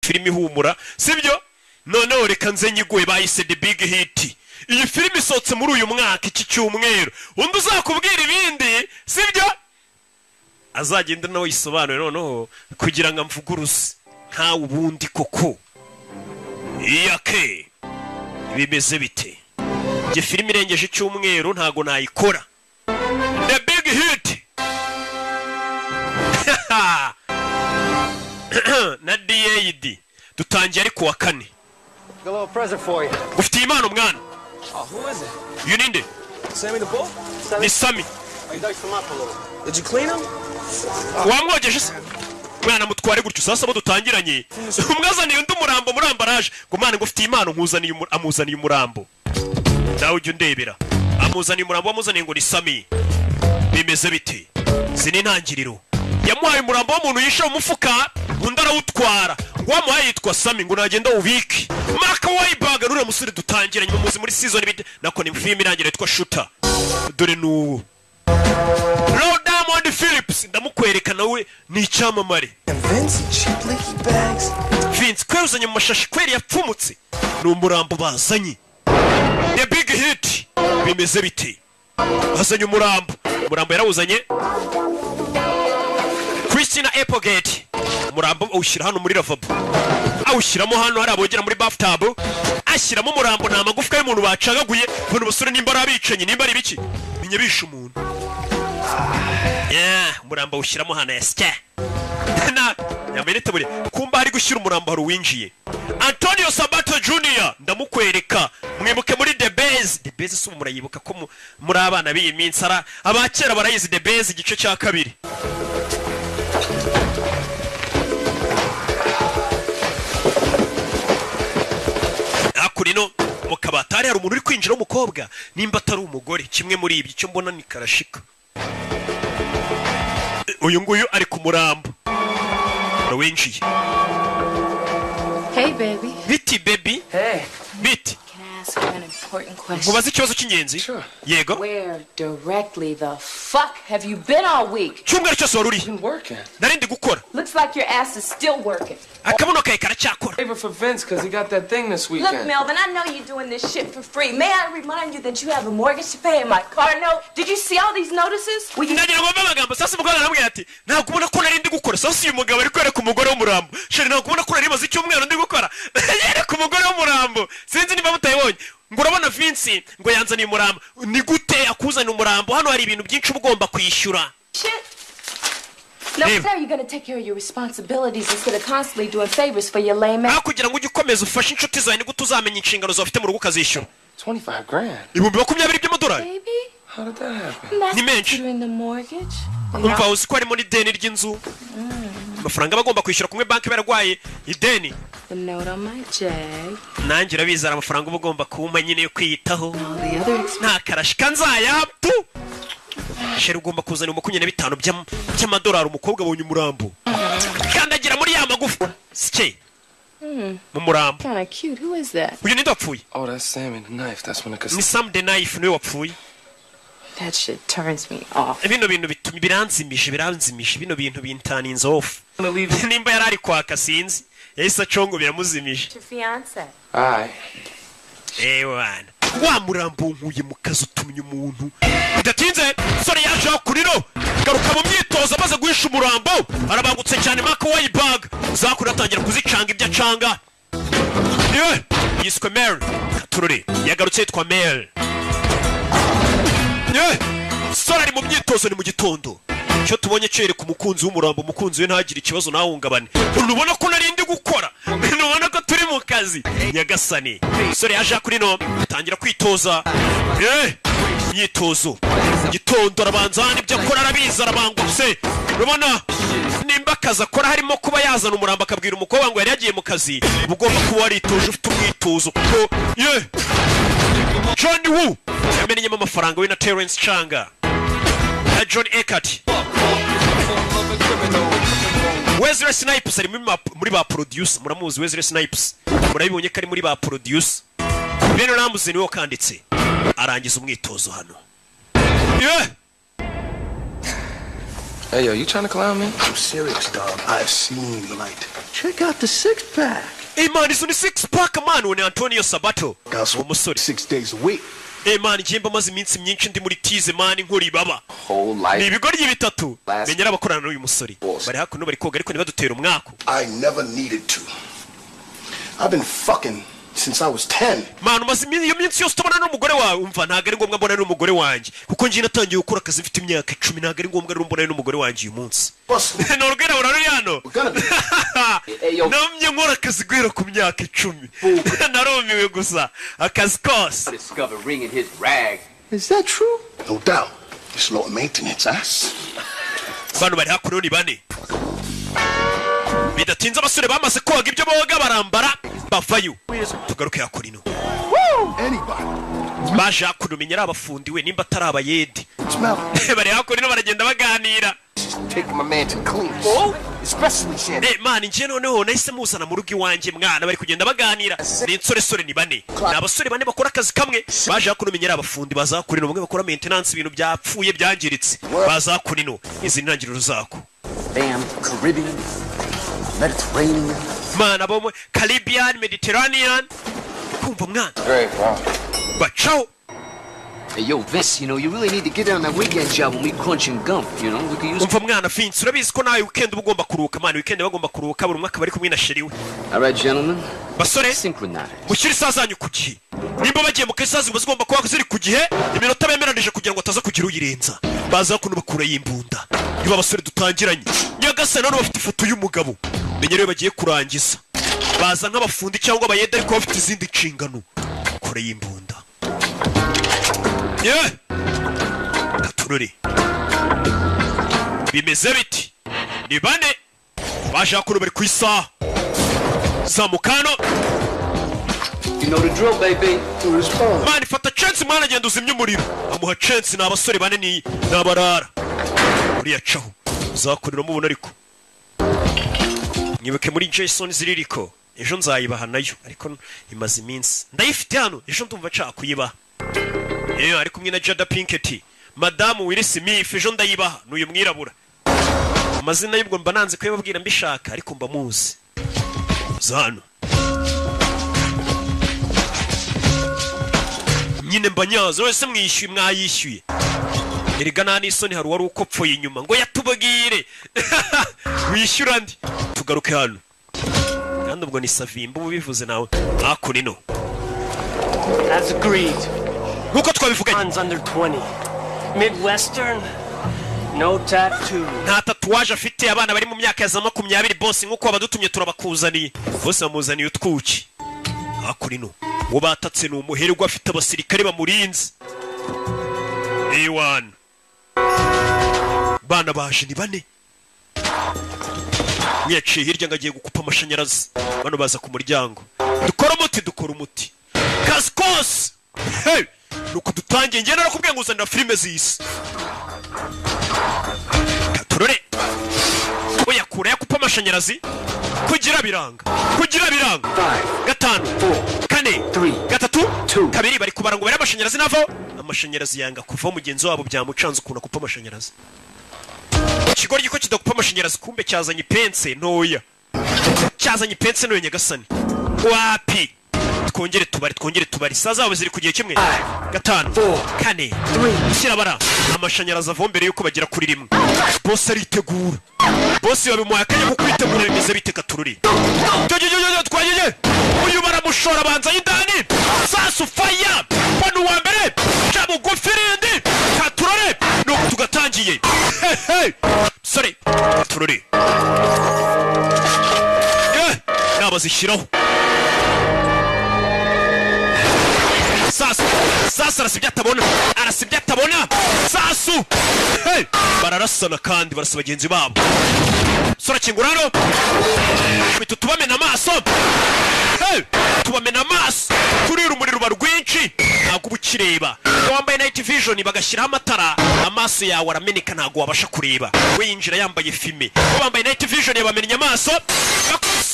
Filime ihumura, sibyo? Noneho reka nze nyiguhe. Bayise The Big Hit. Iyi filime isohotse muri uyu mwaka, iki cyumweru. Undi uzakubwira ibindi, sibyo, azagenda nawe yisobanure. Noneho kugira ngo amvuguruze nkawe ubundi koko iyake bimeze bite? Njye filime irengeje icyumweru ntago nayikora. The Big Hit na DAD dutangiye ari kuwa kane. Got a little present for you. Ufitiye impano, mwana. Oh, who is it? Uyu ninde? Sammy the Bull? Ni Sammy. I diced him up a little. Did you clean him? Wamwogeje se, mwana? Mutware gutyo. Sasa abo dutangiranye, umwazaniye undi umurambo muri emballage, ngo mwana, ngo ufitiye impano nkuzaniye amuzaniye umurambo. Nawe ujya undebera, amuzaniye umurambo. Wamuzaniye ngo ni Sammy. Bimeze bite? Si n'intangiriro. Yamuhaye umurambo w'umuntu yishe mu mufuka, undi arawutwara, ngo wamuhaye yitwa Sammy, ngo nagenda wubike. Mark Wahlberg, nuriya musore dutangiranye, muzi muri season bite nako ni filime irangira yitwa Shooter. Dore n'ubu Lou Diamond Phillips ndamukwereka, nawe ni icyamamare. Vince, cheap leaky bags. Vince kweri uzanye mu mashashi kweri yapfumutse. Ni umurambo bazanye. The Big Hit bimeze bite? Bazanye umurambo, umurambo yarawuzanye. Christina Applegate, umurambo awushyira hano muri lavabo, awushyiramo hano hari abogera muri bathtub, ashyiramo umurambo. Ni amagufwa y'umuntu bacagaguye. Bano basore nimba ari abicanyi, nimba ari ibiki, menya bishe umuntu. Yeah, umurambo awushyiramo hano yasya na yambaye n'itaburiya. Kumba hari gushyira umurambo, hari uwinjiye, Antonio Sabato Junior, ndamukwereka. Mwibuke muri The Base. The Base si ubu murayibuka ko muri abana b'iyi minsi, ara abakera barayizi. The Base igice cya kabiri. Hakurino mu kabati hari umuntu uri kwinjira w'umukobwa, nimba atari umugore, kimwe muri ibyo. Icyo mbona ni karashika. Uyu nguyu ari ku murambo winjiye. Hey, baby. Biti, baby? Hey. Biti? Can I ask you an important question? Nkubaze ikibazo cy'ingenzi? Yego. Where directly the fuck have you been all week? Cyumweru cyose wari uri? Been working. Nari ndi gukora. Looks like your ass is still working. Akabuno kawe karacyakora. Favor for Vince because he got that thing this Look, weekend. Melvin, I know you're doing this shit for free. May I remind you that you have a mortgage to pay and my car note? Did you see all these notices? Will you Ndagira ngo mve amagambo. Sasa umugore aramubwira ati: "Ntabwo ubona ko nari ndi gukora?" Sasa uyu mugabo ari kwereka umugore w'umurambo: "Chérie, ntabwo ubona ko nari maze icyumweru ndi gukora?" Yereka umugore w'umurambo, sinzi niba mutayibonye. Ngo urabona Vince ngo yanzaniye umurambo. Ni gute akuzanira umurambo? Hano hari ibintu byinshi uba ugomba kwishyura. Shit? Now, Babe. sir, you're gonna take care of your responsibilities instead of constantly doing favors for your lame ass. Aho kugira ngo ujye ukomeza ufashe inshuti zawe, ni gute uzamenya inshingano zawe ufite mu rugo ukazishyura? 25 grand. 20,000 by'amadolari. Baby, How did that happen? that's Ni menshi. considering the mortgage. Umva, uzi ko harimo n'ideni ry'inzu, amafaranga aba agomba kwishyura kumwe banki barwaye ideni. The note on my Jag. Nanjye urabizi, hari amafaranga uba ugomba kumpa nyine yo kwiyitaho. All the other expenses. Nta karashika nzayaptu. Chérie, ugomba kuzana 25 by'amadolari. Umukobwa abonye umurambo, kandagira muri ya magufa sike mu murambo. Kind of cute. Who is that? Uyu ninde wapfuye? Oh, that's Sammy the Knife. That's when the Ni Sam the Knife, niwe wapfuye. That shit turns me off. Bino bintu bituma biranzimisha, biranzimisha. Bino bintu bintaninze off. Gonna leave. Nimba yari ari kwaka, sinzi, yahise acongo, biramuzimije. Your fiance. All right. Ewana wa murambo nkuye mu kazi utumye umuntu. Bidatinze sore yaje kuriro garuka mu myitozo, amaze guhisha umurambo, arabangutse cyane. Mark Wahlberg zakuri atangira kuzicanga ibyo acanga. Yewe, yiswe Mary Katurore, yagarutse yitwa Mary. Yewe, sore ari mu myitozo, ni mu gitondo. Icyo tubonye cyereka umukunzi w'umurambo, umukunzi we ntagire ikibazo, ntahungabane. Ntubona ko nari ndi gukora? Ntubona ko turi mu kazi? Nyagasani, sore yaje kuri no atangira kwitoza. Imyitozo gitondo, arabanza hano ibyo akora arabizi, arabangutse. Urabona nimba akazi akora harimo kuba yazana umurambo akabwira umukobwa ngo yari yagiye mu kazi, uba ugomba kuba waritoje, ufite umwitozo, kuko ye John Woo yamenyemo amafaranga, we na Terence Chang na John Eckert. Wesley Snipes ari muri ba producer. Muramuzi Wesley Snipes, murabibonye ko ari muri ba producer. Ben Ramsey niwe wakanditse. Arangiza umwitozo hano. Yeah! Hey, yo, you trying to clown me? I'm serious, dog. I've seen the light. Check out the six pack. Hey man, izo ni six pack man. Uwo ni Antonio Sabato, umusore. 6 days a week. Hey man, njye mba maze iminsi myinshi ndi muri tize man, nkora ibaba. Whole Ni life. ibigoryi bitatu menya ari abakorana n'uyu musore. Bari hakuno bari koga, ariko ntibadutera umwaku. I never needed to. I've been fucking since I was 10. Man, umaze iyo minsi yose utabona n'umugore wawe. Umva, ntabwo ari ngombwa mbona n'umugore wanjye, kuko njye natangiye gukora akazi mfite imyaka 10. Ntabwo ari ngombwa rero mbona n'umugore wanjye uyu munsi. Ni urwirabura ruri hano. Namye nkora akazi guhera ku myaka 10, narumiwe gusa akazi kose. Discover ring in his rag. Is that true? No doubt. It's low maintenance, huh? Bano bari hakuno ni bane. Bidatinze abasore bamaze koga ibyo boga, barambara, bavayo. Tugaruke hakuno. Anybody. Baje hakuno, menya ari abafundi we, nimba atari abayede. Bari hakuno baragenda baganira. Taking my man to clean. Especially Shannon. Eh man, njye noneho nahise muzana mu rugo iwanjye mwana. Bari kugenda baganira, ni insoresore, ni bane, ni abasore bane bakora akazi kamwe. Baje hakuno, menya ari abafundi baza hakuno, bamwe bakora maintenance, ibintu byapfuye byangiritse baza hakuno. Izi ni intangiriro zako. Damn, Caribbean, Mediterranean. Mana, abo mu Caribbean, Mediterranean, kumva mwana. Great, bro. Bacaho. Hey, yo, Vince, you really need to get on that weekend job when we crunching gum, you know? We could use. Umva mwana Vince, urabizi ko nawe weekend uba ugomba kuruhuka mwana. Weekend bagomba kuruhuka, buri umwe akaba ari kumwe na chérie we. All right, gentlemen. Basore. Synchronize. Mushyire isaha zanyu ku gihe. Nimba bagiye mu kazi, ziba zigomba kuba ziri ku gihe, iminota bemeranije, kugira ngo ataza kugira uyirenza. Baza kuno bakurayo imbunda. Niba abasore dutangiranye, nyagasani, none bafite ifoto y'umugabo, menya rero bagiye kurangiza. Baza nk'abafundi cyangwa abayede, ariko bafite izindi nshingano. Kure y'imbunda ye katurore bimeze biti. Ni bane baje hakuno, bari ku isaha zamukano. You know the drill, baby. Mani, fata chance mwana, agenda uzimye umuriro. Amuha chance. Ni abasore bane, ni abarara. Uriya caho uzakorera mubona, ariko mwibuke muri Jason ziririko ejo nzayibaha nayo, ariko imaze iminsi ndayifite hano, ejo ndumva nshaka kuyibaha. Iyo ari kumwe na Jada Pinkett, madamu Will Smith, ejo ndayibaha. N'uyu mwirabura, amazina y'ubwo mba nanze kuyababwira mbishaka, ariko mba muzi za hano nyine mba nyazo wese. Mwishyuye, mwayishyuye erega, nta n'isoni. Hari uwari ukopfoye inyuma ngo yatubwire wishyura ndi. Tugaruke hano kandi ubwo ni Savimba uba ubivuze nawe hakuno ino. As agreed. Nkuko twabivuganye. Funds under 20. Midwestern, no tattoo. Nta tatouage afite, abana bari mu myaka ya za 20. Boss, nkuko wabadutumye turabakuzaniye. Bose bamuzaniye utwuki. Hakuno ino uwo batatse ni umuherwe, afite abasirikare bamurinze. Ewana, bana baje ni bane. Yaciye hirya ngo agiye gukupa amashanyarazi. Bano baza ku muryango. Dukora umuti, dukora umuti, kazi kose. Hey! Nuko dutangiye. Njye narakubwiye ngo uzanira filime z'isi. Katurore uyakura yakupa amashanyarazi kugira biranga, kugira biranga. Gatanu, kane, gatatu, kabiri. Bari kubara ngo bare amashanyarazi navaho. Amashanyarazi yanga kuvaho. Mugenzi wabo byamucanze ukuntu akupa amashanyarazi. Ikigoryi ko kidakupa amashanyarazi, kumbe cyazanye ipense ntoya, cyazanye ipense ntoya. Nyagasani, wapi! Twongere tubare, twongere tubare. Isaha zabo ziri ku gihe kimwe. Gatanu, kane, shyira amashanyarazi avaho mbere yuko bagera kuri rimwe. Boss aritegura, boss babimuhaye akanya ko kwitegura. Bimeze bite? Katururi twagiye. Uyu baramushora, banza y'indani. Sasu faya bano uwa mbere ca bugufi rindi. Katurore nuko tugatangiye. Hey, sorry, katurore nabazishyiraho. Sasu, sasu arasa ibyo atabona, arasa ibyo atabona. Sasu, hey! Bararasana kandi barasa bagenzi babo. Sora kingura hano, bitu tubamena amaso. Hey! Tubamena amaso, turira umuriro uba rwinshi, ntabwo uba ukireba. Iyo wambaye night vision bagashyiraho amatara, amaso yawe arameneka, ntabwo wabasha kureba. We yinjira yambaye fumé, bo bambaye night vision yabamennye amaso.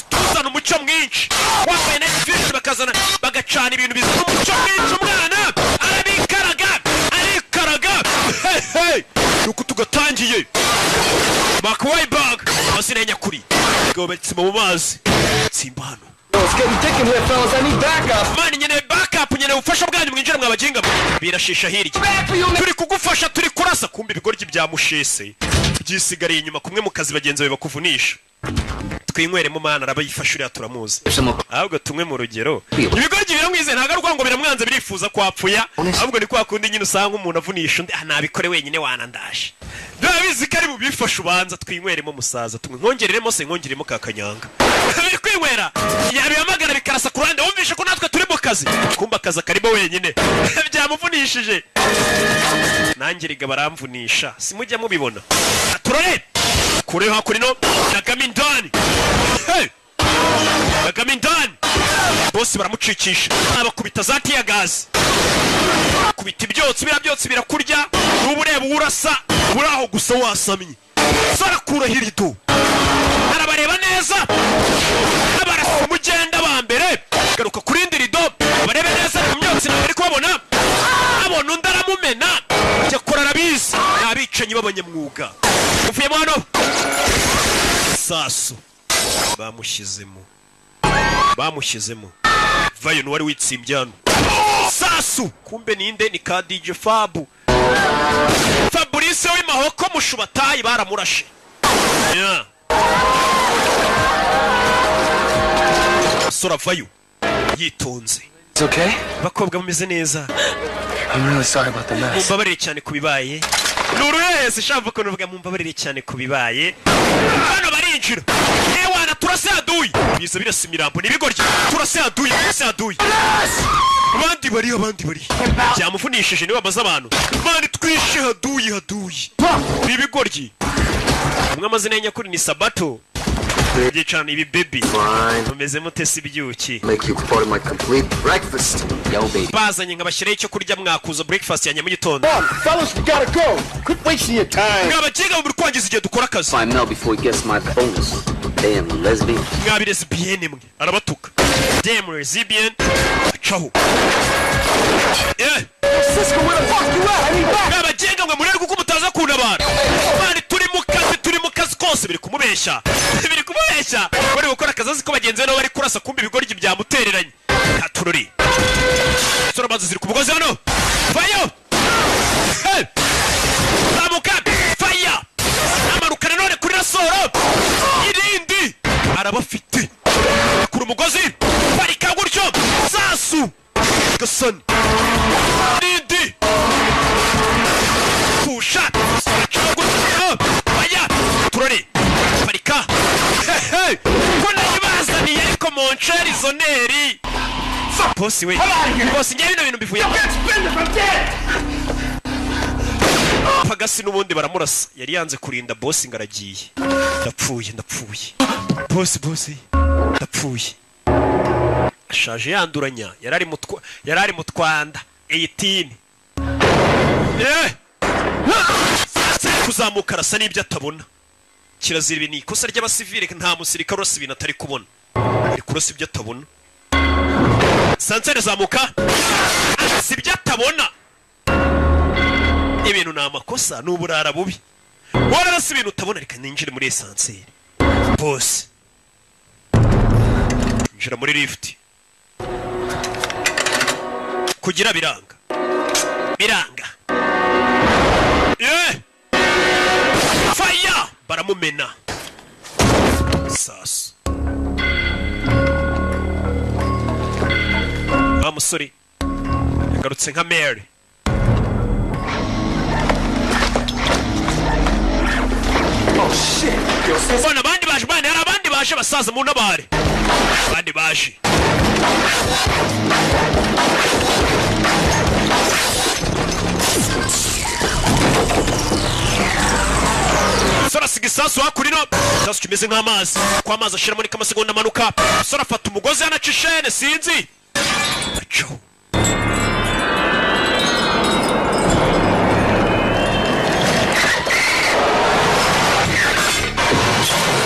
Tuzana umucyo mwinshi. Wambaye night vision bakazana bagacana ibintu bizana umucyo mwinshi. Umwana arabikaraga, arikaraga. Hey, hey! Nuko tugatangiye. Mark Wahlberg, amazina ye nyakuri. Abagabo batsima mu mazi, tsimba hano. It's getting thick in here, fellas. I need backup. Man, nkeneye backup, nkeneye ubufasha bwanyu, mwinjire mwabaginga mwe. Birashisha hirya, turi kugufasha, turi kurasa. Kumbe ibigoryi bya mushese byisigariye inyuma kumwe mu kazi bagenzi bawe bakuvunisha. Twinyweremo mana, arabayifasha uriya turamuzi, ahubwo tumwe mu rugero. Ibigoryi biramwize, ntabwo ari ukuvuga ngo biramwanze, birifuza kwapfuya, ahubwo ni kwa kundi nyine usanga umuntu avunisha undi, ah, nabikore wenyine wanandaje, biba bizi ko ari bubifashe. Ubanza twinyweremo musaza, tumwe nkongereremo se, nkongeremo ka kanyanga. Biri kwinywera, yabihamagara bikarasa ku ruhande. Wumvishe ko natwe turi mu kazi, kumba akazi karimo wenyine byamuvunishije. Nanjye riga baramvunisha, simujya mubibona. Turore kure hakurino nagamo indani. Hey! Nagamo indani, bose baramucikisha, abakubita za tear gas, kubita ibyotsi, biriya byotsi birakurya, nuba ureba uwo urasa uri aho gusa wasamye. Sarakuraho irido, arabareba neza, abarasa umugenda ba mbere. Garuka ku rindi rido, barebe neza mu myotsi, ntabwo ari kubabona. Abona undi aramumena, cyakora arabizi, ni abicanyi b'abanyamwuga. Uvuyemo hano, sasu bamushyizemo, bamushyizemo vayo wari witsimbye hano sasu. Kumbe ninde? Ni ka DJ Fabu, Fabrice w'Imahoko Mushubatayi, baramurashe. Yeah. Sora vayo yitonze. It's okay? Abakobwa bameze neza? I'm really sorry about the mess. Mumbabarire cyane ku bibaye. Ni uruhese shaka ukuntu uvuga mumbabarire cyane ku bibaye. Hano barinjira, ewana turase haduye, biza birasa imirambo n'ibigoryi, turase haduye, turase haduye. Abandi bari, abandi bari, byamuvunishije, niwe bamaze abantu. Man, twishe haduye, haduye ni ibigoryi. Umwe amazina ye nyakuri ni Sabato, byicana ibi baby. Mumeze mute si ibyuki? Make you part of my complete breakfast. Yo, baby. Bazanye nkabashyiraho icyo kurya, mwakuza breakfast yanjye mu gitondo. Come on, fellas, we gotta go. Quit wasting your time. Mwabagenga muri kwangiza igihe dukora akazi. Find Mel before he gets my bonus. Damn lesbian. Mwabi lesbienne mwe, arabatuka, damn lesbian, acaho. Eh, Cisco, where the fuck you at? I need back. Mwabagenga mwe, murebe kuko mutaza kuntabara. Man, turi mu kazi, turi mu kazi kose. Biri kumubeshya, biri kumubeshya, bari gukora akazi azi ko bagenzi be nabo bari kurasa. Kumva ibigoryi byamutereranye katururi. Sora ziri ku mugozi hano, vayo. Hey! Zamuka, faya, amanuka nanone kuri rasoro irindi, arabafite kuri umugozi, parika gutyo, sasu gasani irindi kusha gutyo, faya, turore, parika. Hey, ko nayibazaniye ariko mon cher zoneri, bosi we, bosi, ngewe bino bintu bivuye. Pagasi n'ubundi baramurasa, yari yanze kurinda bosi ngo aragiye. Ndapfuye, ndapfuye bosi, bosi ndapfuye. Ashaje yanduranya, yari ari mu twanda 18. Eh! Kuzamuka arasa n'ibyo atabona, kirazira. Ibi ni ikosa ry'abasivile, nta musirikare urasa ibintu atari kubona, ari kurasa ibyo atabona. Sansere zamuka, arasa ibyo atabona, ibintu ni amakosa, ni uburara bubi, wararasa ibintu utabona. Reka ninjire muri ascenseur bose, injira muri lift kugira biranga, biranga. Eh! Fire, baramumena sasu. Wa musore yagarutse nka Mary. Oh shit. Yo, sis. Bana, abandi baje bana, hari abandi baje basaza, mu ntabare, abandi baje. Sora asiga isasu hakurino, isasu kimeze nk'amazi, ko amazi ashiramo niko amasegonda amanuka. Sora afata umugozi yanaca ishene, sinzi acaho.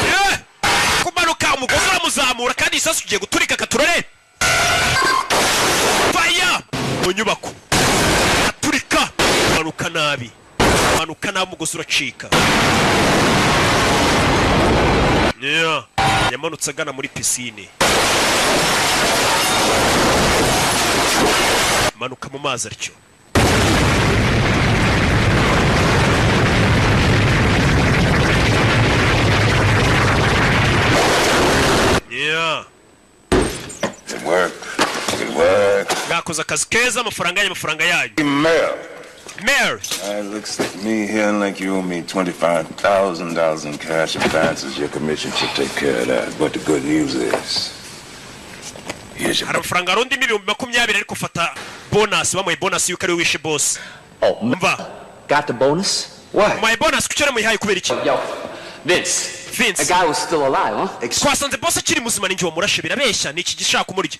Eh! Kumanuka umugozi uramuzamura, kandi isasu kigiye guturika katurore. Faya mu nyubako aturika, manuka nabi, manuka nabi, umugozi uracika. Yeah. Yamanutse agana muri pisine, manuka mu mazi atyo. Yeah. It worked. It worked. Mwakoze akazi keza, amafaranga yanyu, amafaranga yanyu. Mel. Mel. It looks to me here like you owe me $25,000 in cash advances. Your commission should take care of that. But the good news is, here's your Hari amafaranga arundimo 20,000, ariko fata bonus. Bamuhaye bonus yuko ariwe wishe boss. Oh, Umva. Got the bonus? What? Muhaye bonus, kuki yaramuyihaye? Kubera iki? Yo, Vince. Vince. The guy was still alive, huh? Twasanze boss akiri muzima, ninjye wamurashe. Birabeshya, ni iki gishaka kumurya.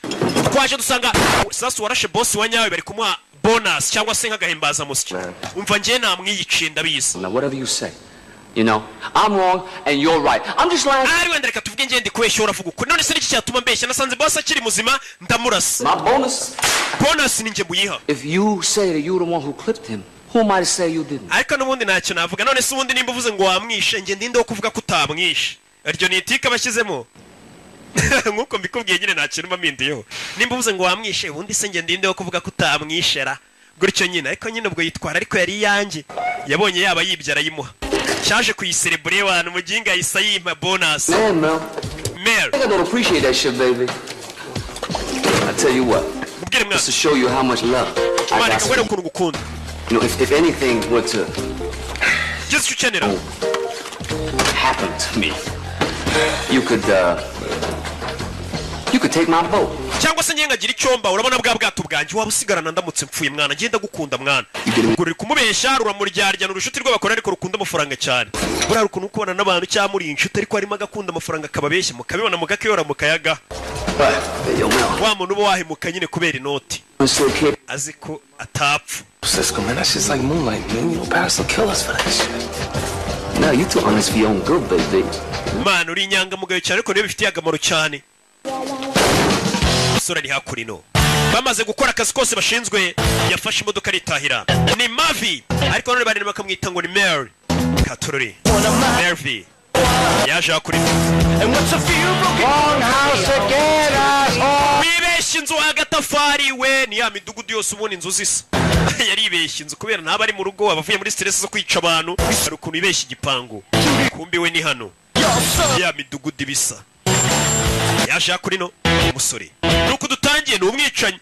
Twaje dusanga sasa warashe boss wa nyawe bari kumuha bonus cyangwa se nk'agahimbazamusyi. Umva, njye namwiyiciye, ndabizi. Now, whatever you say. I'm wrong and you're right. I'm just lying. Ari wenda reka tuvuge ngende kubeshya, uravuga ukuri. None se niki cyatuma mbeshya? Nasanze boss akiri muzima, ndamurasa. My bonus. Bonus ninjye muyiha. If you say that you're the one who clipped him, who am I to say you didn't? Ariko n'ubundi ntacyo navuga. None se ubundi nimba uvuze ngo wamwishe, njye ndinde wo kuvuga ko utamwishe? Iryo ni itike bashyizemo nk'uko mbikubwiye nyine, nta kintu mba mpinduyeho. Nimba uvuze ngo wamwishe, ubundi se njye ndinde wo kuvuga ko utamwishera? Gutyo nyine. Ariko nyine ubwo yitwara, ariko yari iyanjye, yabonye yaba yibye arayimuha. Cyaje kuyiserebure wantu umuginga yahise yimpa bonus. Man, Mel. Mel. I think I don't appreciate that shit, baby. I tell you what. Mubwire mwana. Just to show you how much love I Mwana, got reka for nkwereke you. ukuntu ngukunda. If anything were to Ugeze icyo ukenera happen to me, you could take my boat. Cyangwa se ngiye nkagira icyomba, urabona bwa bwato bwanjye waba usigarana ndamutse mpfuye. Mwana, ngenda gukunda mwana. Ubwo ruri kumubeshya, ruramuryarya. Ni urushuti rw'abakora ariko rukunda amafaranga cyane. Buriya ukuntu kubona n'abantu cyangwa muri inshuti ariko harimo agakunda amafaranga akababeshya, mukabibona mugakiyora mukayaga. Hey, yo, Mel. Wa muntu uba wahemuka nyine kubera inoti, I'm still capable. azi ko atapfa. Cisco, man, that's just like moonlight, man. Paris will kill us for that shit. Now, you too honest for your own good, baby. Mwana, uri inyangamugayo cyane, ariko niyo bifitiye akamaro cyane. Umusore ari hakurino, bamaze gukora akazi kose bashinzwe, yafashe imodoka aritahira. Ni Mavi, ariko none banini bakamwita ngo ni Mary Katorori. Mervi yaje hakurino. Wrong house again, asshole! Wibeshye inzu agatafari we. Ni ya midugudu yose ubona inzu zisa. Yaribeshye inzu kubera ntaba ari mu rugo, aba avuye muri stress zo kwica abantu. Hari ukuntu yibeshye igipangu, kumbi we ni hano ya midugudu ibisa. Yaje hakurino umusore, nuko dutangiye ni umwicanyi,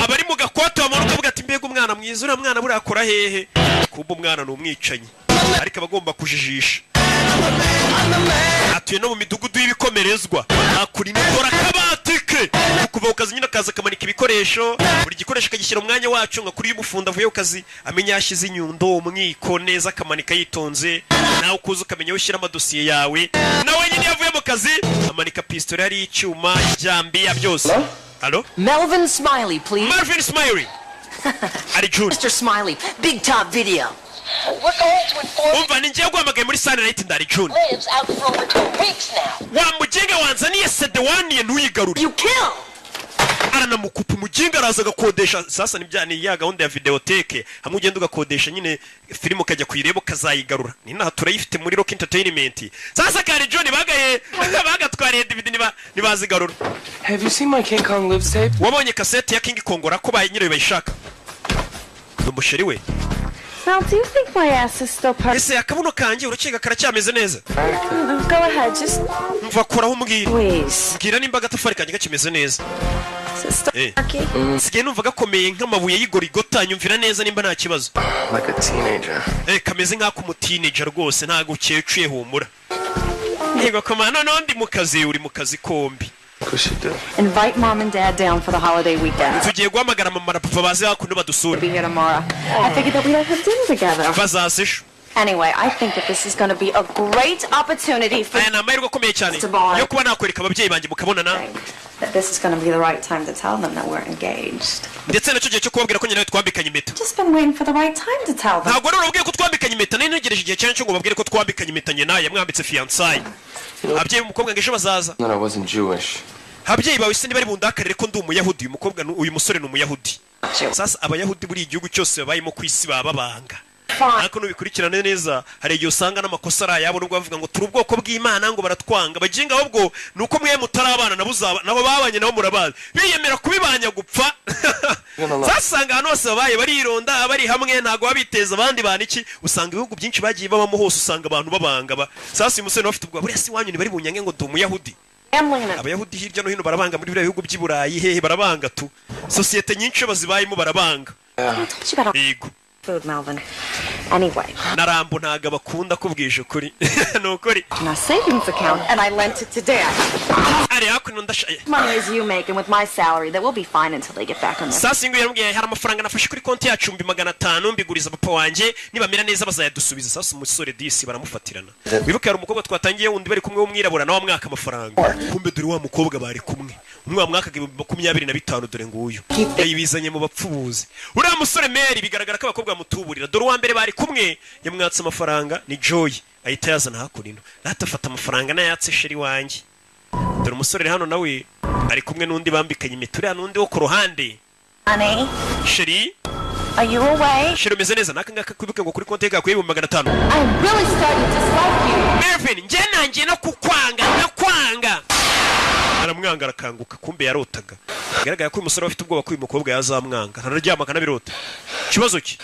abari mu gakote bamanuka avuga ati: "Mbega umwana mwiza, uriya mwana buriya akora hehe?" Kumbe umwana ni umwicanyi, ariko aba agomba kujijisha. Atuye no mu midugudu y'ibikomerezwa. Akura imikoro akabati ke kuva ku kazi nyine, akaza akamanika ibikoresho, buri gikoresho akagishyira mu mwanya wacu, nka kuri y'umufundi avuye ku kazi amenya yashyize inyundo, umwiko neza, akamanika yitonze. Nawe ukuza ukamenya aho ushyira amadosiye yawe. Nawe nyine iyo avuye mu kazi amanika pisitoli, hariho icyuma, ijambiya, byose. Alo? Melvin Smiley, please. Marvin Smiley. Ari June. Mr. Smiley, Big Top Video. We're going to inform Umva, ni ngiye guhamagaye muri Sunlight, ndari June. lives out for over 2 weeks now. Wa muginga wanzaniye CD waniye, ntuyigarure. You kill! Aranamukupa umuginga, araza agakodesha. Sasa ni ya gahunda ya videoteke, hamwe ugenda ugakodesha nyine filime ukajya kuyireba ukazayigarura. Ni naha turayifite muri Rock Entertainment. Sasa kari John bagaye bagatwariye DVD ntibazigarura. Have you seen my King Kong Lives tape? Wabonye kasete ya King Kong? Ko ba nyirayo bayishaka, ni umusheri we. Now, do you think my ass is still perfect? Ese akabuno kanjye urakeka karacyameze neza? Go ahead, just Mva, koraho umbwira. please. Mbwira nimba agatafari kanjye gakimeze neza. Is it still Eh. rocky? Nsigaye numva gakomeye nk'amabuye y'igorigota. Nyumvira neza nimba nta kibazo. Like a teenager. Eh, kameze nk'ak'umuteenager rwose, ntabwo ukecuye, humura. Yego koma, noneho ndi mu kazi, uri mu kazi kombi. What she do? Invite Mom and Dad down for the holiday weekend. Tugiye guhamagara mama na papa baze hakuno badusure. Be here tomorrow. I figured that we'd all have dinner together. Bazaza ejo. Anyway, I think that this is going to be a great opportunity for Aya ni amahirwe akomeye cyane yo kuba nakwereka ababyeyi banjye mukabonana. that this is going to be the right time to tell them that we're engaged. Ndetse nacyo gihe cyo kubabwira ko nyine nawe twambikanye impeta. Just been waiting for the right time to tell them. Ntabwo rero urabwiye ko twambikanye impeta, nari ntegereje igihe cyane cyo ngo babwire ko twambikanye impeta. Nyina yamwambitse fiançailles. Ababyeyi b'umukobwa ngo ejo bazaza. That I wasn't Jewish. Ababyeyi bawe se ntibari bundakarire ko ndi umuyahudi? Uyu mukobwa uyu musore ni umuyahudi. Sasa abayahudi buri igihugu cyose babayemo ku isi baba babanga. Ariko nubikurikirane neza, hari igihe usanga n'amakosa ari ayabo, nubwo bavuga ngo turi ubwoko bw'Imana, ngo baratwanga baginga. Ahubwo ni uko mwe mutari abana nabo, uzaba nabo babanye nabo murabazi, biyemera kubibanya gupfa. Sasanga ahantu hose babaye barironda, bari hamwe, ntabwo baba biteza abandi bantu iki. Usanga ibihugu byinshi bagiye babamo hose, usanga abantu babanga ba. Sasa uyu musore nawe afite ubwoba, buriya si wanyu ntibari bunyange ngo ndi Umuyahudi. Abayahudi hirya no hino barabanga, muri biriya bihugu by'i Burayi hehe barabanga tu. Sosiyete nyinshi iyo bazibayemo barabanga. Yego. Food, Melvin. Anyway, Na Rambo ntabwo abakunda, kubwije ukuri, ni ukuri. my savings account, and I lent it to Dad. Ari hakuno ndasha. Money as you make, and with my salary, that we'll be fine until they get back on their. Sasa ingo yaramubwiye, hari amafaranga nafashe kuri konti yacu 500,000, mbiguriza papa wanjye, nibamera neza bazayadusubiza. Sasa umusore disi baramufatirana. Wibuke hari umukobwa twatangiye wundi bari kumwe w'umwirabura, nawe amwaka amafaranga. Kumbe dore wa mukobwa bari kumwe, umwe wamwakaga 25,000, dore nguyu yayibizanye mu bapfubuzi. Uriya musore Mary bigaragara ko abakobwa bamutuburira. Dore uwa mbere bari kumwe yamwatse amafaranga ni Joy, ahita yazana hakuno rata, afata amafaranga n'ayatse chéri wanjye. Dore umusore uri hano nawe ari kumwe n'undi bambikanye impeta, uriya n'undi wo ku ruhande. Honey, Chéri. are you away? Chéri, umeze neza? N'aka ngaka kwibuke ngo kuri konti ye gakuye 500,000. I'm really starting to dislike you. Melvin, njye nangiye no kukwanga, ndakwanga. Aramwanga, arakanguka, kumbe yarotaga. Bigaragara ko uyu musore afite ubwoba ko uyu mukobwa yazamwanga, ntararyama akanabirota. Ikibazo cye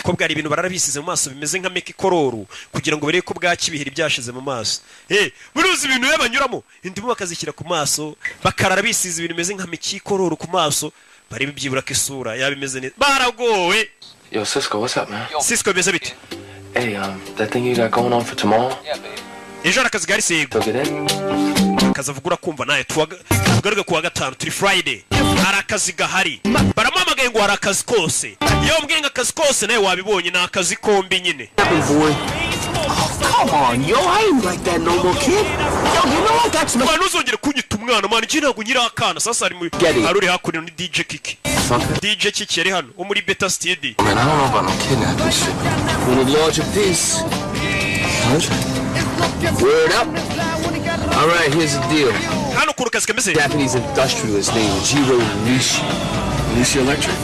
ko bwari ibintu bararabisize mu maso bimeze nka meki kororu, kugira ngo barebe ko bwaki ibiheri byashize mu maso. Eh, buruzi ibintu rero banyuramo, indimu bakazishyira ku maso, bakarara bisize ibintu bimeze nka meki kororu ku maso, barebe byibura ko isura yaba imeze neza. Baragowe. Yo, Cisco, what's up, man? Cisco, bimeze bite? Hey, that thing you got going on for tomorrow? Ejo hari akazi gahari se? Yego. Took it in? Akazi avuga urakumva nawe, tugaruke kuwa gatanu, turi Friday, hari akazi gahari. Baramuhamagaye ngo hari akazi kose. Iyo wambwiye ngo akazi kose, nawe wabibonye, ni akazi kombi nyine. Boy. Come on, yo, I ain't like that no more, kid. Yo, you know I got some. Mwana, ntuzongere kunyita umwana, mwana, iki ntabwo nyiri akana. Sasa hari mu hari uri hakuno ni DJ Kiki. DJ Kiki yari hano wo muri Beta Studio. Man, I don't know about no kidnapping shit. Want a larger piece? Word up. All right, here's the deal. Hano ukuntu kazi kameze. Japanese industrialist named Jiro Nishi. Nishi Electric?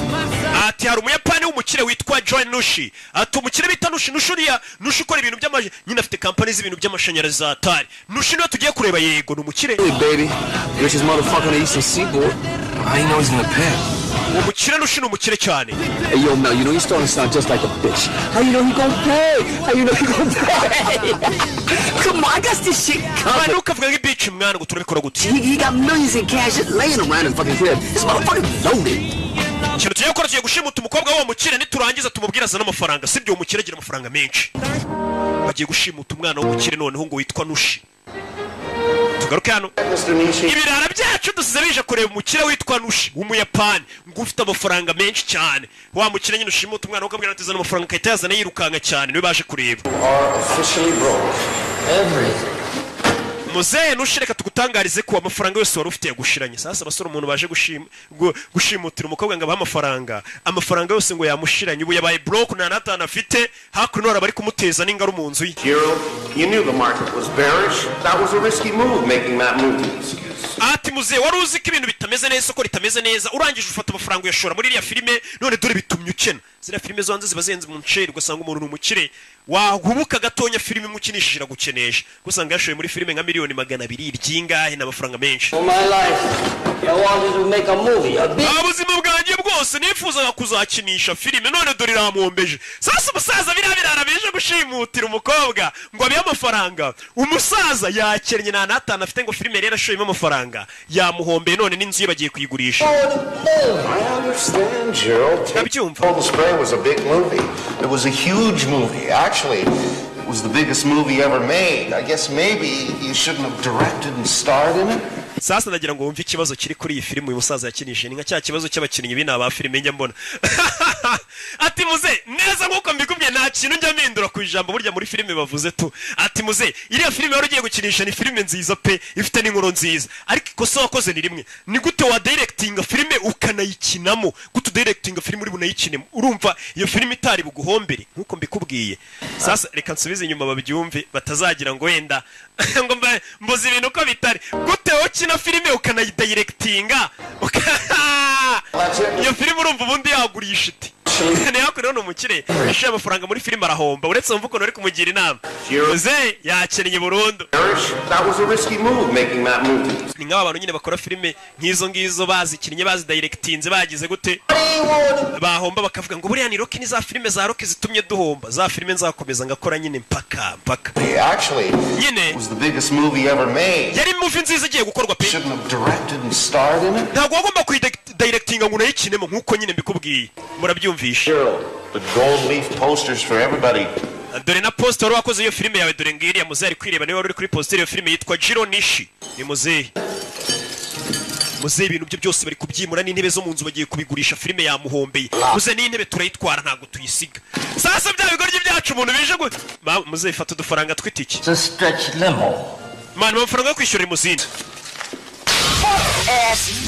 Ati hari Umuyapani w'umukire witwa John Nushi. Ati umukire bita Nushi, Nushi uriya Nushi ukora ibintu by'amaji nyine, afite kampani z'ibintu by'amashanyarazi za Atari. Nushi niwe tugiye kureba. Yego, ni umukire. Hey, baby. Richest motherfucker on the Eastern Seaboard. How you know he's gonna pay? Uwo mukire Nushi ni umukire cyane. Hey, yo, Mel, you know you're starting to sound just like a bitch. How you know he gonna pay? How you know he gonna pay? Come on, I got this shit Mwana, covered. ntukavuga nk'ibici mwana, ngo turabikora gute? He got millions in cash just laying around his fucking crib. This motherfucker's loaded. Ikintu tugiye gukora, tugiye gushimuta umukobwa w'uwo mukire, niturangiza tumubwire azane amafaranga. Sibyo? Uwo mukire agira amafaranga menshi. Bagiye gushimuta umwana w'umukire noneho ngo witwa Nushi. Tugaruke hano, ibirara byacu dusize bije kureba umukire witwa Nushi w'Umuyapani, ngo ufite amafaranga menshi cyane. Wa mukire nyine ushimuta umwana ukabwira ati zana amafaranga, agahita yazana yirukanka cyane, niwe baje kureba. Are officially broke. Everything. Muzehe Nushi, reka tugutangarize ko amafaranga yose wari ufite yagushiranye. Sasa abasore, umuntu baje gushimutira umukobwa ngo abahe amafaranga, amafaranga yose ngo yamushiranye, ubu yabaye broke, nta n'atanu afite. Hakuno hari abari kumuteza n'ingaru mu nzu ye. Jiro, you knew the market was bearish. That was a risky move, making that movie. Ati muzehe, wari uzi ko ibintu bitameze neza, isoko ritameze neza, urangije ufata amafaranga uyashora muri iriya filime, none dore bitumye ukena. Ziriya filime zo hanze ziba zihenze mu nceri, ugasanga umuntu ni umukire, wahubuka gatonya filime imukinishije iragukenesha, usanga yashoye muri filime nka 200,000,000 ryingahe, ni amafaranga menshi. For my life, I wanted to make a movie, a big Nta buzima bwanjye bwose nifuzaga kuzakinisha filime, none dore iramwombeje. Sasa umusaza, biriya birara bije gushimutira umukobwa ngo abihe amafaranga, umusaza yakennye, nta n'atanu afite, ngo filime rero ashoyemo amafaranga yamuhombeye, none n'inzu ye bagiye kuyigurisha. I understand, Gerald. Ndabyumva. Cold Spray was a big movie. It was a huge movie. Actually, it was the biggest movie ever made. I guess maybe you shouldn't have directed and starred in it. Sasa ndagira ngo wumve ikibazo kiri kuri iyi filime uyu musaza yakinishije, ni nka cya kibazo cy'abakinnyi b'ina ba filime njya mbona. Ati muze neza nk'uko mbikubwiye, nta kintu njya mpindura ku ijambo burya muri filime bavuze tu. Ati muze, iriya filime wari ugiye gukinisha ni filime nziza pe, ifite n'inkuru nziza, ariko ikosa wakoze ni rimwe: ni gute wa directinga filime ukanayikinamo? Gute udirectinga filime uri bunayikinemo? Urumva iyo filime itari buguhombere? Nk'uko mbikubwiye. Sasa reka nsubize inyuma babyumve, batazagira ngo wenda ngo mbuze ibintu uko bitari. Gute wowe ukina filime ukanayidirectinga, iyo filime urumva ubundi yagurisha iti? Actually, Ni hakuno ni umukire yashyira amafaranga muri filime arahomba. Uretse wumva ukuntu ari kumugira inama, muzehe yakennye burundu. That was a risky move, making that movie. Ni nk'aba bantu nyine bakora filime nk'izo ngizo, bazikinnye, bazidayirekitinze, bagize gute, bahomba bakavuga ngo buriya ni Rocky, ni za filime za Rocky zitumye duhomba. Za filime nzakomeza ngakora nyine mpaka mpaka. Actually, nyine it was the biggest movie ever made. Yari movie nziza igiye gukorwa pe. Shouldn't have directed and starred in it. Ntabwo wagomba kuyidayirekitinga ngo unayikinemo, nk'uko nyine mbikubwiye, murabyumvisha. The gold leaf posters for everybody. Dore na poster wari wakoze iyo filime yawe, dore ngiriya. Muzehe ari kwireba, niwe wari uri kuri poster iyo filime yitwa Jiro Nishi. Ni muzehe, muzehe ibintu bye byose bari kubyimura, n'intebe zo mu nzu bagiye kubigurisha. Filime yamuhombeye muzehe, n'intebe turayitwara, ntabwo tuyisiga. Sasa bya bigoryi byacu umuntu bije gu muzehe, fata udufaranga tw'itike. It's a stretch limo. Man, amafaranga yo kwishyura limousine.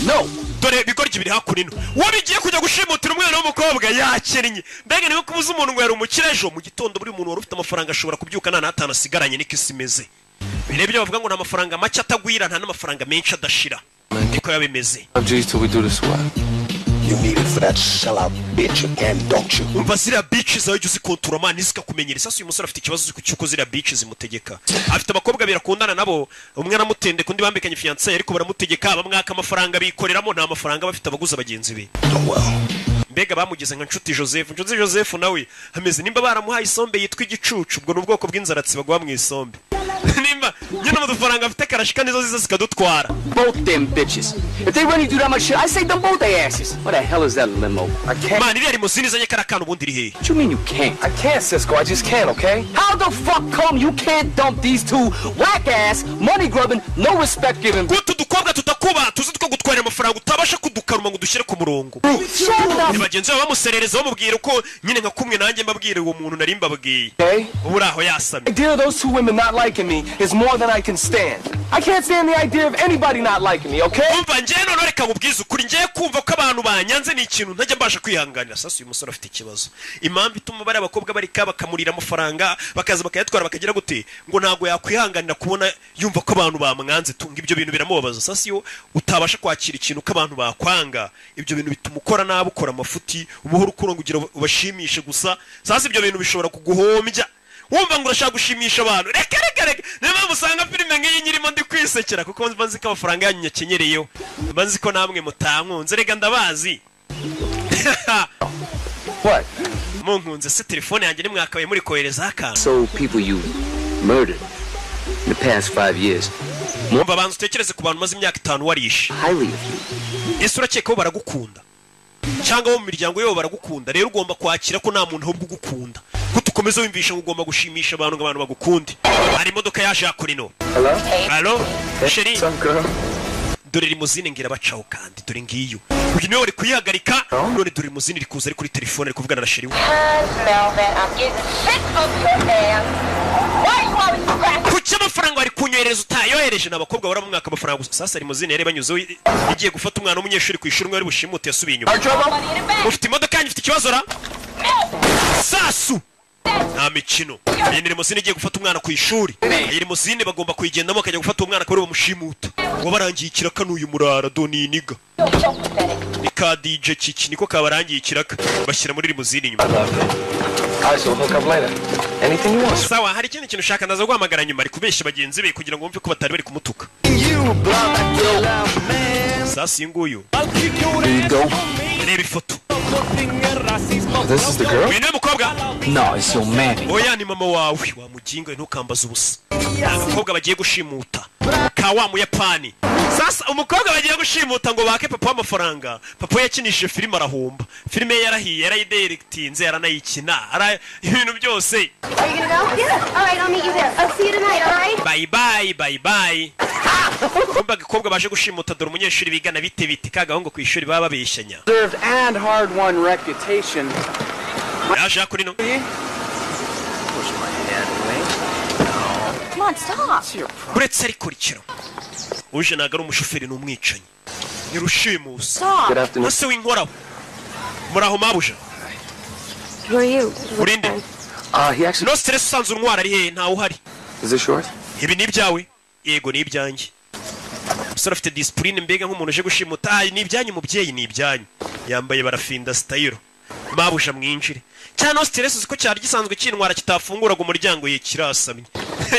No. Dore bigoryi biri hakuno, uwo bigiye kujya gushimutira umwana w'umukobwa yakennye. Mbega niba kubuza umuntu ngo yari umukire, ejo mu gitondo buri muntu wari ufite amafaranga ashobora kubyuka nta n'atanu asigaranye. Niko isi imeze. Birebye bavuga ngo nta mafaranga make atagwira, nta n'amafaranga menshi adashira, niko biba bimeze. G's till we do this what? You need it for that sellout bitch again, don't you? Umva, ziriya bitch zawe jya uzikontura man, zikakumenyera. Sasa uyu musore afite ikibazo cy'uko ziriya bitch zimutegeka. Afite abakobwa babiri akundana nabo, umwe aramutendeka, undi bambikanye fiancé, ariko baramutegeka, bamwaka amafaranga bikoreramo. Nta mafaranga bafite, abaguza bagenzi be. Mbega bamugize nka Nshuti Joseph. Nshuti Joseph nawe ameze nimba baramuhaye isombe yitwa igicucu. Ubwo ni ubwoko bw'inzaratsi baguha mu isombe, nimba nyine mu dufaranga afite karashika nizo ziza zikadutwara. Both them bitches. If they really do that much shit, I say them both their asses. What the hell is that limo? I can't. Man, iriya limousine izanye kariya kana ubundi iri hehe? What you mean you can't? I can't, Cisco. I just can't, okay? How the fuck come you can't dump these two whack ass, money grubbing, no respect giving? Guta udukobwa tutakuba tuzi two gutwarira amafaranga, utabasha kudukaruma ngo udushyire ku murongo. Ni bagenzi babo bamuserereza, bamubwira uko nyine nka kumwe nanjye mbabwira uwo muntu nari mbabwiye. Okay? Ubu uri aho yasamye. The idea of those two women not liking me is more than I can stand. I can't stand the idea of anybody not liking me, okay? Umva, njyewe noneho reka nkubwize ukuri, ngiye kumva ko abantu banyanze ni ikintu ntajya mbasha kwihanganira. Sasa uyu musore afite ikibazo. Impamvu ituma bariya abakobwa barika bakamurira amafaranga, bakaza bakayatwara, bakagira gute, ngo ntabwo yakwihanganira kubona yumva ko abantu bamwanze tunga. Ibyo bintu biramubabaza. Sasa iyo utabasha kwakira ikintu ko abantu bakwanga, ibyo bintu bituma ukora nabi, ukora amafuti, ubuhoro ukura ngo ugira ubashimishe gusa. Sasa ibyo bintu bishobora kuguhombya, wumva ngo urashaka gushimisha abantu. Reka reka reka, niyo mpamvu usanga filime nk'iyi nyirimo ndi kwisekera, kuko mba nzi ko amafaranga yanyu nyakenyereyeho, mba nzi ko namwe mutankunze. Reka ndabazi. What? Munkunze se telefone yanjye nimwakabaye muri koherezaho akantu? So people you murdered in the past 5 years. Mwumva, banza utekereze ku bantu umaze imyaka 5 warishe. Highly of you. Ese urakeka bo baragukunda, cyangwa bo mu miryango yabo baragukunda? Rero ugomba kwakira ko nta muntu ahubwo ugukunda, ko tukomeza wumvisha ngo ugomba gushimisha abantu ngo abantu bagukunde. Hari imodoka yaje hakurino. Hello? Allo, chérie. What's up, girl? Dore limousine ngira bacaho, kandi dore ngiyo. Uyu niwe wari kuyihagarika. None dore limousine iri kuza, ari kuri telefone, ari kuvugana na chérie we. Melvin, I'm getting sick of your ass. Why you always scratching? Kuki amafaranga wari kunyohereza utayohereje? Ni abakobwa bahora bamwaka amafaranga gusa. Sasa limousine yari banyuzeho igiye gufata umwana w'umunyeshuri ku ishuri, umwe wari bushimute yasubiye inyuma. Ufite imodoka yanyu ifite ikibazo ra sasu, nta mikino. Iyi ni limousine igiye gufata umwana ku ishuri. Iyi limousine bagomba kuyigendamo bakajya gufata uwo mwana, akaba ariwe bamushimuta. Wabarangiye ikiraka n'uyu murara doniniga ni ka DJ Kiki, niko kabarangiye ikiraka, bashyira muri limousine inyuma. All right, so we'll hook up later. Anything you want. Sawa, hari ikindi kintu ushaka? Ndaza guhamagara nyuma. Ari kubeshya bagenzi be kugira ngo bumve ko batari bari kumutuka. Sasa uyu nguyu. Here you go. Reba ifoto. This is the girl? Uyu niwe mukobwa? No, it's your mammy. Oya, ni mama wawe wamuginga, ntukambaze ubusa. Ni agakobwa bagiye gushimuta ka wa muyapani. Sasa umukobwa bagiye gushimuta ngo bake papa w'amafaranga. Papa we yakinishije filime arahomba, filime ye yarahiye, yarayidiregitinze, yaranayikina, ibintu byose. Are you gonna go? Yeah. All right, I'll meet you there. I'll see you tonight, all right? Bye bye, bye bye. Kumba agakobwa baje gushimuta, dore umunyeshuri bigana. Bite bite ka gahungu ku ishuri baba babeshyanya. Deserved and hard-won reputation. Yaje hakuno. Push my hand away. Come on, stop. Uretse ariko rikiro uje ntabwo ari umushoferi, ni umwicanyi, ni rushimusi. Stop. Good afternoon. Ese winkoraho? Muraho mabuja. Who are you? Urinde? He actually. No stress. Usanzwe untwara ari hehe? Ntawe uhari. Is this yours? Ibi ni ibyawe? Yego, ni ibyanjye. Umusore afite disipurine, mbega nk'umuntu uje gushimuta. Ah, ni ibyanyu mubyeyi, ni ibyanyu. Yambaye barafinda style. Mabuja, mwinjire. Cyane stress, uzi ko cyari gisanzwe kintwara kitafunguraga umuryango, ye kirasamye.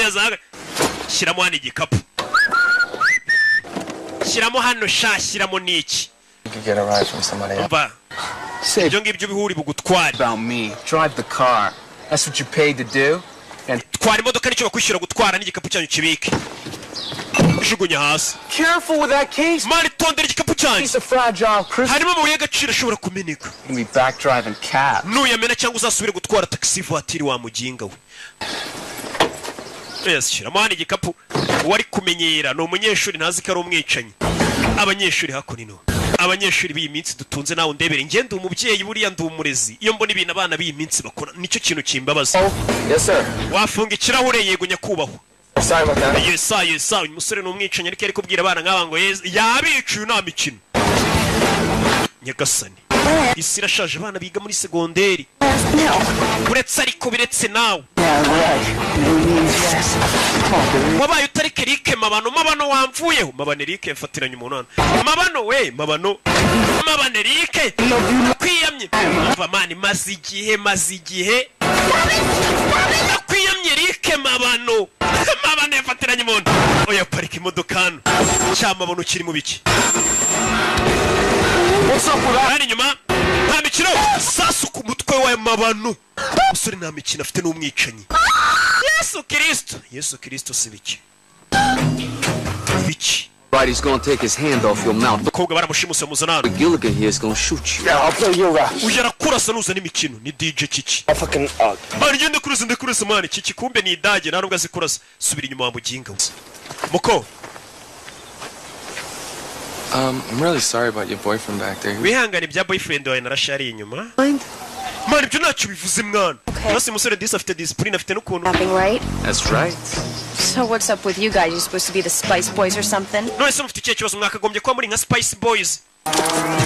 Yazaga shyiramo hano igikapu, shyiramo hano sha, shyiramo n'iki. You could get a ride from somebody else. Umva, ibyo ngibyo bihuri bugutware. About me. Drive the car. That's what you're paid to do. And Twara imodoka, nicyo bakwishyura gutwara, n'igikapu cyanyu kibike, jugunya hasi. Careful with that case. Mani, tondera igikapu cyanjye. Piece of fragile crystal. Harimo amabuye y'agaciro ashobora kumeneka. You can be back driving cab. Nuyamena cyangwa uzasubire gutwara taxi voiture, wa muginga we. Yes, shyiramo hano igikapu. Uwari kumenyera ni umunyeshuri, ntazi ko ari umwicanyi. Abanyeshuri hakuno, abanyeshuri b'iyi minsi dutunze, nawe ndebere. Njye ndi umubyeyi, buriya ndi umurezi. Iyo mbona ibintu abana b'iyi minsi bakora, nicyo kintu kimbabaza. Yes, sir. Wafunga ikirahure? Yego nyakubahwa. Sorry about that. Yesa yesa, uyu musore ni umwicanyi, ariko yari kubwira abana nk'aba ngo yes, yabicuye, nta mikino. Nyagasani, isi irashaje. Abana biga muri segonderi, uretse ariko biretse nawe. Yeah, right. No means yes. Oh, Wabaye utari Kerike Mabano. Mabano wamvuyeho, Mabano Erike yafatiranye umuntu hano. Mabano we, Mabano, Mabano Erike kwiyamye. Umva man, maze igihe, maze igihe nakwiyamye. Erike Mabano, Mabano yafatiranye umuntu. Oya, parika imodoka hano. Cyamabono kiri mu biki hano inyuma? Nta mikino. Sasu ku mutwe wa Mabano. Umusore nta mikino afite, n'umwicanyi. Yesu Kirisito, Yesu Kirisito, si biki biki. Right, he's gonna take his hand off your mouth. Umukobwa baramushimuse, bamuzana hano. Gilligan here is gonna shoot you. Yeah, I'll play your rap. Uyu arakurasa nuzana imikino. Ni DJ Kiki. I'll fucking Man, ngende kurasa, ndakurasa man. Kiki kumbe ni idage, nta nubwo azi kurasa. Subira inyuma wa muginga we. Muko. I'm really sorry about your boyfriend back there. Wihangane ibya boyfriend wawe, narashariye inyuma. Man, ibyo ntacyo bivuze mwana. Urasa umusore disi afite discipline, afite n'ukuntu. Rapping, right? That's right. So what's up with you guys? You supposed to be the Spice Boys or something? None se mufite ikihe kibazo? Mwakagombye kuba muri nka Spice Boys.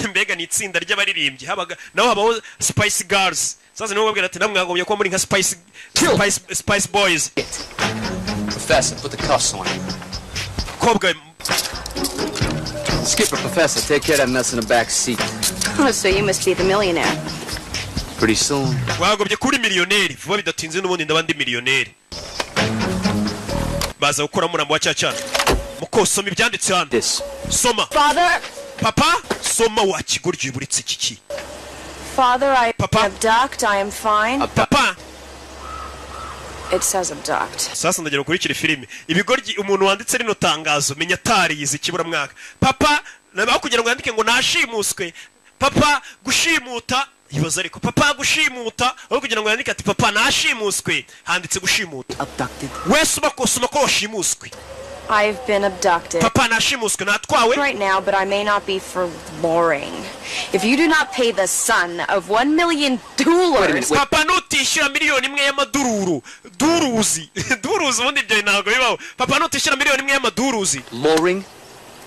Mbega ni itsinda ry'abaririmbyi, habaga naho habaho Spice Girls. Sasa nibo babwira ati namwe mwakagombye kuba muri nka Spice Boys. Professor, put the cuffs on him. Kobwa. Skipper, Professor, take care of that mess in the back seat. Oh, so you must be the millionaire. Pretty soon. Wagobye kuri miliyoneri vuba bidatinze, n'ubundi ndaba ndi miliyoneri. Baza gukora murambo wa cyacana. Muko, soma ibyanditse hano. Soma. Father, Papa, soma wa kigoryi buritse iki. Father, I Papa? abduct. I am fine. Papa. It says abduct. Sasa ndagira ukurikire filime. Ibigoryi, umuntu wanditse rino tangazo menya atariyize ikiburamwaka. Papa nabaho kugira ngo yandike ngo nashimuswe, papa gushimuta, ibaza ariko, papa gushimuta, aho kugira ngo yandike ati papa nashimuswe, handitse gushimuta. Wese ubakosoma ko washimuswe. I've been abducted. Papa, nashimuswe, natwawe. Right now, but I may not be for boring. If you do not pay the son of $1 million, Papa, nutishyura 1 miliyoni y'amadururu, duruzi, duruzi, ubundi ibyo ntabwo bibaho. Papa, nutishyura 1 miliyoni y'amaduruzi. Loring,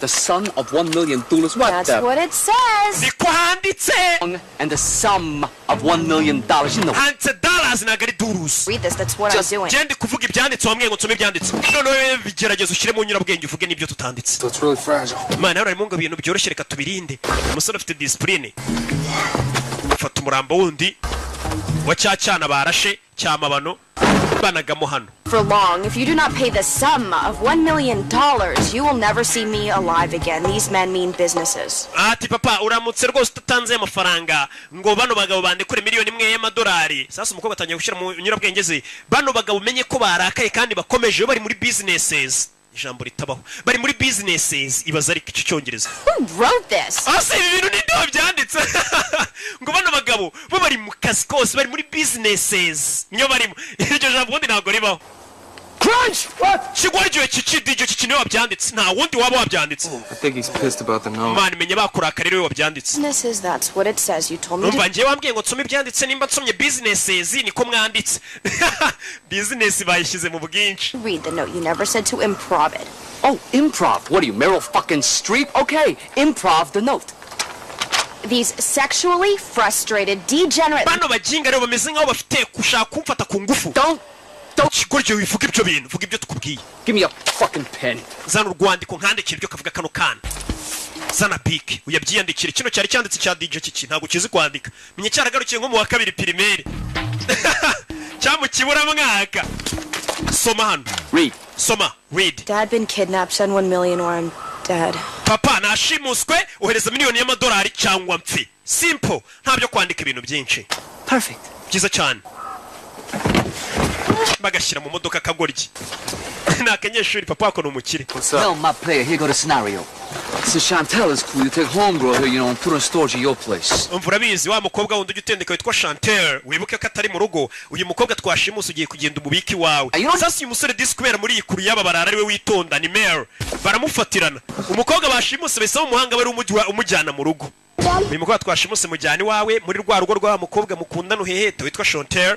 the son of $1 million. What That's the? what it says. Niko handitse. And the sum of $1 million. You know. Handitse dollars, ntabwo ari duruzi. Read this. That's what I'm doing. Genda kuvuga ibyanditse, wambwiye ngo nsome ibyanditse. Noneho bigerageza ushyire mu nyurabwenge, uvuge n'ibyo tutanditse. So it's really fragile. Imana harimo ngo ibintu byoroshye, reka tubirinde. Umusore afite discipline. Fata umurambo wundi wa cya cyana barashe cyamabano, banagamo hano. For long, if you do not pay the sum of $1 million, you will never see me alive again. These men mean businesses. Ati papa, uramutse rwose utatanze amafaranga ngo bano bagabo bandekure 1 miliyoni y'amadolari. Sasa umukobwa atangiye gushyira mu nyurabwenge ze, bano bagabo umenye ko barakaye kandi bakomeje, bari muri businesses, ijambo ritabaho, bari muri businesses. Ibaza ariko icyo cyongereza. Who wrote this? Ase ibi bintu ninde wabyanditse? Ngo bano bagabo bo bari mu kazi kose, bari muri businesses, niyo barimo. Iryo jambo ubundi ntabwo ribaho. Crunch! What? Kigwaryoye kiki iryo kiki, niwe wabyanditse, nta wundi waba wabyanditse. I think he's pissed about the note. Mwana, menya bakurakara rero wabyanditse. Businesses, that's what it says. You told me Umva, to. njyewe wambwiye ngo nsome ibyanditse. Nimba nsomye businesses, niko mwanditse, business bayishyize mu bwinshi. Read the note. You never said to improv it. Oh, improv. What are you, Meryl fucking Streep? Okay, improv the note. These sexually frustrated, degenerate. Bano baginga rero bameze nk'aho bafite gushaka kumfata ku ngufu. Don't. Kigoryi, wivuga ibyo bintu, vuga ibyo tukubwiye. Give me a fucking pen. Zana urwandiko nkandikira ibyo kavuga kano kana. Zana pike uyabyiyandikire. Kino cyari cyanditse cya DJ kiki, ntabwo kizi kwandika, menye cyaragarukiye nko mu wa kabiri primaire cyangwa mu kiburamwaka. Soma hano. Read. Soma, read. Dad been kidnapped. Send 1 million or I'm dead. Papa nashimuswe, ohereza miliyoni y'amadolari cyangwa mpfi. Simple, nta byo kwandika ibintu byinshi. Perfect. Byiza cyane. Bagashyira mu modoka akagoryi ni akanyeshuri, papa wako ni umukire. Well, my player, here go the scenario. Since Chantel is cool, you take homegirl here, and put her in storage at your place. Umva, urabizi wa mukobwa wundi ujya utendeka witwa Chantel, wibuke ko atari mu rugo. Uyu mukobwa twashimuse ugiye kugenda umubiki iwawe. Sasa uyu musore disi, kubera muri iyi kuru y'aba barara ariwe witonda, ni Mary, baramufatirana. Umukobwa bashimuse bahise umuhanga bari umujyana mu rugo. Uyu mukobwa twashimuse mujyana iwawe muri rwa rugo rwa mukobwa mukundana uheheta witwa Chantel,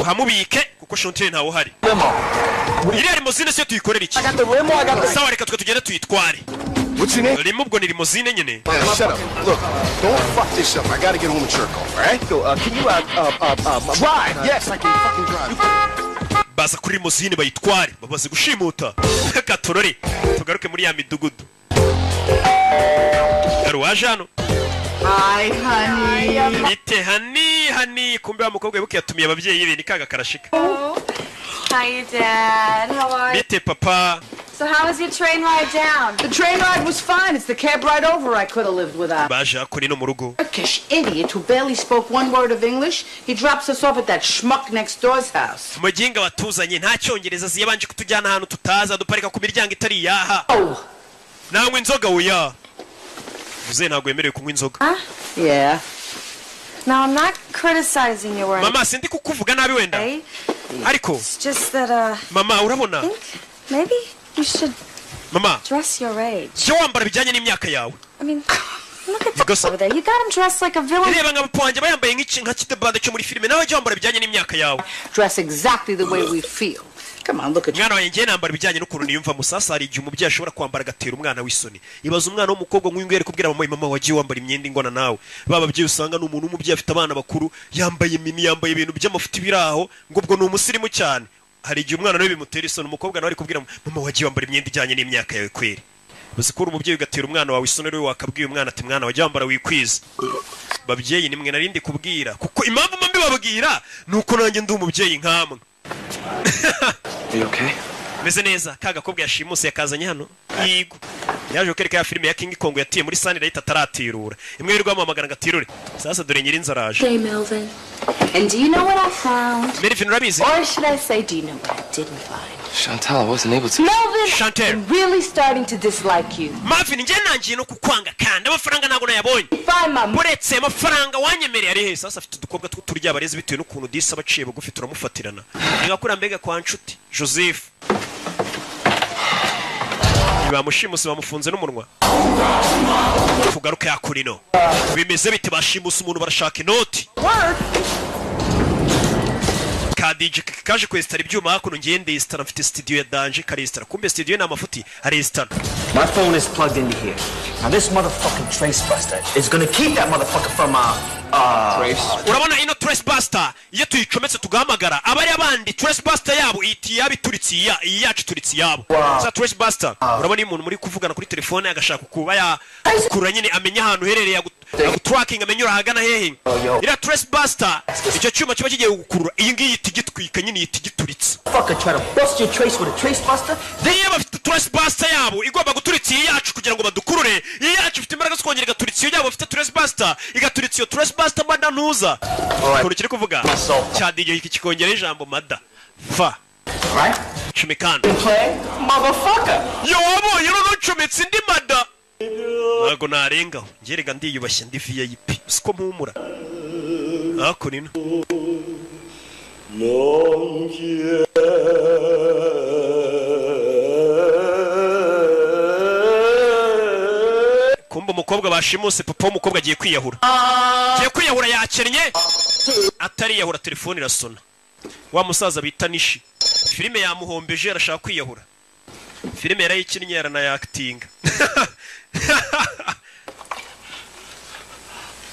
uhamubike kuko Chantel ntawe uhari. Iriya limousine siyo tuyikorera iki? Sawa, reka twe tugende tuyitware. Limo ubwo ni limousine nyine. Man, shut up. Look, don't fuck this up. I gotta get home and jerk off, all right? So, can you, Drive! Yes, I can fucking drive. Baza kuri limousine bayitware, bamaze gushimuta. Katorore, tugaruke muri ya midugudu. Hari uwaje hano. Hi, honey. Bite honey, honey. Kumbe wa mukobwa wibuke yatumiye ababyeyi be, ni kaga karashika. Hi, Dad. How are you? Bite papa? So how was your train ride down? The train ride was fine. It's the cab ride over I could have lived without. Baje hakuri no mu rugo. Turkish idiot who barely spoke one word of English. He drops us off at that schmuck next door's house. Umuginga watuzanye nta cyongereza azi, yabanje kutujyana ahantu tutaza, duparika ku miryango itari iyaha. Nanywa inzoga? Oya, muzehe ntabwo yemerewe kunywa inzoga. Huh? Yeah. Now, I'm not criticizing you or Mama, sindi kukuvuga nabi wenda, ariko It's just that, mama, urabona maybe you should mama dress your age. Jya wambara bijyanye n'imyaka yawe. I mean, look at that over there. You got him dressed like a villain. Reba nka papa wanjye aba yambaye nk'iki, nka kidebande cyo muri filime. Nawe jya wambara bijyanye n'imyaka yawe. Dress exactly the way we feel. Come on, look at you. Mwana wanjye, ngiye nambara ibijyanye n'ukuntu niyumva. Musasa, hari igihe umubyeyi ashobora kwambara agatera umwana w'isoni. Ibaza umwana w'umukobwa nk'uyu nguyu ari kubwira mama: "Mama, wagiye wambara imyenda ingana nawe." Ba babyeyi usanga ni umuntu w'umubyeyi afite abana bakuru, yambaye mini, yambaye ibintu by'amafuti biri aho, ngo ubwo ni umusirimu cyane. Hari igihe umwana nawe bimutera isoni. Umukobwa nawe ari kubwira mama: "Wagiye wambara imyenda ijyanye n'imyaka yawe kweri." Uzi ko uri umubyeyi ugatera umwana wawe isoni? Rero wakabwiye umwana ati: "Mwana, wajya wambara wikwiza." Babyeyi, nimwe narindi kubwira, kuko impamvu mba mbibabwira ni uko nanjye ndi umubyeyi nkamwe. You okay? Meze neza. Ka gakobwa yashimuse yakazanye hano, yigo yaje kwereka ya filime ya King Kong yatiye muri Sunlight, ataratirura imwe yirirwa bamuhamagara ngo atirure. Sasa dore nyirinzu araje. Hey, Melvin. And do you know what I found? Melvin, urabizi? Or should I say, do you know what I didn't find? Chantal, I wasn't able to. Melvin, Chantel. I'm really starting to dislike you. Marvin, njye nangiye no kukwanga, kandi amafaranga ntabwo nayabonye. Uretse amafaranga wanyemereye ari he? Sasa afite udukobwa tw'uturya abarezi bitewe n'ukuntu disi aba aciye bugufi, turamufatirana. Nigakura mbega kwa nshuti Joseph, bamushimuse bamufunze n'umunwa. Tugaruke yakurino, bimeze bite? Bashimuse umuntu, barashaka inoti. Ka DJ kaje kwesitara ibyuma hakuno. Ngiye ndesitara, mfite studio ya danger. Karesitara, kumbe studio ni amafuti, aresitara. My phone is plugged into here. Now this motherfucking trace buster is gonna keep that motherfucker from Trace. Urabona ino trace buster, iyo tuyicometse tugahamagara abari abandi, trace buster yabo ihita iyaba ituritse iya, iyi yacu ituritse iyabo. Za trace buster, urabona iyo umuntu muri kuvugana kuri telefone agashaka kuba yakura nyine amenya ahantu uherereye, agutracking, amenye urahagana hehe, iriya trace buster, icyo cyuma kiba kigiye gukurura iyi ngiyi ihita igitwika nyine, ihita igituritse. Fucker try to bust your trace with a trace buster. Niyo bafite trace buster yabo igomba guturitsa iyi yacu kugira ngo badukurure, iyi yacu ifite imbaraga zo kongera igaturitsa iyo yabo bafite trace buster, igaturitsa iyo trace buster. Mada ntuza ukuntu kiri kuvuga cya DJ iki kikongeraho ijambo mada fa. Cumikana. Play, motherfucker. Yo, wabonye noneho ncometse indi mada, ntabwo narengaho. Ngerega ndiyubashye, ndi VIP, siko mpumura hakuno ino. Non Kumba umukobwa bashimuse, papa w'umukobwa agiye kwiyahura, agiye kwiyahura, yakennye. Atariyahura telefone irasona. Wa musaza bita Nishi, filime yamuhombeje, arashaka kwiyahura. Filime yarayikinnye, yaranayakitinga.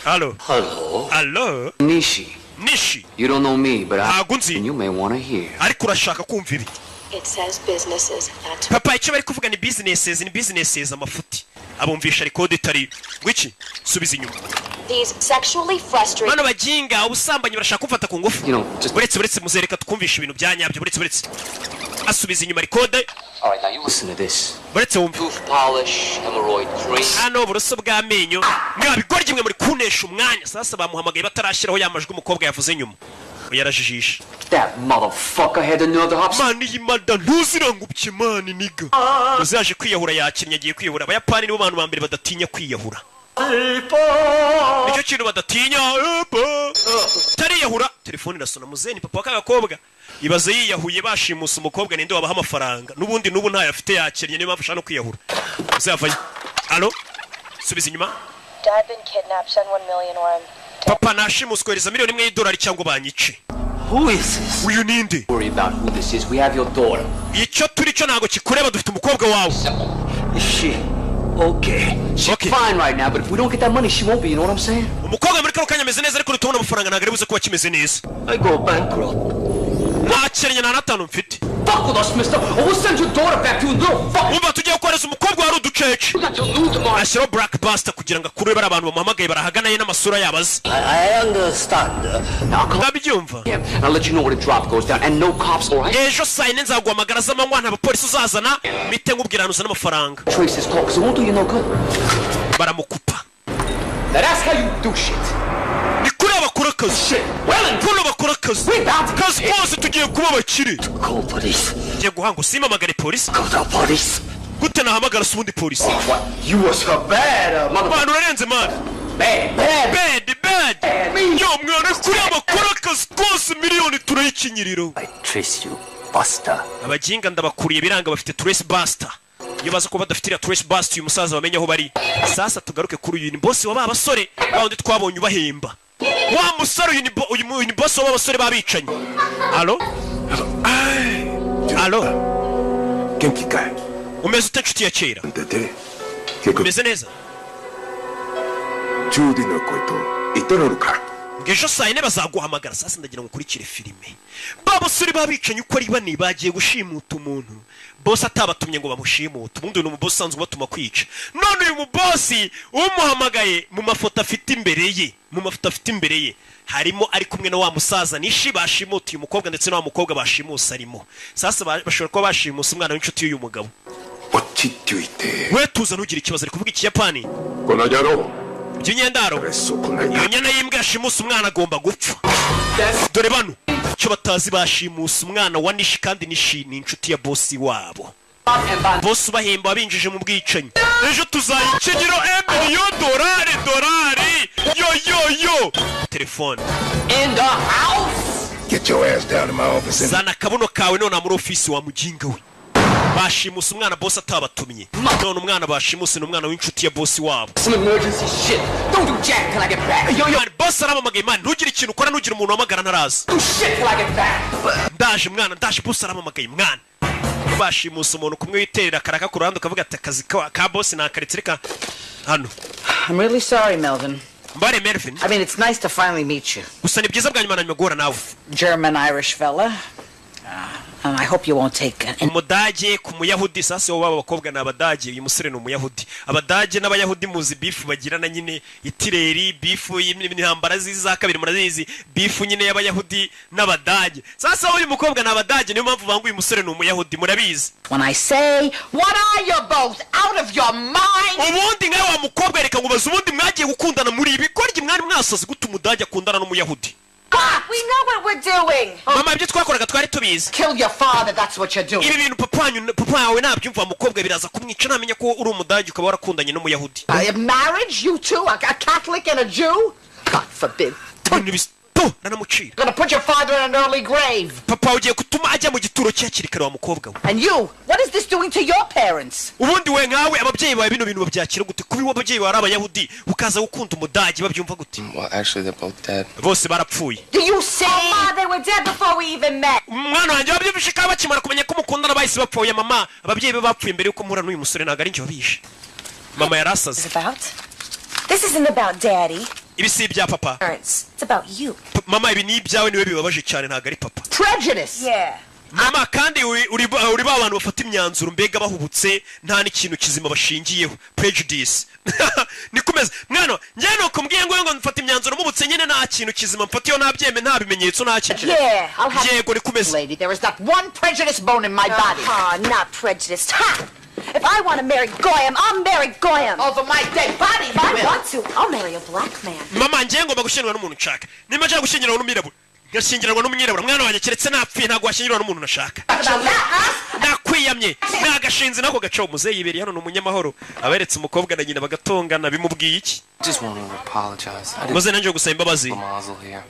Halo. Hello. Hello. Nishi. Nishi. You don't know me, but I. Ntabwo unzi. And you may want to hear. Ariko urashaka kumva ibi. It says businesses. That's Papa, icyo bari kuvuga ni businesses, ni businesses, amafuti. Abumvisha record itari wiki. Subiza inyuma. These sexually frustrated. Bano baginga ubusambanyi barashaka kumfata ku ngufu. Buretse, buretse, muzereka twumvisha ibintu bya nyabyo. Buretse, buretse, asubiza inyuma record. All right, now you listen to this. Buretse wumve. Tooth polish, hemorrhoid cream. Hano uburoso bw'amenyo. Mwabigoryi mwe, muri kunesha umwanya. Sasa bamuhamagaye batarashyiraho ya majwi umukobwa yavuze nyuma. Oya, yarajijisha. That motherfucker had the nerve to hop. Man, iyi mada ntuzirangubye, man, nigga. Uzaje kwiyahura, yakinnye, agiye kwiyahura. Abayapani nibo bantu ba mbere badatinya kwiyahura, nicyo kintu badatinya. Epa. Tariyahura, telefone irasona. Muzeni papa wa kagakobwa, ibaze yiyahuye bashimusa umukobwa, ninde wabaha amafaranga? N'ubundi n'ubu ntayo afite, yakennye, niyo mpamvu ashaka no kwiyahura. Uzavayo. Alo, subiza inyuma. Dad been kidnapped. Send 1 million or I'm. Papa nashimuswe, kohereza miliyoni 1 y'idolari cyangwa banyice. Who is this? Uyu ninde? Worry about who this is. We have your daughter. Icyo turi cyo ntabwo kikureba, dufite umukobwa wawe. Is she okay? She's fine right now, but if we don't get that money, she won't be. You know what I'm saying? Umukobwa muri kano kanya ameze neza, ariko nitubona amafaranga ntabwo ari buze kuba kimeze neza. I go bankrupt. Ntakennye, nta n'atanu mfite. Fuck with us, mister, or we'll send your daughter back to you, little fuck. Umva, tugiye kohereza umukobwa wari uducece. Ashyiraho black buster kugira ngo akurure bari abantu bamuhamagaye barahaganaye n'amasura yabo azi. I understand. Now, call Ndabyumva. him, and I'll let you know where the drop goes down. And no cops, all right? Ejo saa 4 nzaguhamagara z'amanywa, nta bapolisi uzazana, mite nkubwira ahantu uzana amafaranga. Trace this call, because it won't do you no good. Baramukupa. Now that's how you do shit. Ni kuri bakora akazi, kuno bakora akazi, kazi kose. Tugiye kuba abakire. Call police. Ngiye guhanga, usimamagare polisi. Call the police. Gute nahamagara se ubundi polisi? What? You were so bad, mother. Mwana, urarenze, man. Bad, bad. Bad, bad. Yo mwana, kuri abakora akazi kose, miliyoni turayikinyiriro. I trace you, Buster. Abaginga ndabakuriye biranga, bafite trace buster. Iyo baza kuba badafite iriya trace buster, uyu musaza bamenye aho bari. Sasa tugaruke kuri uyu, ni boss wa ba basore ba wundi twabonye ubahemba, wa musore. Uyu ni uyu ni boss wa ba basore babicanyi. Alo, alo. 元気かい？ Umeze ute, nshuti ya kera? 出て結構 Umeze neza? ジュディの声と言っておるか？ Ngo ejo saa 4 bazaguhamagara. Sasa ndagira ngo ukurikire filime. Ba basore babicanyi uko ari bane bagiye gushimuta umuntu, boss atabatumye ngo bamushimute. Ubundi uyu ni umubosi usanzwe ubatuma kwica. None uyu mubosi umuhamagaye, mu mafoto afite imbere ye, mu mafoto afite imbere ye harimo ari kumwe na wa musaza Nishi bashimutiye umukobwa, ndetse na wa mukobwa bashimuse arimo. Sasa bashobora kuba bashimuse umwana w'inshuti y'uyu mugabo. 落ち着いて。 We tuza, ntugire ikibazo. Ari kuvuga Ikiyapani. この野郎。 By'inyendaro, iyo nyana y'imbwa yashimuse umwana agomba gupfa. Dore bano icyo batazi, bashimuse umwana wa Nishi, kandi Nishi ni inshuti ya bosi wabo, bosi ubahemba wabinjije mu bwicanyi. Ejo tuzayikinyiro emiliyo dorari dorari. Yo yo yo, telefone. In the house. Get your ass down to my office and Zana akabuno kawe none muri ofisi, wa muginga we. Bashimuse umwana bosi atabatumye. None umwana bashimuse ni umwana w'inshuti ya bosi wabo. Some emergency shit. Don't do jack till I get back. Yo, yo. Man, boss arampamagaye. Man, ntugire ikintu ukora, ntugire umuntu uhamagara ntaraza. Do shit till I get back. Ndaje mwana, ndaje, boss arampamagaye. Mwana, bashimuse umuntu kumwe witerera akaraka ku ruhande, ukavuga ati akazi ka boss nakaretse, reka hano. I'm really sorry, Melvin. Mbare, Melvin. I mean, it's nice to finally meet you. Gusa ni byiza bwa nyuma na nyuma guhura nawe. German Irish fella. And I hope you won't take an Umudage ku Muyahudi. Sasa wowe, aba bakobwa ni Abadage, uyu musore ni Umuyahudi. Abadage n'Abayahudi muzi beef bagirana nyine, itireri beef y'intambara z'iza kabiri murazizi, beef nyine y'Abayahudi n'Abadage. Sasa uyu mukobwa ni Abadage, niyo mpamvu banga uyu musore ni Umuyahudi, murabizi. When I say, what are you both out of your mind? Ubundi nkawe wa mukobwa, reka nkubaze, ubundi mwagiye gukundana muri ibi korye, mwari mwasoze gute Umudage akundana n'Umuyahudi? We know what we're doing. Mama, ibyo twakoraga twari tubizi. Kill your father, that's what you're doing. Ibi bintu papa wanyu, papa wawe nabyumva, wa mukobwa, biraza kumwica namenya ko uri Umudage ukaba warakundanye n'Umuyahudi. Marriage, you two, a Catholic and a Jew? God forbid. Ibintu to nanamucira. Gonna put your father in an early grave. Papa ugiye gutuma ajya mu gituro cye hakiri kare, wa mukobwa we. And you, what is this doing to your parents? Ubundi we nkawe, ababyeyi bawe bino bintu babyakira gute, kuba iwe ababyeyi bawe ari Abayahudi ukaza gukunda Umudage, babyumva gute? Well, actually, they're both dead. Bose barapfuye. Do you see? Oh, Ma, they were dead before we even met. Umwana wanjye, wabyumvishe ko bakimara kumenya ko mukundana bahise bapfuye? Mama, ababyeyi be bapfuye mbere yuko mpura n'uyu musore, ntabwo ari njye wabishe. Mama yari asaze. About? This isn't about Daddy. Ibi si ibya papa. Parents. It's about you. Mama, ibi ni ibyawe, niwe bibabaje cyane, ntabwo ari papa. Prejudice. Yeah. Mama, kandi uri ba bantu bafata imyanzuro mbega bahubutse, nta n'ikintu kizima bashingiyeho, prejudice. Nikomeza mwana, njyewe nuko mbwiye ngo mfata imyanzuro mubutse nyine, nta kintu kizima mfatiyeho, nta byeme, nta bimenyetso, nta kintu. Yeah, I'll have Yego, nikomeza. Lady, there is not one prejudice bone in my body. Ah, not prejudiced. Ha! If I want to marry Goyam, I'll marry Goyam. Over my dead body, If you I will. want to, I'll marry a black man. Mama, njyewe ngomba gushyingirwa n'umuntu nshaka. Nimba nshaka gushyingirwa n'umwirabura, ngashyingiranwa n'umwirabura. Mwana wanjye, keretse napfuye, ntabwo washyingirwa n'umuntu nashaka. Nakwiyamye nagashinze nako gacaho. Muzehe yibereye hano, ni umunyamahoro, aberetse umukobwa na nyina bagatongana, bimubwiye iki? Just wanted to apologize. I didn't Muze nanjye gusaba imbabazi. Mazel here.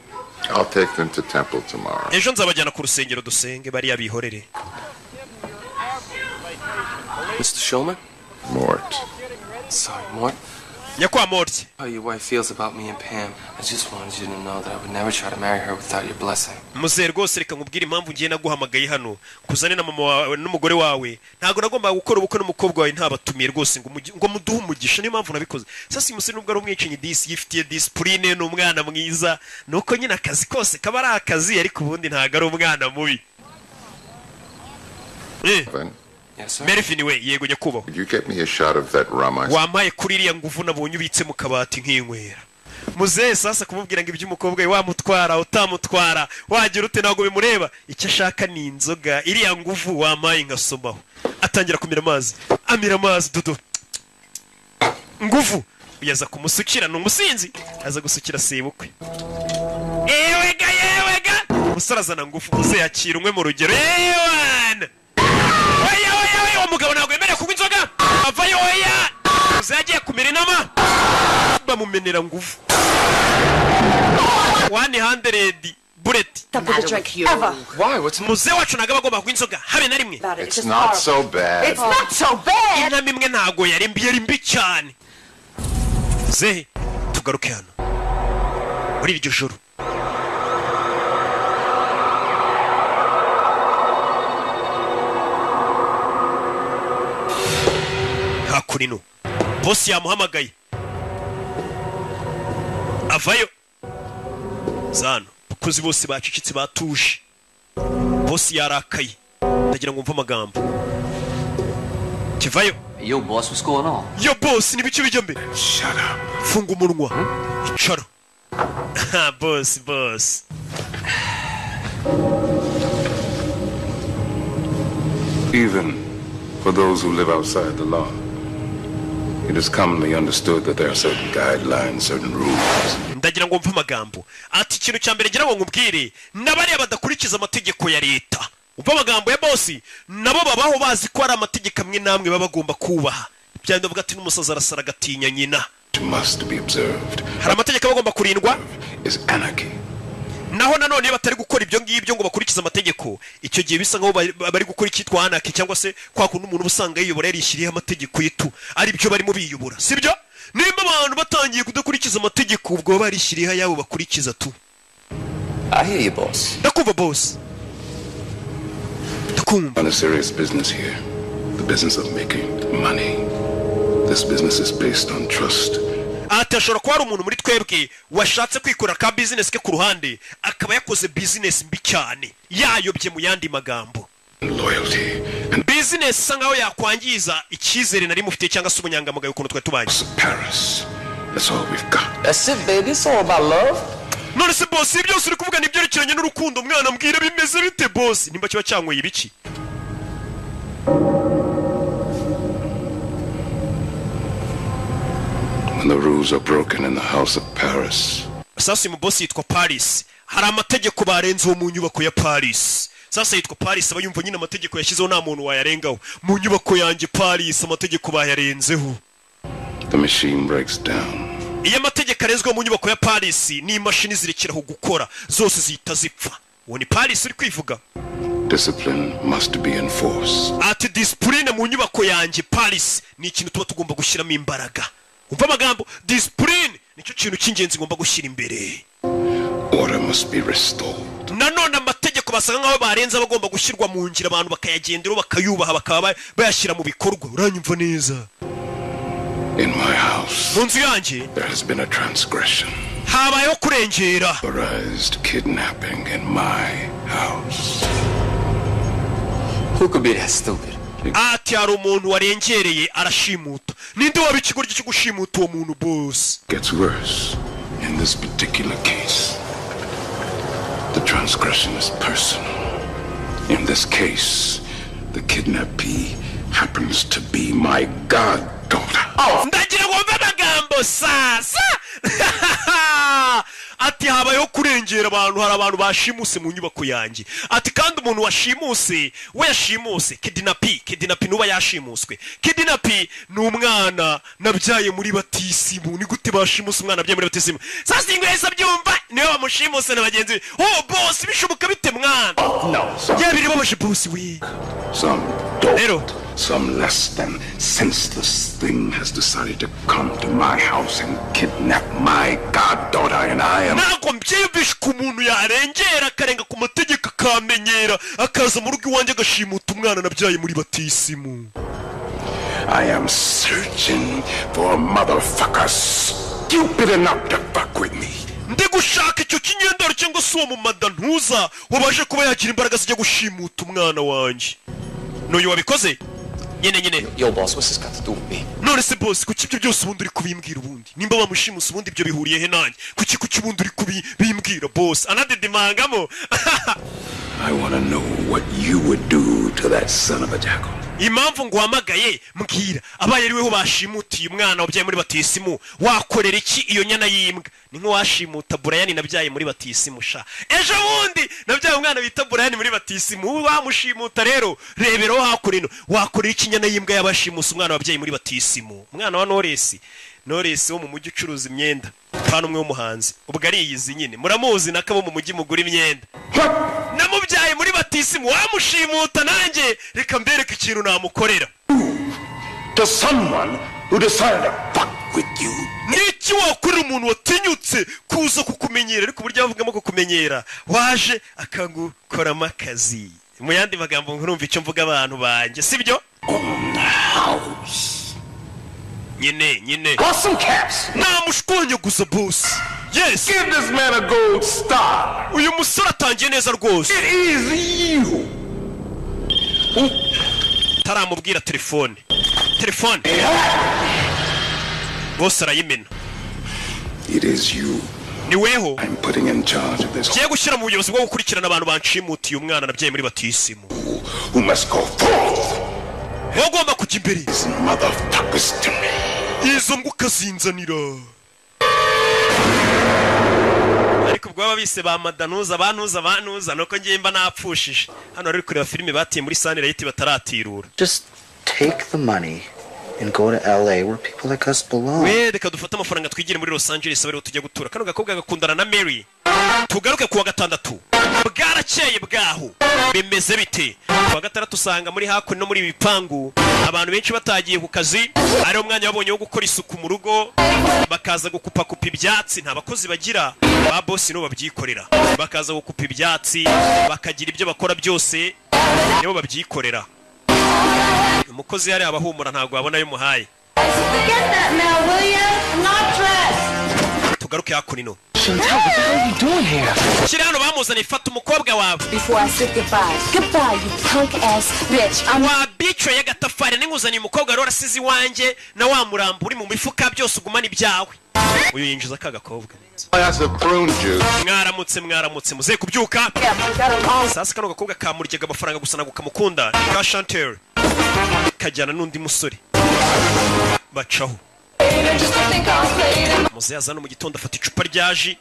I'll take them to temple tomorrow. Ejo nzabajyana ku rusengero dusenge, bariya bihorere. Mr. Shulman? Mort. Sorry, Mort. Nyakwa Mort. How your wife feels about me and Pam. I just wanted you to know that I would never try to marry her without your blessing. Muzehe, rwose reka nkubwire impamvu ngiye naguhamagaye hano kuzane na mama wawe n'umugore wawe. Ntabwo nagombaga gukora ubukwe n'umukobwa wawe ntabatumiye rwose, ngo muduhe umugisha, niyo mpamvu nabikoze. Sasa uyu musore, nubwo ari umwicanyi, disi yifitiye disipurine, ni umwana mwiza. Ni uko nyine akazi kose kaba ari akazi, ariko ubundi ntabwo ari umwana mubi. Yes, sir. Melvin we. Yego nyakubahwa. Could you get me a shot of that rum I Wampaye kuri iriya nguvu nabonye ubitse mu kabati nk'inywera? Muzehe sasa kumubwira ngo iby'umukobwa we, wamutwara utamutwara, wagira ute, ntabwo bimureba. Icyo ashaka ni inzoga, iriya nguvu wampaye nkasomaho. Atangira kumira amazi, amira amazi dudu nguvu yaza kumusukira. Ni umusinzi, aza gusukira sebukwe. Ewega yewega, umusore azana ngufu, muze yakira umwe mu rugero. Ewana, oya oya oya, uwo mugabo ntabwo yemerewe kunywa inzoga, avayo. Oya, muze yagiye kumira inama, bamumenera ngufu 100 bullet. Ever. Why? What's Muze wacu ntabwo aba agomba kunywa inzoga habe na rimwe. About it. It's Just not horrible. so bad. It's not so bad. Inama imwe ntabwo yari mbi, yari mbi cyane. Muzehe, tugaruke hano muri iryo joro. Hakurino bosi yamuhamagaye, avayo zano. Abakozi bose bacecetse, batuje, bosi yarakaye. Ndagira ngo mve amagambo kivayo. Yo, boss, what's going on? Yo boss, ni biki bijya mbere? Shut up. Funga umunwa, icara. Boss, boss. Even for those who live outside the law, it is commonly understood that there are certain guidelines, certain rules. Ndagira ngo mve amagambo. Ati ikintu cya mbere ngira ngo nkubwire, n'abariya badakurikiza amategeko ya leta, umva amagambo ya bosi, nabo babaho bazi ko hari amategeko amwe n'amwe baba bagomba kubaha. Byandi bavuga ati n'umusazi arasara agatinya nyina. Must be observed Hari amategeko aba agomba kurindwa. is anarchy. Naho nanone iyo batari gukora ibyo ngibyo ngo bakurikize amategeko, icyo gihe bisa nkaho bari gukora icyitwa anarchy, cyangwa se kwa kundi umuntu uba usanga yiyobora, yarishyiriyeho amategeko yitu, ari byo barimo biyobora, sibyo? Nimba abantu batangiye kudakurikiza amategeko, ubwo baba barishyiriyeho ayabo bakurikiza tu. I hear you, boss. Ndakumva boss, ndakumva. On a serious business here, the business of making money. This business is based on trust. Ati ashobora kuba hari umuntu muri twebwe washatse kwikorera ka bizinesi ke ku ruhande, akaba yakoze bizinesi mbi cyane, yayobye. Mu yandi magambo, Loyalty and bizinesi isa nkaho yakwangiza icyizere nari mufitiye cyangwa se ubunyangamugayo ukuntu twari tubanye. Paris. That's all we've got. That's it, baby. It's all about love. None se boss, ibi byose uri kuvuga ni ibyerekeranye n'urukundo? Mwana, mbwira bimeze bite boss? Nimba kiba cyanyweye ibiki? When the rules are broken in the house of Paris, Sasa uyu boss yitwa Paris. Hari amategeko barenzeho mu nyubako ya Paris. Sasa yitwa Paris, aba yumva nyine amategeko yashyizeho nta muntu wayarengaho. Mu nyubako yanjye Paris, amategeko bayarenzeho. The machine breaks down. Iyo amategeko arenzweho mu nyubako ya Paris, n'imashini zirekeraho gukora, zose zihita zipfa. Uwo ni Paris uri kwivuga. Discipline must be enforced. Ati disipurine mu nyubako yanjye Paris ni ikintu tuba tugomba gushyiramo imbaraga. Umva amagambo, disipurine nicyo kintu cy'ingenzi ngomba gushyira imbere. Order must be restored. Nanone amategeko basaga nk'aho barenze aba agomba gushyirwa mu ngiro, abantu bakayagenderaho, bakayubaha, bakaba bayashyira mu bikorwa. Uranyumva neza? In my house, Mu nzu yanjye there has been a transgression. habayeho kurengera. Authorized kidnapping in my house. Who could be that stupid? Ati hari umuntu warengereye arashimuta. Ninde waba ikigoryi cyo gushimuta uwo muntu, boss? Gets worse. In this particular case, the transgression is personal. In this case, the kidnappee happens to be my goddaughter. Ndagira ngo mve amagambo sasa. Ati habayeho kurengera abantu, hari abantu bashimuse mu nyubako yanjye. Ati kandi umuntu washimuse we yashimuse kidnappee. Kidnappee nuba yashimuswe. Kidnappee ni umwana nabyaye muri batisimu. Ni gute bashimuse umwana nabyaye muri batisimu? Sasa ingo yahise abyumva, niwe bamushimuse na bagenzi be. Oh boss, bishoboka bite mwana? No. Ya, biribabaje boss we. Some dope, some less than senseless thing has decided to come to my house and kidnap my goddaughter, and I am. Ntabwo mbyiyumvisha ko umuntu yarengera akarenga ku mategeko, akamenyera, akaza mu rugo iwanjye agashimuta umwana nabyaye muri batisimu. I am searching for a motherfucker stupid enough to fuck with me. Ndi gushaka icyo kinyendaro cyangwa se uwo mumada ntuza wabashe kuba yagira imbaraga zijya gushimuta umwana wanjye. N'uyu wabikoze nyine nyine. Yo, boss, what's this got to do with me? None se boss, kuki ibyo byose ubundi uri kubimbwira? Ubundi nimba bamushimuse, ubundi ibyo bihuriye he nanjye? Kuki ubundi uri kubimbwira, boss? Anadidimangamo. I want to know what you would do to that son of a jackal. Impamvu nguhamagaye, mbwira, abaye ari weho bashimutiye umwana wabyaye muri batisimu, wakorera iki iyo nyana y'imbwa? Ni nk'uwashimuta Burayani nabyaye muri batisimu sha. Ejo bundi nabyaye umwana bita Burayani muri batisimu. Wamushimuta rero, reberaho hakurino, wakorera iki inyana y'imbwa y'abashimuse umwana wabyaye muri batisimu? Umwana wa Noresi, Noresi wo mu mujyi ucuruza imyenda, pana umwe w'umuhanzi. Ubwo ariyizi nyine, muramuzi nakabo mu mujyi mugura imyenda. Namubyaye muri batisimu, wamushimuta nanjye reka mbereke ikintu namukorera. To someone who decided to fuck with you. Niki wakorera umuntu watinyutse kuza kukumenyera? Ariko uburyo bavugamo kukumenyera, waje akagukoramo akazi, mu yandi magambo nkurumva icyo mvuga, abantu banjye, sibyo nyine nyine? Bust some caps. Namushwanyaguza boss, yes. Give this man a gold star. Uyu musore atangiye neza rwose. It is you. Taramubwira telefone, telefone bose arayimena. It is you Ni weho I'm putting in charge of this ngiye gushyira mu buyobozi bwo gukurikirana abantu banshimutiye umwana nabyaye muri batisimu. Who must go forth. Wowe ugomba kujya imbere. These motherfuckers to me. Izo mbwa ukazinzanira. Ariko ubwo baba bise ba madanuza, bantuza bantuza, nuko ngiye mba napfushije. Hano bari kureba filime batiye muri Sunlight bataratirura. Just take the money and go to LA where people like us belong. We reka dufate amafaranga twigire muri Los Angeles, abe ariho tujya gutura. Kano gakobwa gakundana na Mary. Tugaruke kuwa gatandatu, bwarakeye bwaho, bimeze bite? Kuwa gatandatu usanga muri hakuno no muri ibi bipangu abantu benshi batagiye ku kazi, ari umwanya babonye wo gukora isuku mu rugo, bakaza gukupakupa ibyatsi. Nta bakozi bagira, ba boss nibo babyikorera, bakaza gukupa ibyatsi, bakagira ibyo bakora byose, nibo babyikorera. Umukozi yari abahumura, ntabwo wabona ayo muhaye. Get that, Mel, will ya? I'm not dressed. Tugaruke hakuno. Chantel, what the hell are you doing here? Shyira hano, bamuzaniye. Fata umukobwa wawe. Before I said goodbye. Goodbye, you punk ass bitch. I'm Wa bico y'agatafari, ninguzaniye umukobwa wari warasize iwanjye na wa murambo uri mu mifuka, byose ugumana ibyawe. Uyu yinjiza ka gakobwa. Glass of prune juice. Mwaramutse, mwaramutse, muze kubyuka. Sasa kano gakobwa kamuryaga amafaranga gusa, ntabwo kamukunda. Ni ka Chantel, kajyana n'undi musore bacaho. Muze yazana mu gitondo, afata icupa rya jus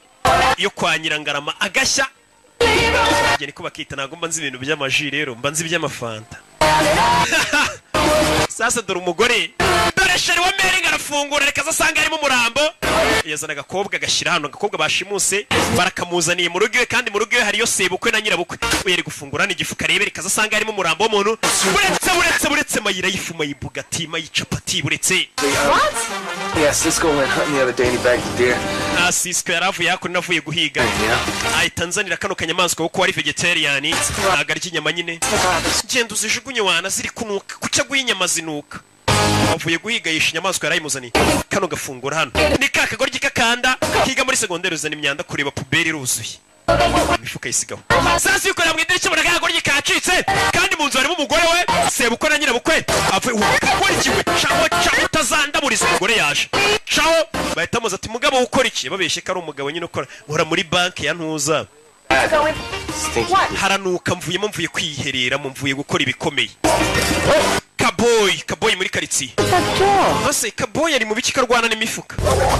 iyo kwa Nyirangarama agashya. Njye niko bakita, ntabwo mba nzi ibintu by'amaji, rero mba nzi iby'amafanta. Sasa dore umugore, dore chéri wa Meringi arafungura, reka aza asanga harimo umurambo. Yazana agakobwa agashyira hano, agakobwa bashimuse barakamuzaniye mu rugo iwe, kandi mu rugo iwe hariyo sebukwe na nyirabukwe. We yari gufungura n'igifuka arebe, reka aza asanga harimo umurambo w'umuntu. Buretse, buretse, buretse, mayira y'ifu, mayibugati, mayicapati, buretse. What? Yeah, Cisco went hunting the other day and he bagged a deer. Nta Cisco yari avuye hakuno, avuye guhiga, ahita anzanira kano kanyamaswa kuko ari vegetarian, ntabwo arya inyama nyine. Genda uzijugunye wana, ziri kunuka. Kuki aguha inyama zinuka? Avuye guhiga yishe inyamaswa yarayimuzaniye. Kano gafungura hano ni ka kagoryi kakanda kiga muri segonderi, uzana imyanda kureba poubelle iruzuye. Imifuka yisigaho. Sasa yikorera mu idirishya, ubona kagoryi kacitse, kandi mu nzu harimo umugore we, sebukwe na nyirabukwe. Apfe ukora iki we? Caho, caho, utazandaburiza. Umugore yaje, caho. Bahita bamuza ati: "Mugabo, ukora iki?" Babeshye ko ari umugabo nyine ukora, nkora muri banki ya ntuza. Haranuka, mvuyemo, mvuye kwihereramo, mvuye gukora ibikomeye. Kaboyi, kaboyi muri karitsiye. Ese kaboyi ari mu biki karwana n'imifuka?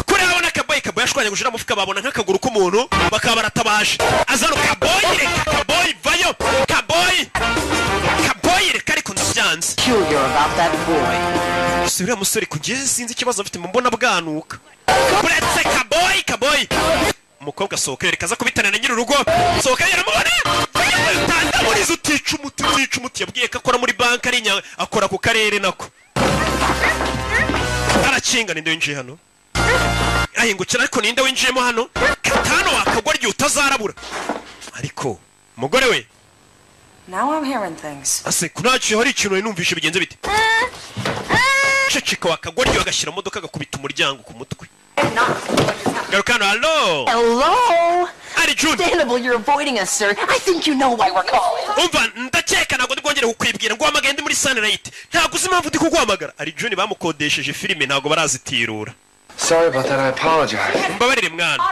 Kuri abona kaboyi, kaboyi ashwanyaguje uriya mufuka, babona nk'akaguru k'umuntu, bakaba baratabaje. Azano kaboyi, reka kaboyi, vayo kaboyi, kaboyi reka, ariko ndabyanze. Si uriya musore kugeze, sinzi ikibazo afite, mbona bwanuka. Uretse kaboyi, kaboyi, umukobwa asohoka, yereka aza kubitana na nyir'urugo. Sohoka, yaramubona. Utandaburiza, utica umuti, utica umuti. Yabwiye ko akora muri banki, ari akora ku karere nako. Arakinga. Ninde winjiye hano? Ahingukira, ariko ninde winjiyemo hano? Katano wakagwa ryo utazarabura. Ariko umugore we. Now I'm hearing things. Ase kunaciye, hari ikintu nari numvishe, bigenze bite? Ceceka wakagwa ryo. Agashyira modoka, agakubita umuryango ku mutwe. Garuka hano, hallo. Hello? Ari June. Understandable you're avoiding us, sir. I think you know why we're calling. Umva, ndakeka ntabwo ndi bwongere kukwibwira ngo uhamagaye ndi muri Sunlight. Ntabwo uzi impamvu ndi kuguhamagara. Ari June, bamukodesheje filime, ntabwo barazitirura. Sorry about that. I apologize. Mbabarire mwana.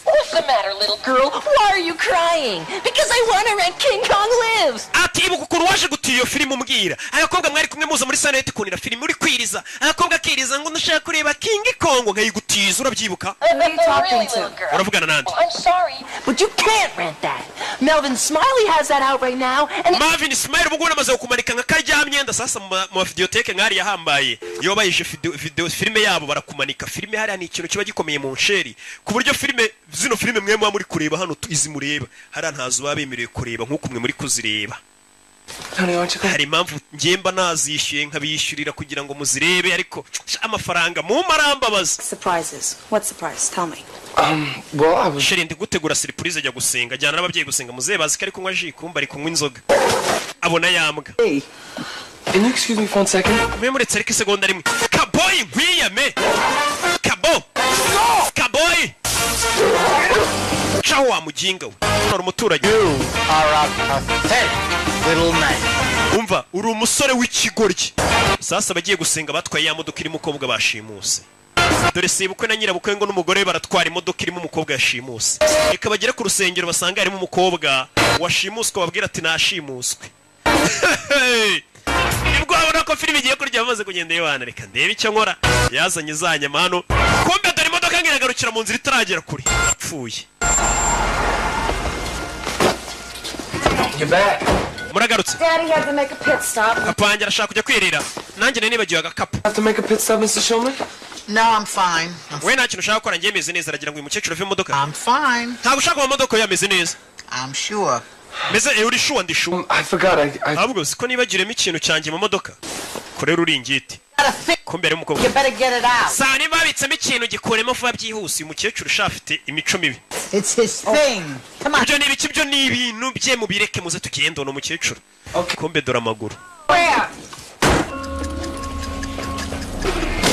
What's the matter, little girl? Why are you crying? Because I want to rent King Kong Lives. Ati ibuka ukuntu waje gutiya iyo filime, umbwira abakobwa mwari kumwe muza muri Sunlight kunira filime, uri kwiriza, abakobwa akiriza ngo ndashaka kureba King Kong, nkayigutiza, urabyibuka? Who are you talking Really, to? little girl. Uravugana nande? Well, I'm sorry, but you can't rent that. Melvin Smiley has that out right now, and Marvin Smile ubu ngubu namaze kukumanika nka karya myenda. Sasa mu mavideoteke nk'ariya ahambaye, iyo bayishe video filime yabo barakumanika filime hariya. Ni ikintu kiba gikomeye mu nsheri, ku buryo filime, zino filime mwe muba muri kureba hano, izi mureba hariya ntazo baba bemerewe kureba nk'uko mwe muri kuzireba. Hari impamvu ngiye mba nazishyuye, nkabishyurira kugira ngo muzirebe, ariko sha, amafaranga mu marambabaza. Surprises. What surprise? Tell me. Well, I was. Chérie, ndi gutegura surprise. Ajya gusenga, ajyana n'ababyeyi gusenga. Muzehe bazi ko ari kunywa jus, kumba ari kunywa inzoga, abona yambwa. Hey, can you excuse me for one second? Mwe muretse ariko isegonda rimwe. Kaboyi, nkwiyame, kabo, kaboyi, caho wa muginga we. Hano hari umuturanyi. Are a pathetic little man. Umva, uri umusore w'ikigoryi. Sasa abagiye gusenga batwaye ya modoka irimo umukobwa bashimuse. Dore sebukwe na nyirabukwe ngo n'umugore we baratwara imodoka irimo umukobwa yashimuse. Reka bagere ku rusengero basanga harimo umukobwa washimuswe, babwira ati nashimuswe. Nibwo babona ko filime igiye kurya. Bamaze kugenda, yewana reka ndebe icyo nkora. Yazanye za nyama hano, kumbe dore imodoka ngo iragarukira mu nzira itaragera kure, apfuye. You're back. Muragarutse. Daddy had to make a pit stop. Papa wanjye arashaka kujya kwirira, nanjye nari nibagiwe agakapu. Have to make a pit stop, Mr. Shulman? No, I'm fine. We nta kintu ushaka gukora, njye meze neza. Aragira ngo uyu mukecuru ave mu modoka. I'm fine. Ntabwo ushaka mu modoka, yameze neza. I'm sure. Meze uri sure? Ndi sure. I forgot. I Ahubwo siko nibagiremo ikintu cyanjye mu modoka, korera uringiti, kumbe harimo umukobwa. You better get it out. Saa niba babitsemo ikintu, gikuremo vuba byihuse. Uyu mukecuru usha afite imico mibi. It's his thing. Come on. Ibyo ni ibiki? Ibyo ni ibintu bye, mubireke, muze tugende. Ni umukecuru, kumbe dore amaguru. Where?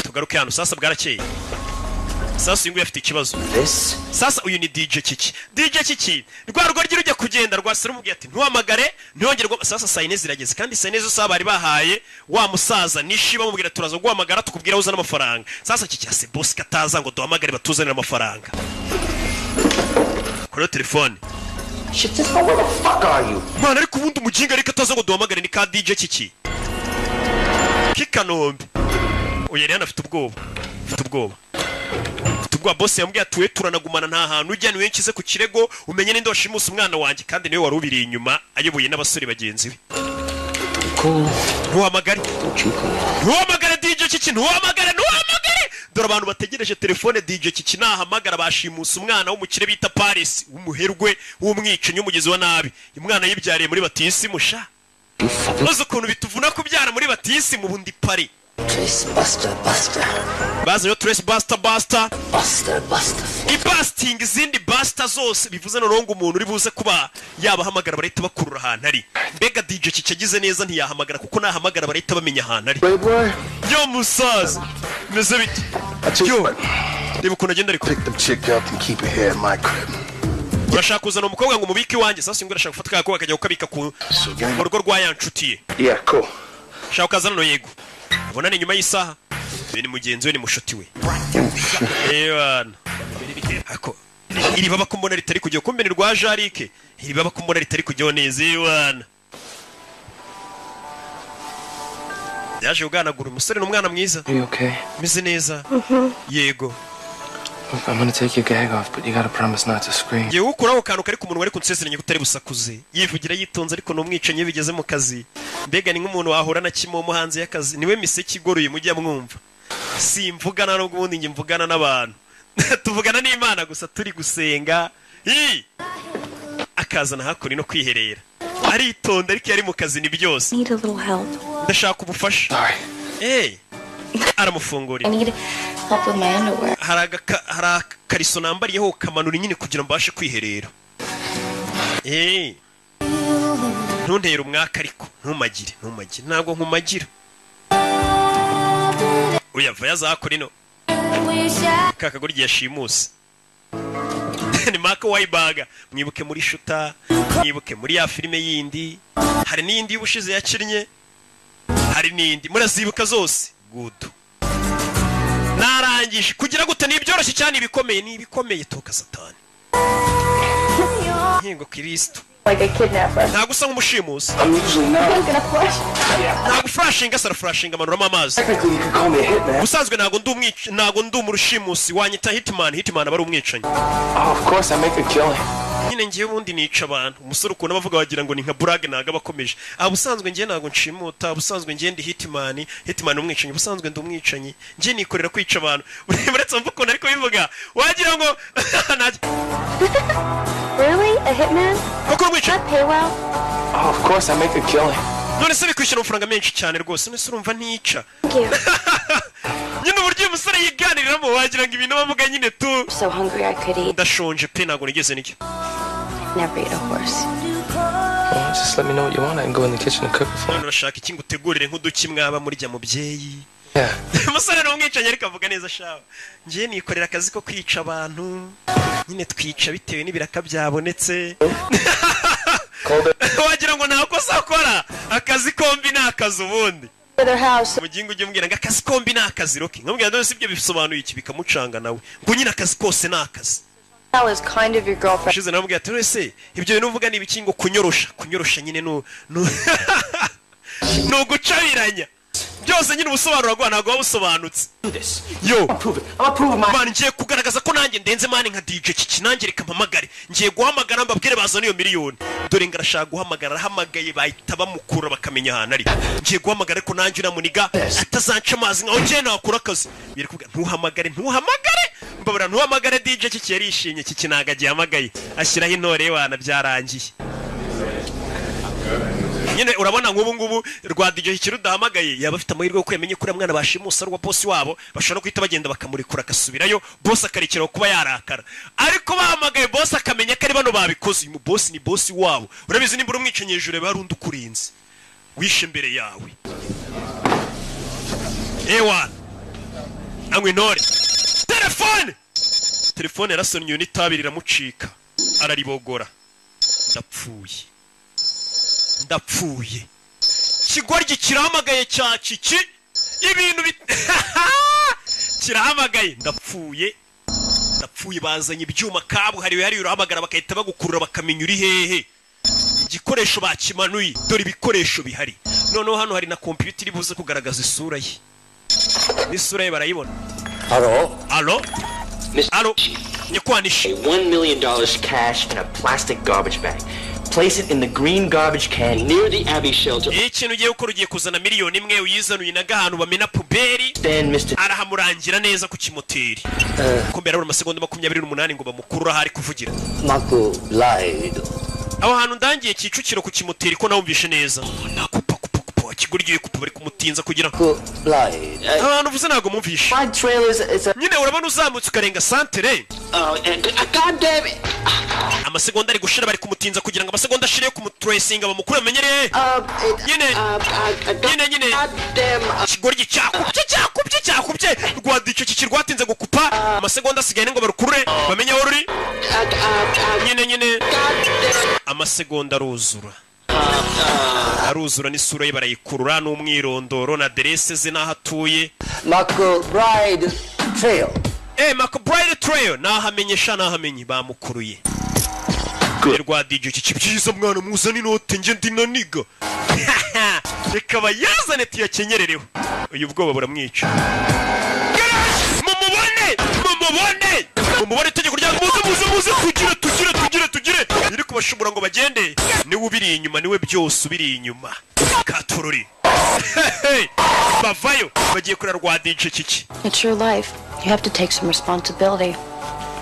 Tugaruke hano. Sasa bwarakeye. Sasa uyu nguyu afite ikibazo. Sasa uyu ni DJ Kiki. DJ Kiki, rwa rugoryi rujya kugenda rwasira, umubwiye ati ntuhamagare, ntiwongere. Sasa saa yine zirageze, kandi saa yine zo saha bari bahaye wa musaza nishi, bamubwira turaza guhamagara tukubwira aho uzana amafaranga. Sasa Kiki ase boss kataza ngo duhamagare batuzanire amafaranga kuri telefone. Shit, this where the fuck are you? Mwana, ariko ubundi umuginga ariko ataza ngo duhamagare ni ka DJ Kiki k'Ikanombe. Uyu yari hano afite ubwoba, afite ubwoba, afite ubwoba. Boss yambwiye ati we turanagumana, nta hantu ujya, niwe nshyize ku kirego, umenye ninde washimuse umwana wanjye, kandi niwe wari ubiri inyuma ayoboye n'abasore bagenzi be. Ntuhamagare, ntuhamagare DJ Kiki, ntuhamagare, ntuhamagare. Dore abantu bategereje telefone. DJ Kiki nahamagara, bashimuse umwana w'umukire bita Paris, w'umuherwe, w'umwicanyi, w'umugizi wa nabi. Umwana yibyariye muri batisimu sha. Uzi ukuntu bituvuna kubyara muri batisimu? Ubundi pari. Trace Buster Buster. Bazanye Trace Buster Buster. Buster Buster. Ibasitinga izindi buster zose, bivuze noneho ngo umuntu uri buze kuba yabahamagara barahita bakurura ahantu ari. Mbega DJ Kiki agize neza ntiyahamagara, kuko nahamagara barahita bamenya ahantu ari. Yo musaza, meze bite? Yo, reba ukuntu agenda ariko. Pick the chick up and keep her here in my crib. Urashaka kuzana umukobwa ngo umubike iwanjye? Sasa ngo urashaka gufata ka gakobwa akajya kukabika ku mu rugo rwa ya nshuti ye. Yeah, cool. Shaka ukazana no yego. Ubonane nyuma y'isaha. Uyu ni mugenzi we, ni mushuti we. Ewana. Ako iri baba ko mbona ritari kujya, kumbe ni rwa Jarike. Iri baba ko mbona ritari kujyaho neza, ewana. Yaje kuganagura umusore, ni umwana mwiza. Are you okay? Meze neza. Yego. Look, I'm gonna take your gag off, but you gotta promise not to scream. Ngiye gukuraho akantu kari ku munwa, ariko nsezeranye ko utari busakuze. Yivugira yitonze, ariko ni umwicanyi iyo bigeze mu kazi. Mbega ni nk'umuntu wahura na Kimomo hanze y'akazi, niwe miseke igoroye mujya mwumva. Simvugana n'ubwo ubundi njye mvugana n'abantu, tuvugana n'Imana gusa turi gusenga. Ii! Akazana hakuno no kwiherera, aritonda, ariko iyo ari mu kazi ni byose. Need a little help. Ndashaka ubufasha. Aramufungurira. I need help with my underwear. Hari akariso nambariyeho kamanura nyine kugira ngo mbashe kwiherera. Ntuntere umwaka, ariko ntumagire, ntumagire, ntabwo nkumagira. Uyava yazakora ino ka kagoryi yashimuse ni Mark Wahlberg. Mwibuke muri Shuta, mwibuke muri ya filime yindi, hari n'iyindi y'ubushize yakinnye, hari n'indi murazibuka zose. Good, narangije kugira gute? Ni ibyoroshye cyane, ibikomeye ni ibikomeye. Toka satani nkingo Kristo. Like a kidnapper. Ntabwo usa nk'umushimusi. I'm usually not. I'm gonna flush. Ntabwo flushinga, sara flushinga, amanuramo amazi. Technically, you could call me a hitman. Ubusanzwe ntabwo ndi umwic ntabwo ndi umurushimusi, wanyita hitman. Hitman aba ari umwicanyi. Oh, of course, I make a killing. Nyine ngewe ubundi nica abantu. Umusore ukuntu abavuga wagira ngo ni nka burage, ntabwo aba akomeje. Ah, ubusanzwe ngewe ntabwo nshimuta, ubusanzwe ngewe ndi hitman. Hitman ni umwicanyi. Ubusanzwe ndi umwicanyi, ngewe nikorera kwica abantu. Uretse mvuga ukuntu ariko bivuga wagira ngo Really? A hitman? Koko umwicanyi? That pay well? Oh, of course, I make a killing. None se bikwishyura amafaranga menshi cyane rwose? None se urumva ntica? Thank you. Nyine uburyo uyu musore yiganiriramo wagira ngo ibintu bavuga nyine tu. So hungry I could eat. Ndashonje pe, ntabwo nigeze nicyo. Never eat a horse. Well, just let me know what you want. I can go in the kitchen and cook it for None you. urashaka iki ngo utegurire nk'uduki mwaba murya, mubyeyi? Yeah. Umusore ni umwicanyi ariko avuga neza shawe. Ngiye nikorera akazi ko kwica abantu nyine, twica bitewe n'ibiraka byabonetse. Wagira ngo nta kosa akora, akazi kombi ni akazi ubundi. Their house. Umugingo ujya umbwira ngo akazi kombi ni akazi roki, nkamubwira none si ibyo bisobanuye iki, bikamucanga nawe ngo nyine akazi kose ni akazi. That was kind of your girlfriend. Ushize namubwira ati none se ibyo bintu uvuga ni ibiki? Ngo kunyorosha, kunyorosha nyine ni ugucabiranya byose nyine. Ubusobanuro bwa ntabwo buba busobanutse. Yo man, ngiye kugaragaza ko nanjye ndenze man, nka DJ Kiki. Nanjye reka mpamagare, ngiye guhamagara mbabwire bazana iyo miliyoni. Dore ngo arashaka guhamagara, arahamagaye, bahita bamukura bakamenya ahantu ari. Ngiye guhamagara ariko nanjye uramuniga atazanca amazi nkaho ngiye nakora akazi. Biri kuvuga ntuhamagare, ntuhamagare, mbabura ntuhamagare. DJ Kiki yarishimye. Kiki ntabwo agihamagaye, ashyiraho intore wana, byarangiye nyine. Urabona nk'ubu ngubu rwa DJ Kiki rudahamagaye, yaba afite amahirwe yo kwemenya ko uriya mwana bashimusa ari uwa bosi wabo, bashobora no guhita bagenda bakamurekura agasubirayo, bosi akarekeraho kuba yarakara. Ariko bahamagaye bosi akamenya ko ari bano babikoze, uyu bosi ni bosi wabo. Urabizi nimba uri umwicanyi, hejuru haba hari undi ukurinze wishe imbere yawe. Ewana anywa intore, telefone, telefone yarasonnye, n'itabi riramucika araribogora. Ndapfuye, ndapfuye, kigoryi kirahamagaye cya Kiki, ibintu kirahamagaye, ndapfuye, ndapfuye. Bazanye ibyuma kabuhariwe hariya, urahamagara bagahita bagukurura bakamenya uri hehe. Igikoresho bakimanuye, dore ibikoresho bihari. Noneho hano hari na kompiyuta iri buze kugaragaza isura ye, n'isura ye barayibona. Hello? Alo, alo, nyakwanishe. $1 million cash in a plastic garbage bag. Place it in the green garbage can near the Abbey shelter. Iyo ikintu ugiye gukora, ugiye kuzana 1 miliyoni uyizanuye naga ahantu bamena poubelle. Stand, Mr. Arahamurangira neza ku kimoteri. Ko mbere habura amasegonda 28 ngo bamukurure aho ari kuvugira. Marco lied. Aho hantu ndangiye Kicukiro ku kimoteri, ko nawumvishe neza? Kupa kupa kupa, kigoryi kupa, bari kumutinza kugira Lied. aho hantu uvuze ntabwo mumvishe nyine. Urabona uzamutse ukarenga santere. Oh, God damn it! Amasegonda ari gushira, bari kumutinza kugira ngo amasegonda ashire yo kumutracinga, bamukure, bamenyere nyine nyine nyine. Ikigoryi cyakubye, cyakubye, cyakubye rwa icyo kiki rwatinze gukupa. Amasegonda asigaye ngo barukurure, bamenye aho ruri nyine nyine. Amasegonda aruzura, aruzura, n'isura ye barayikurura, n'umwirondoro na aderese ze n'aho atuye. McBride Trail. McBride Trail, nahamenye sha, nahamenye. Bamukuruye rwa DJ iki. Byiza mwana, muzane inote, njye ndi na nigga. Reka bayazane tuyakenyerereho. Uyu bwoba buramwica. Mumubone, mumubone, mumubone! Itegeko rya muze, muze, muze, tugire, tugire, tugire, tugire! Iri kubashobora ngo bagende. Niwe ubiri inyuma, niwe byose ubiri inyuma. Katorori bavayo, bagiye kurera rwa DJ kiki. It's your life. You have to take some responsibility.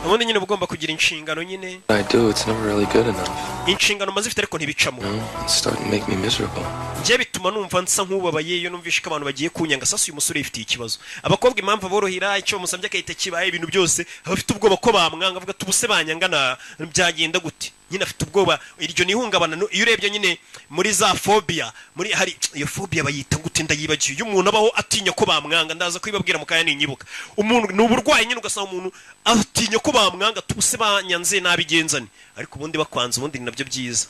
Ubundi nyine uba ugomba kugira inshingano nyine. I do, it's never really good enough. Inshingano maze ifite, ariko ntibicamo. It's starting to make me miserable. Njye bituma numva nsa nk'ubabaye iyo numvishe ko abantu bagiye kunyanga. Sasa uyu musore yifitiye ikibazo. Abakobwa impamvu aborohera, icyo bamusabye agahita kibaye, ibintu byose, aba afite ubwoba ko bamwanga. Avuga ati: "Ubuse banyanga na byagenda gute?" Nyine afite ubwoba, iryo ni ihungabana. Iyo urebye nyine muri za phobia, muri hari iyo phobia bayita gute? Ndayibagiwe. Iyo umuntu abaho atinya ko bamwanga, ndaza kubibabwira mu kanya ninyibuka. Umuntu ni uburwayi nyine, ugasanga umuntu atinya ko bamwanga, tubuse banyanze nabigenzane. Ariko ubundi bakwanze, ubundi ni nabyo byiza.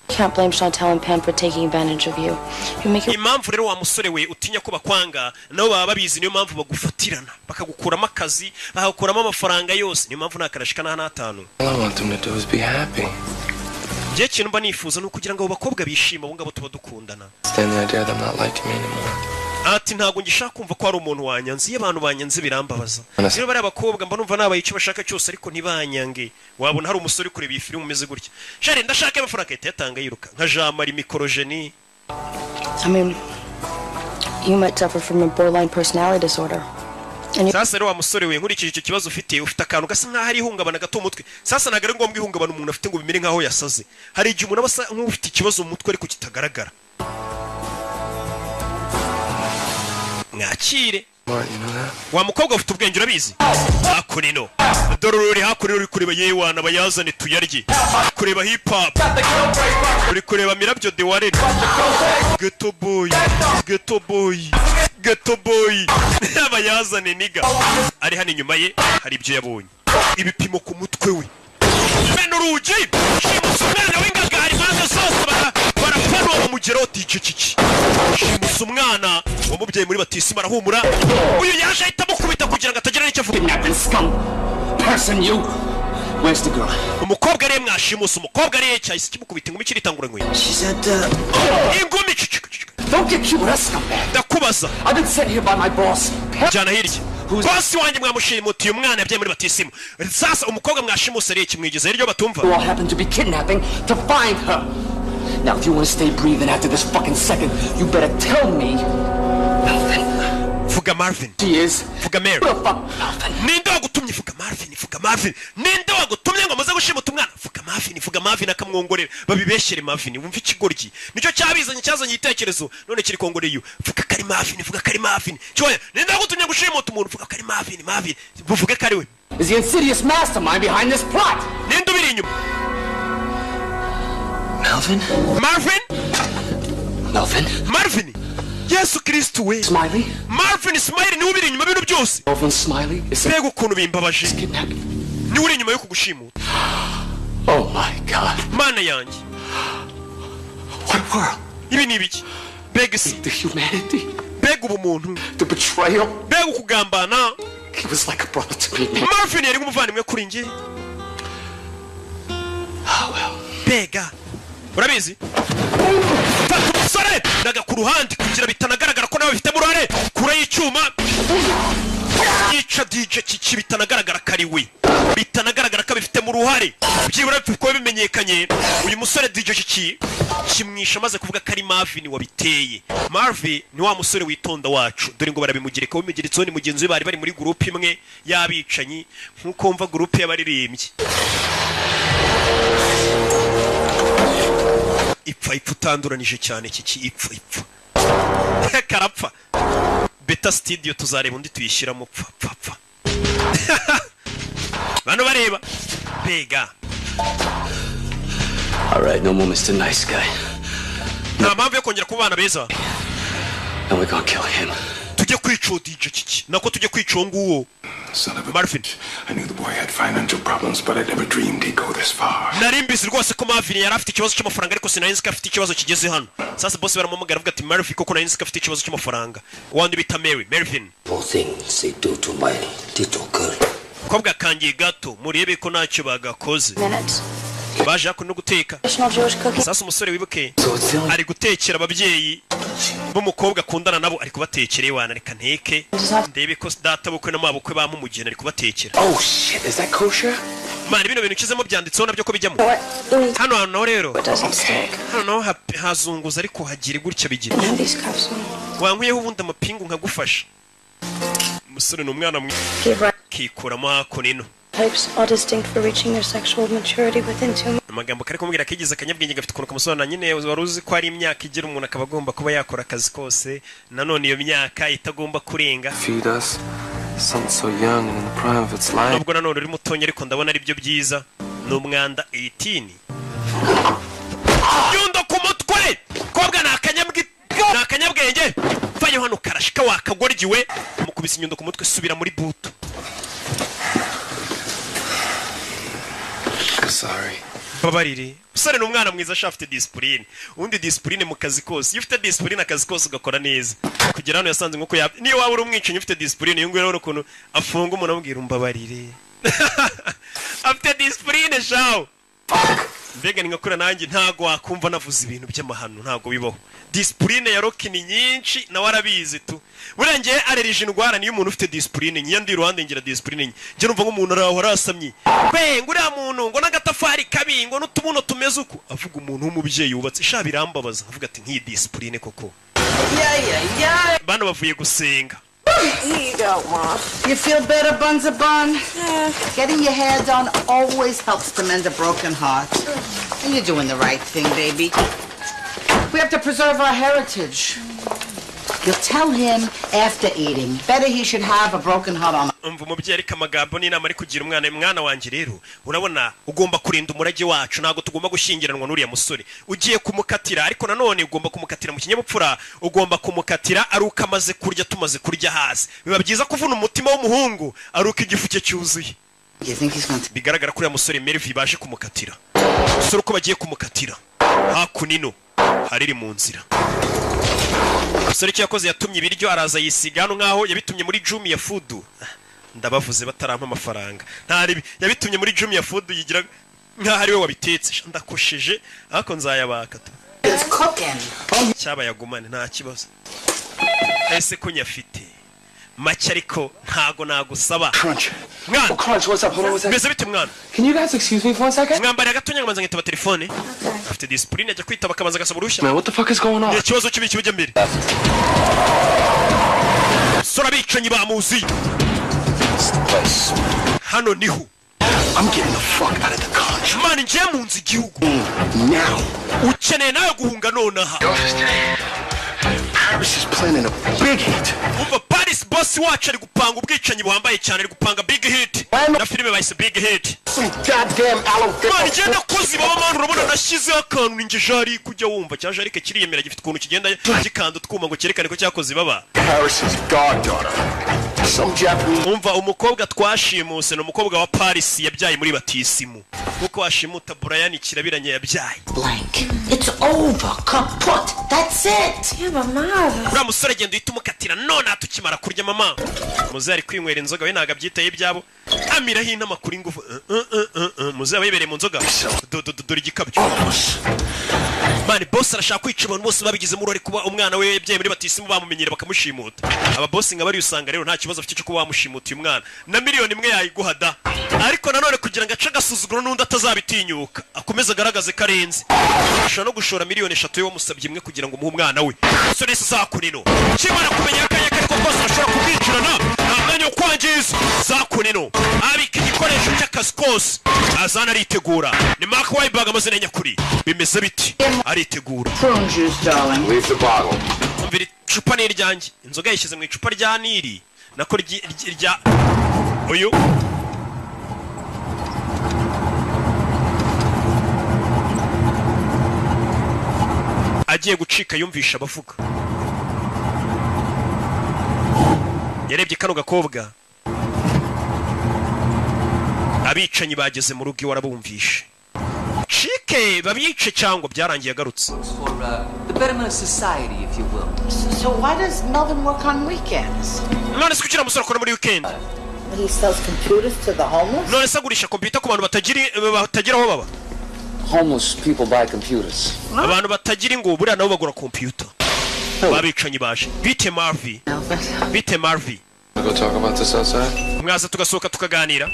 Can't blame Chantel and Pam for taking advantage of you. You make it Impamvu rero wa musore we utinya ko bakwanga, nabo baba babizi. Niyo mpamvu bagufatirana, bakagukuramo akazi, bakagukuramo amafaranga yose. Niyo mpamvu nta karashika n'atanu. All I want them to do is be happy. Njye ikintu mba nifuza ni ukugira ngo abo bakobwa bishime, abo ngabo tuba dukundana. Stand the idea of them not liking me anymore. Ati: "Ntabwo ngishaka kumva ko hari umuntu wanyanze. Iyo abantu banyanze birambabaza." Rero bariya bakobwa mba numva nabaye icyo bashaka cyose, ariko ntibanyange. Wabona hari umusore uri kureba iyi filime umeze gutya: "Shari, ndashaka amafaranga," ahita yatanga yiruka nka Jean Marie Microgenie. I mean, you might suffer from a borderline personality disorder. And you Sasa rero wa musore we, nkurikije icyo kibazo ufite, ufite akantu gasa nk'aho ari ihungabana gato mu mutwe. Sasa ntabwo ari ngombwa ihungabana umuntu afite ngo bimere nk'aho yasaze. Hari igihe umuntu aba asa nk'ufite ikibazo mu mutwe ariko kitagaragara. Mwakire. Smart, you know that? Wa mukobwa ufite ubwenge, urabizi. Hakuno dore uri hakuno, uri kureba yewana, bayazane tuyarye. Kureba hip hop, uri kureba Mirabyo de Warren, ghetto boy, ghetto boy, ghetto boy, bayazane nigga. Ari hano inyuma ye hari ibyo yabonye, ibipimo ku mutwe we. Mena urugi, shimusa umwana w'ingagari, impande zose barapanura, bamugeraho. DJ kiki shimusa umwana wamubyaye muri batisimu, arahumura. Uyu yaje ahita amukubita kugira ngo atagira n'icyo avuga. Person, you. Where's the girl? Umukobwa ariye mwashimuse? Umukobwa ariye? Cyahise kimukubita ingumi, kiritangura nkweto. She said, Ingumi. Don't get cute with us, scumbag. Ndakubaza. I've been sent here by my boss. Jyana hirya. Bosi wanjye mwamushimutiye umwana yabyaye muri batisimu. Sasa umukobwa mwashimuse ariye? Kimwigeze hirya batumva. Who all happened to be kidnapping to find her. Now, if you want to stay breathing after this fucking second, you better tell me. Melvin. Vuga Marvin. She is. Vuga Mary. Who the fuck? Melvin. Ninde wagutumye? Vuga Marvin, vuga Marvin. Ninde wagutumye ngo amaze gushimuta umwana? Vuga Marvin, vuga Marvin. Akamwongorera babibeshyere Marvin. Wumva ikigoryi nicyo cyabizanye, cyazanye igitekerezo none kiri kongoreye iyo. Vuga kari Marvin, vuga kari Marvin. Cyoya, ninde wagutumye gushimuta umuntu? Vuga kari Marvin, Marvin, buvuge kari we. Is the insidious mastermind behind this plot? Ninde ubiri inyuma? Melvin? Marvin? Melvin? Marvin, Yesu Kristu we! Smiley? Marvin Smiley niwe ubiri inyuma ibintu byose. Melvin Smiley is Mbega ukuntu bimbabaje! Niwe uri inyuma yo kugushimuta. Oh my God. Mana yanjye! What a world. Ibi ni ibiki? Mbega isi! The humanity. Mbega ubumuntu! The betrayal. Mbega ukugambana! He was like a brother to me, man. Marvin yari nk'umuvandimwe kuri njye. Mbega urabizi, fata umusore naga ku ruhande kugira bitanagaragara ko nawe bifitemo uruhare. Kure y'icyuma yica DJ kiki, bitanagaragara ko ari we, bitanagaragara ko abifitemo uruhare. Byibura kuba bimenyekanye uyu musore DJ kiki kimwisha amaze kuvuga ko ari Marvin wabiteye. Marvin ni wa musore witonda wacu. Dore ngo barabimugereka, bimugeretseho ni mugenzi we, bari bari muri groupe imwe y'abicanyi, nk'uko wumva groupe y'abaririmbyi. Ipfa, ipfa utanduranije cyane kiki, ipfa, ipfa, karapfa. Beta studio tuzareba undi tuyishyiramo. Pfa, pfa, pfa. Bano bareba mbega All right, no more Mr. Nice Guy. Nta mpamvu yo kongera kuba abana beza. And we're gonna kill him. Tujye kwica uwo DJ Kiki, nako tujye kwica uwo nguwo Son of a Marvin. I knew the boy had financial problems, but I never dreamed he'd go this far. Nari mbizi rwose ko Marvin yari afite ikibazo cy'amafaranga, ariko sinari nzi ko afite ikibazo kigeze hano. Sasa boss baramuhamagara, avuga ati: "Marvin, koko nari nzi ko afite ikibazo cy'amafaranga." Wandi bita Mary Marvin. Poor things they do to my little girl. Kobwa kangiye gato, murebe ko ntacyo bagakoze. Minutes. Baje hakuno no guteka. Traditional Jewish cooking. Sasa umusore, wibuke, ari gutekera ababyeyi b'umukobwa akundana nabo, ari kubatekera. Iwana reka nteke ndebe ko data bukwe na mabukwe bampa umugeni. Ari kubatekera. Oh shit, is that kosher? Man, bino bintu ukizemo byanditseho nabyo ko bijyamo hano hantu naho. Rero hano naho hazunguza, ariko hagire gutya bigira. Wankuyeho ubundi amapingu nkagufasha. Umusore ni umwana mwiza, kikuramo hakuno ino. Types all distinct for reaching their sexual maturity within 2 Amagambo kari kumubwira kigize akanyabwenge, gafite ukuntu kamusobanura nyine. Wari uzi ko ari imyaka igira umuntu akaba agomba kuba yakora akazi kose, nanone iyo myaka itagomba kurenga. Feed us. Something so young and in the prime of its life. Nubwo nanone uri mutonya, ariko ndabona ari byo byiza. Ni umwanda 18 nyundo ku mutwe. Kobwa ni akanyabwenge. Vayo hano karashika wakagoryiwe. Mukubise inyundo ku mutwe. Subira muri buto. Sorry. Babarire. Musore ni umwana mwiza sha, afite discipline. Ubundi discipline mu kazi kose, iyo ufite discipline akazi kose ugakora neza. Kugera hano yasanze nkuko ya niyo waba uri umwicanyi ufite discipline. Uyu nguyu urabona ukuntu afunga umuntu, amubwira umbabarire. Afite discipline shawo. Mbega ni nkakura nanjye, ntago wakumva navuze ibintu by'amahano, ntago bibaho. Discipline ya Rocky ni nyinshi, nawe arabizi tu. Buriya ngewe arerije indwara niyo umuntu ufite discipline nyiya, ndi iruhande ngira discipline nke. Njye numva nk'umuntu araho arasamye we, ngo uriya muntu ngo n'agatafari kabi, ngo n'utubuno tumeze uku, avuga umuntu w'umubyeyi wubatse sha, birambabaza. Avuga ati nk'iyi discipline koko. Yeah. Bano bavuye gusenga. Here you go, Mom. You feel better, Buns a Bun? Getting your hair done always helps to mend a broken heart. And you're doing the right thing, baby. We have to preserve our heritage. You'll tell him after eating. Better he should have a broken heart on Umva umubyeyi, ariko amagambo n'inama ari kugira umwana: "Mwana wanjye, rero urabona ugomba kurinda umurage wacu. Ntabwo tugomba gushyingiranwa n'uriya musore. Ugiye kumukatira, ariko nanone ugomba kumukatira mu kinyabupfura. Ugomba kumukatira ari uko amaze kurya, tumaze kurya hasi. Biba byiza kuvuna umutima w'umuhungu ari uko igifu cye cyuzuye." Bigaragara ko uriya musore Melvin baje kumukatira. Umusore uko bagiye kumukatira hakuno ino hariri mu nzira. Umusore icyo yakoze, yatumye ibiryo, araza yisiga hano nk'aho yabitumye muri Jumia Food. Ndabavuze batarampa amafaranga. Ntaribi, yabitumye muri Jumia Food, yigira nk'aho ari we wabitetse. Sha, ndakosheje, ariko nzayabaka tu. It's cooking. Cyabaye agumane, nta kibazo. Ese ko nyafite make, ariko ntago nagusaba mwana. Crunch, what's up? Hold on one second. Mbese bite mwana? Can you guys excuse me for one second? Mwambariye agatonya nkabanza nkitaba telefone. Afite discipline, ajya kwitaba akabanza agasaba uruhushya. Man, what the fuck is going on? Ni ikibazo kibi kijya mbere. Sora, abicanyi bamuzi hano niho. I'm getting the fuck out of the country. Man, ngiye mu nzu igihugu. Now. Ukeneye nawe guhunga nonaha. Paris is planning a big hit. Umva, Paris boss wacu ari gupanga ubwicanyi buhambaye cyane, ari gupanga big hit, na filime bayise Big Hit. Some goddamn aloe Man, njye nakoze ibaba. Man, urabona nashyizeho akantu ninjye Jarike. Ujya wumva cya Jarike kiriyemera, gifite ukuntu kigenda gikanda utwuma ngo cyerekane ko cyakoze ibaba. Paris's goddaughter. Some Japanese. Umva, umukobwa twashimuse ni umukobwa wa Paris yabyaye muri batisimu, nkuko washimuta Brian Kirabiranye yabyaye. Blank. It's over. Kaput. That's it. Yeah, but Mom. Uriya musore agenda uhita umukatira none tukimara kurya. Mama muze ari kwinywera inzoga, we ntabwo abyitaye ibyabo, amiraho inama kuri ngufu. Muze aba yibereye mu nzoga. Dore igikabyo. Man, boss arashaka kwica abantu bose babigizemo uruhare kuba umwana we yabyaye muri batisimu bamumenyera bakamushimuta. Aba boss nka bari usanga rero nta kibazo afite cyo kuba wamushimuta uyu mwana, na miliyoni 1 yayiguha da. Ariko nanone kugira ngo ace agasuzuguro n'undi atazabitinyuka, akomeze agaragaze ko arenze, ashobora no gushora miliyoni 3 yo wamusabye imwe kugira ngo umuhe umwana we. So nese zakunino kimara kumenya akanya kariko kose arashobora kumwinjirana, nta mwanya wo kwangiza. Zakunino abika igikoresho cy'akazi kose, azana aritegura. Ni Mark Wahlberg, amazina ya nyakuri. Bimeze biti? Aritegura. Prune juice, darling. Leave the bottle. Umvira, icupa ni iryanjye. Inzoga yayishyize mu icupa rya nili, nako rya uyu. Agiye gucika yumvisha abavuga. Yarebye kano gakobwa. Abicanyi bageze mu rugo iwe, arabumvishe. Cike babice cyangwa byarangiye agarutse. For the betterment of society, if you will. So why does Melvin work on weekends? None se kuki uriya musore akora muri weekend? He sells computers to the homeless? None se agurisha kompiyuta ku bantu batagira aho baba? Homeless people buy computers. Abantu batagira ingo buriya nabo bagura kompiyuta. Babicanyi baje. Bite Marvi, bite Marvi. Wanna go talk about this outside? Mwaza tugasohoka tukaganira?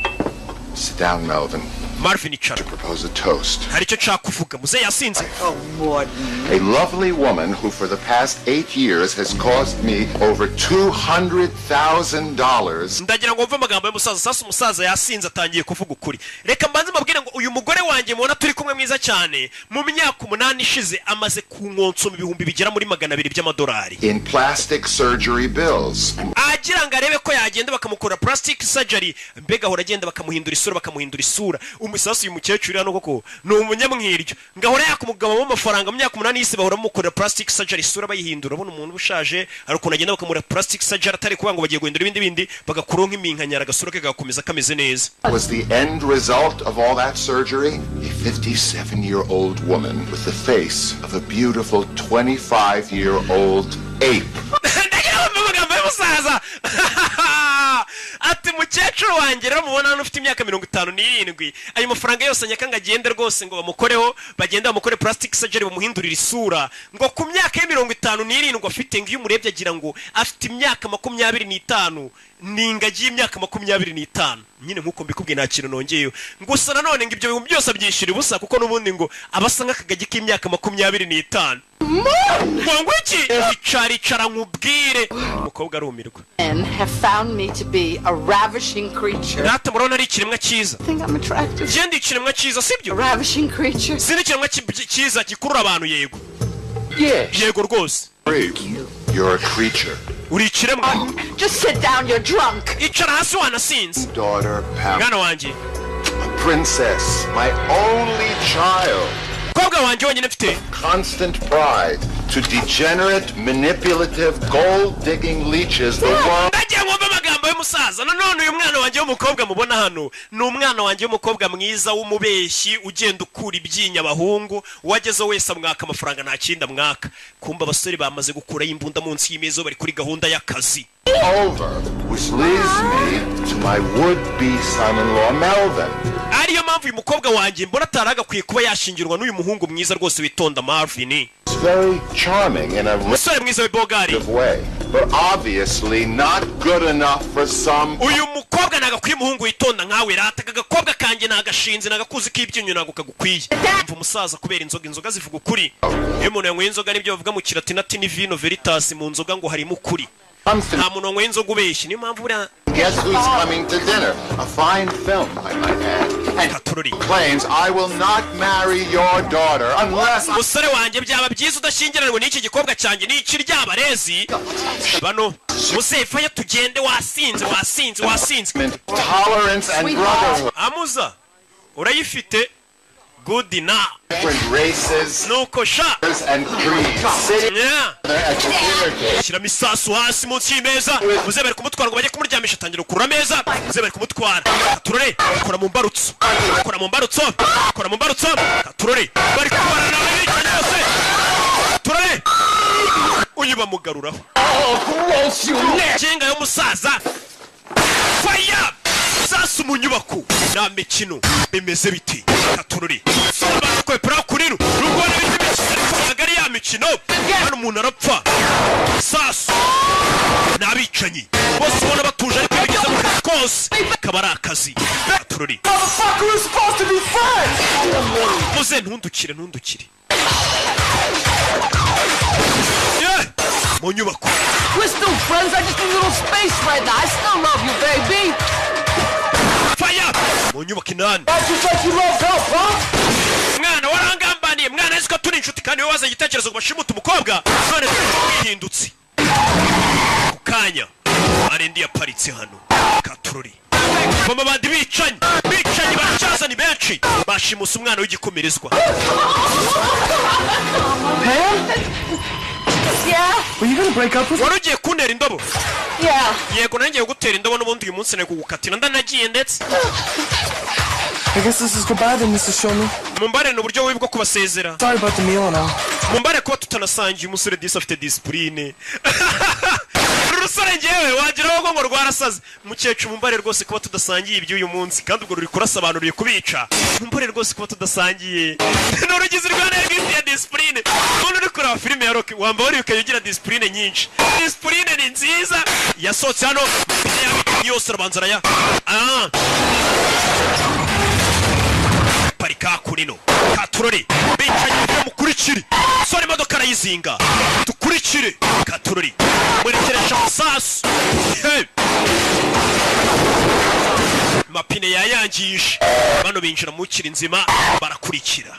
Sit down, Melvin. Marvin, icara. To propose a toast. Hari icyo nshaka kuvuga. Muze yasinze. Oh, Morden. A lovely woman who, for the past 8 years, has cost me over $200,000. Ndagira ngo mve amagambo y'umusaza. Sasa umusaza yasinze, atangiye kuvuga ukuri. Reka mbanze mbabwire ngo uyu mugore wanjye mubona turi kumwe mwiza cyane, mu myaka 8 ishize amaze kunkonsoma ibihumbi bigera muri 200 by'amadolari In plastic surgery bills. agira ngo arebe ko yagenda bakamukora plastic surgery. Mbega ahora agenda bakamuhindura isura, bakamuhindura isura. Umusasu uyu mukecuru hano koko ni umunyamwiryo, ngahora yakumugabamo amafaranga. Mu myaka 8 y'isi bahora bamukorera plastic surgery, isura bayihindura. Urabona umuntu uba ushaje, hari ukuntu agenda bakamura plastic surgery, atari kuvuga ngo bagiye guhindura ibindi bindi, bagakuraho nk'iminkanyara, agasura ke kagakomeza kameze neza. Was the end result of all that surgery? A 57 year old woman with the face of a beautiful 25 year old ape. Ndagira ngo amagambo y'umusaza ati: "Mukecuru wanjye rero mubona hano ufite imyaka 57, ayo mafaranga yose nyakanga agende rwose ngo bamukoreho, bagende bamukore plastic surgery, bamuhindurire isura, ngo ku myaka ye 57 afite, ngo iyo umurebye agira ngo afite imyaka 25, ni ingagi y'imyaka 25 nyine." Nk'uko mbikubwiye, nta kintu nongeyeho. Gusa nanone ngo ibyo bintu byose abyishyura ubusa, kuko n'ubundi ngo aba asa nk'akagagi k'imyaka 25. Ngo iki? Icara, icara nkubwire. Umukobwa arumirwa. Men have found me to be a ravishing creature. Data, murabona ari ikiremwa cyiza? Think I'm attractive? Njye ndi ikiremwa cyiza, sibyo? Ravishing creature. Si ikiremwa cyiza gikurura abantu? Yego, yego rwose. You're a creature. Uri ikiremwa. Just sit down, you're drunk. Icara hasi, wanasinze. Daughter Pam. Mwana wanjye. A princess. My only child. Mukobwa wanjye wenyine mfite. Constant pride to degenerate, manipulative, gold-digging leeches the world Ndagiye nkumva amagambo y'umusaza. Nanone uyu mwana wanjye w'umukobwa mubona hano ni umwana wanjye w'umukobwa mwiza w'umubeshyi, ugenda ukura ibyinyo abahungu. Uwagezeho wese amwaka amafaranga, nta kindi amwaka. Kumva abasore bamaze gukuraho imbunda munsi y'imeza, bari kuri gahunda y'akazi. over. Which leads me to my would-be son-in-law, Melvin. Ariyo mpamvu uyu mukobwa wanjye mbona atari agakwiye kuba yashingirwa n'uyu muhungu mwiza rwose witonda Marvin. It's very charming in a Umusore mwiza w'ibogari. way, but obviously not good enough for some Uyu mukobwa ntabwo akwiye umuhungu witonda nkawe. Rata, aka gakobwa kanjye ni agashinzi, ni agakuzi k'ibyinyo, ntabwo kagukwiye. Umva umusaza, kubera inzoga, inzoga zivuga ukuri. Iyo umuntu yanyweye inzoga, nibyo bavuga mu kilatini ati ni vino veritas, mu nzoga ngo harimo ukuri. Nta muntu wanyweye inzoga ubeshya, niyo mpamvu buriya. Guess who's coming to dinner? A fine film, I might add. And claims I will not marry your daughter unless Musore wanjye, byaba byiza udashyingiranwe n'iki gikobwa cyanjye, ni ikiryabarezi. Bano muzevayo tugende, wasinze, wasinze, wasinze. Tolerance and brotherhood. Amuza urayifite good na Different races nuko sha and creeds sitting Yeah. at the dinner table. Shyiramo isasu hasi munsi y'imeza. Muze bari kumutwara ngo bajye kumuryamisha. Atangira gukurura ameza. Muze bari kumutwara. Turore, kora mu mbarutso, kora mu mbarutso, kora mu mbarutso. Turore, bari kubarana abicanyi bose. Turore, uyu bamugaruraho jenga y'umusaza. Fire sasu mu nyubako, nta mikino. Bimeze biti? Katururi bakwepera kuriru nubwo n'ibindi mikino, ariko ntabwo ari ya mikino. Hano umuntu arapfa. Sasu ni abicanyi bose ubona batuje, ariko iyo bigeze mu kazi kose kaba ari akazi. Katururi. Muze, ntundukire, ntundukire. Yeah! Mu nyubako. We're still friends. I just need a little space right now. I still love you, baby. Fire mu nyubako inani. Mwana, warangambaniye mwana, azi ko turi inshuti kandi wowe wazanye igitekerezo ngo bashimute umukobwa, none wihindutse ku kanya. Arendi yaparitse hano. Katururi, mama, bandi bicanyi, bicanyi baracyaza ni benshi. Gace bashimusa umwana w'igikomerezwa. Pam? Yeah? Were you gonna break up with Wari ugiye kuntera indobo? Yeah. Yego, nanjye ngiye gutera indobo n'ubundi. Uyu munsi nari kugukatira, ndanagiye ndetse. I guess this is goodbye then, Mrs. Shulman. Mumbare, ni uburyo bubi bwo kubasezera. Sorry about the meal and all. Mumbare kuba tutanasangiye. Umusore disi afite disipurine. Uru rusore ngewe wagira ngo rwarasaze. Mukecuru, mumbare rwose kuba tudasangiye iby'uyu munsi, kandi ubwo ruri kurasa abantu, ruri kubica. Mumbare rwose kuba tudasangiye. Ni urugizi rwa nabi ya disipurine. Umuntu uri kureba filime ya Rocky wamba wari ukajya ugira disipurine nyinshi. Disipurine ni nziza. Yasohotse hano yose arabanza araya parika kunino katurori. Bicaye mukurikire sore, imodoka arayizinga. Dukurikire katurori, mwerekeresha amasasu. Hey! Mapine yayangije. Bano binjira mu kiri nzima, barakurikira,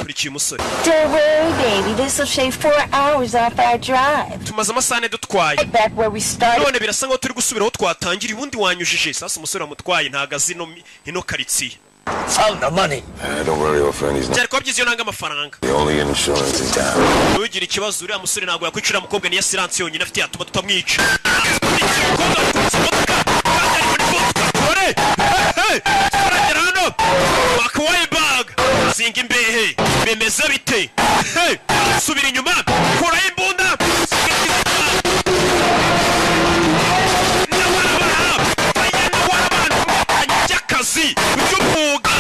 kurikiye umusore. Don't worry, baby. This will shave 4 hours off our drive. Tumaze amasaha 4 dutwaye. Right back where we started. None birasa nkaho turi gusubira aho twatangiriye ubundi. Wanyujije sasa. Umusore wamutwaye ntago azi ino karitsiye. Found the money. Don't worry, old friend. He's not Byari kuba byiza iyo nanga amafaranga. the only insurance in town. Ntugire ikibazo, uriya musore ntabwo yakwicira. Mukobwa niyo assurance yonyine afite yatuma tutamwica. Umukobwa wakubise imodoka kandi ari muri modoka. Dore turagera hano, Mark zinga imbehe. Bimeze bite? Hey! Subira inyuma, kuraho imbunda. By'akazi by'umwuga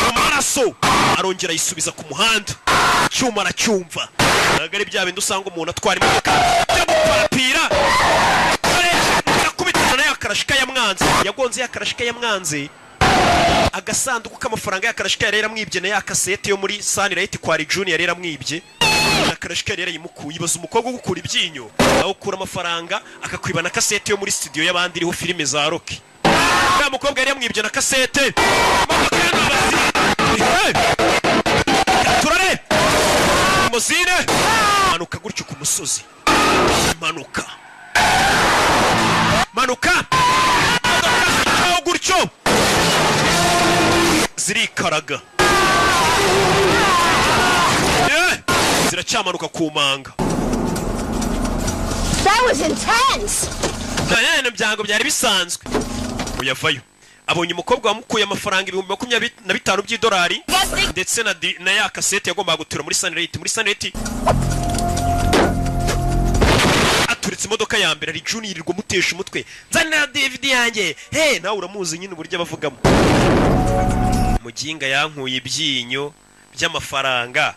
mu maraso, arongera ayisubiza ku muhanda. Icyuma aracyumva, ntabwo ari bya bindi usanga umuntu atwara imodoka byo gupapira. Yakubitana nayo akarashika yamwanze, yagonze yakarashika yamwanze agasanduku k'amafaranga. Yakarashika yari yaramwibye na ya kasete yo muri Sunlight kwa Junior yari yaramwibye na karashika yari yarayimukuye. Ibaza umukobwa ugukura ibyinyo, aho ukura amafaranga akakwiba na kasete yo muri studio y'abandi iriho filime za Rocky. Uriya mukobwa yari yamwibye na kasete. Imodoka y'abazi. Hey! Turare limousine, manuka gutyo ku musozi, manuka, manuka. Imodoka zicaho gutyo zirikaraga. Ziracyamanuka ku manga. That was intense! Nta byango, byari bisanzwe. Uyavayo abonye umukobwa wamukuye amafaranga 25,000 by'idolari ndetse na ya kasete yagombaga gutura muri Sunlight. Muri Sunlight aturitse imodoka ya mbere. Ari Junior yirirwa mutesha umutwe, nzanira DVD yanjye. He, nawe uramuzi nyine uburyo abavugamo. Muginga yankuye ibyinyo by'amafaranga,